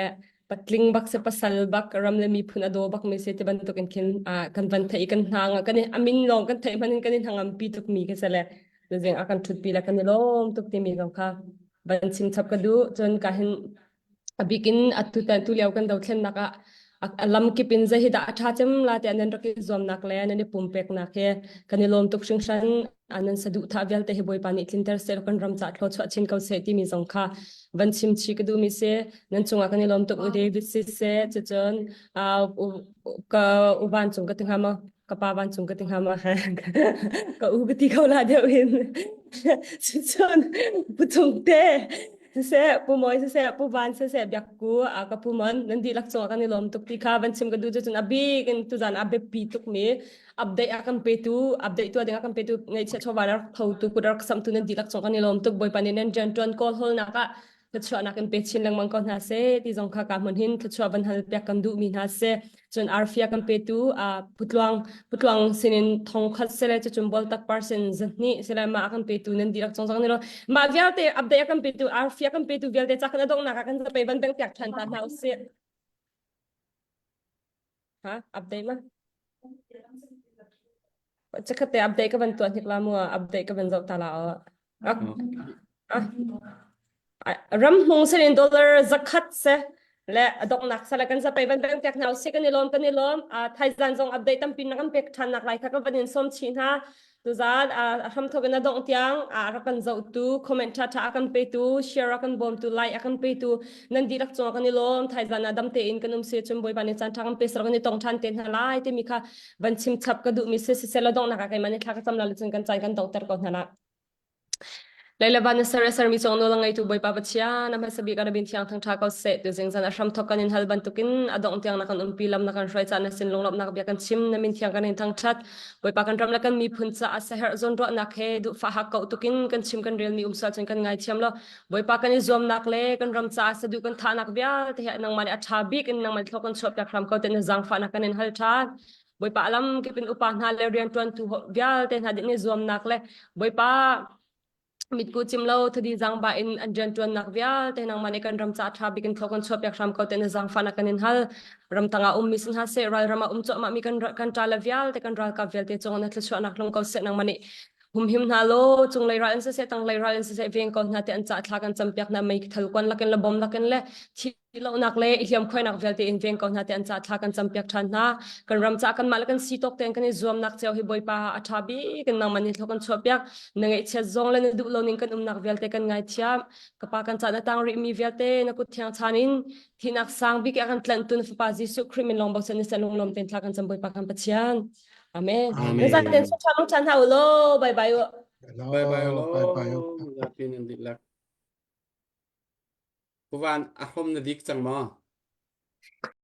patling bak se pasal bak ram le miphun a daw bak mi se ti bantuk in khin kan van thei kan hna nga kan amin lawng kan theih hman in kan i hnangam pi tuk mi ka se le tuzing a kan thut pi le kan i lawm tuk ti mi zong kha van chim chap ka duh cun ka hin A bik in atu tu lio kan dothlennak ah a lamkip in zei hi dah a ṭha cem la tiah nan rak i zuamnak le nan i pumpeknak hi kan i lawm tuk hringhran. Nan saduhthah vialte hi Bawipa nih tlinter seh kan ram ca thluachuah chin ko seh timi zong kha van chim chih ka duhmi si. Nan cungah kan i lawm tuk u David siseh cucun ka u vancung ka ti hnga maw? Ka pa vancung ka ti hnga maw? Ka u ka ti ko la deuh in. Cucun Pu Cung Te Siseh, Pu Mawi siseh, Pu Van siseh, Biakku, a ka Pu Mon, nan dihlak cungah kan i lawm tuk ti kha van chim ka duh cu cun a bik in tuzan a biapi tukmi update a kan petu, update tuah ding a kan petu ngaihchiah chawva rak thotu kut rak samtu nan dihlak cung kan i lawm tuk. Bawipa nih nan rian ṭuan kawl hawlnak ah thluachuahnak in pe chin lengmang ko hna seh ti zong kha ka hmun hin thluachuah van hal piak kan duhmi hna seh. Cun arfia kan petu putluang putluang sinin thong khat sele cucun boltak parsen zahnih sele ma kan petu nan dihlak cong zong ni lo mah vialte update a kan petu arfia kan petu vialte ca kan adonghnak ah kan zapei van beng piak than ta hna usih ha update ma Chikkhat te update ka van tuah hnik la mu update ka van zoh ta la ah ram hmung sin in dollar zakhat se le adoknak sala kan zapei van beng piak hna usih kan i lawm kan i lawm thaizan zong update tampi na kan pek than nak lai kha ka van in som chih hna tuzan a hramthok in a dongh tiang a rak kan zohtu comment ṭha ṭha a kan petu share a kan bawmtu like a kan petu nan dihlak cungah kan i lawm thaizan ah dam tein kan um si cun Bawipa nih caan ṭha kan pe sar kan i tong ṭhan te hna lai timi kha van chim chap ka duhmi si siseh la donghnak ah keimah nih thla ka cam la cun kan caan kan donghter ko hna la Leilevan na ser a sermi cung nawl a ngeitu Bawipa Pathian, a hmasa bik a rabin thiang thangṭha ko seh. Tuzing zan a hramthawk kan in hal bantukin a dongh tiang na kan umpi lam na kan hruai caah na sin lunglawmhnak bia kan chim, na min thiang kan in thangṭhat. Bawipa kan ram le kan miphun caah saherh zawnruahnak he duhfah hakkauh tukin kan chim kan relmi um sual cun kan ngaithiam lo. Bawipa kan i zuamnak le kan ram caah saduh kan thahnak vialte he nangmah nih a ṭha bik in nangmah thlawk kan chuahpiak hram ko tiah na zaangfahnak kan in hal ṭhan. Bawipa alam kip in upa hna le rianṭuantu vialte hna nih zuamnak le Bawipa mitku cim lo thadi zangba in an rianṭuannak vialte nangmah nih kan ram ca ṭha bik in thlawk kan chuahpiak hram ko tiah na zaangfahnak kan in hal. Ramtang ah ummi si hna seh, ralram ah um cuahmah mi kan kan ṭa le vialte kan ralkap vialte cungah na thluachuahnak hlung ko seh nangmah nih humhim hna law cunglei ral in siseh tanglei ral in siseh veng ko hna tiah an ca thla kan campiak hna mei thal kuan lakin le bom lakin le thi lohnak le i hliamkhuainak vialte in veng ko hna te an ca thla kan campiak ṭhan hna kan ram ca kanmah le kan si tawk tein kan i zuamnak cio hi Bawipa a ṭha bik in nangmah nih thlo kan chuahpiak na ngaihchiat zong le na duh lo ning kan umnak vialte kan ngaithiam ka pa kan ca na tang rihmi vialte na kut thiang chan in thihnak sang bik a kan tlanhtu na fapa Jesuh Khrih min lawng bochan ni lung lawm tein thla kan cam Bawipa kan Pathian Amen. Amen. Zan ten so chan chan hau lo bye bye. Bye bye lo. Bye bye. Zapi nan dihlak. Puvan a hrom na dik cang maw?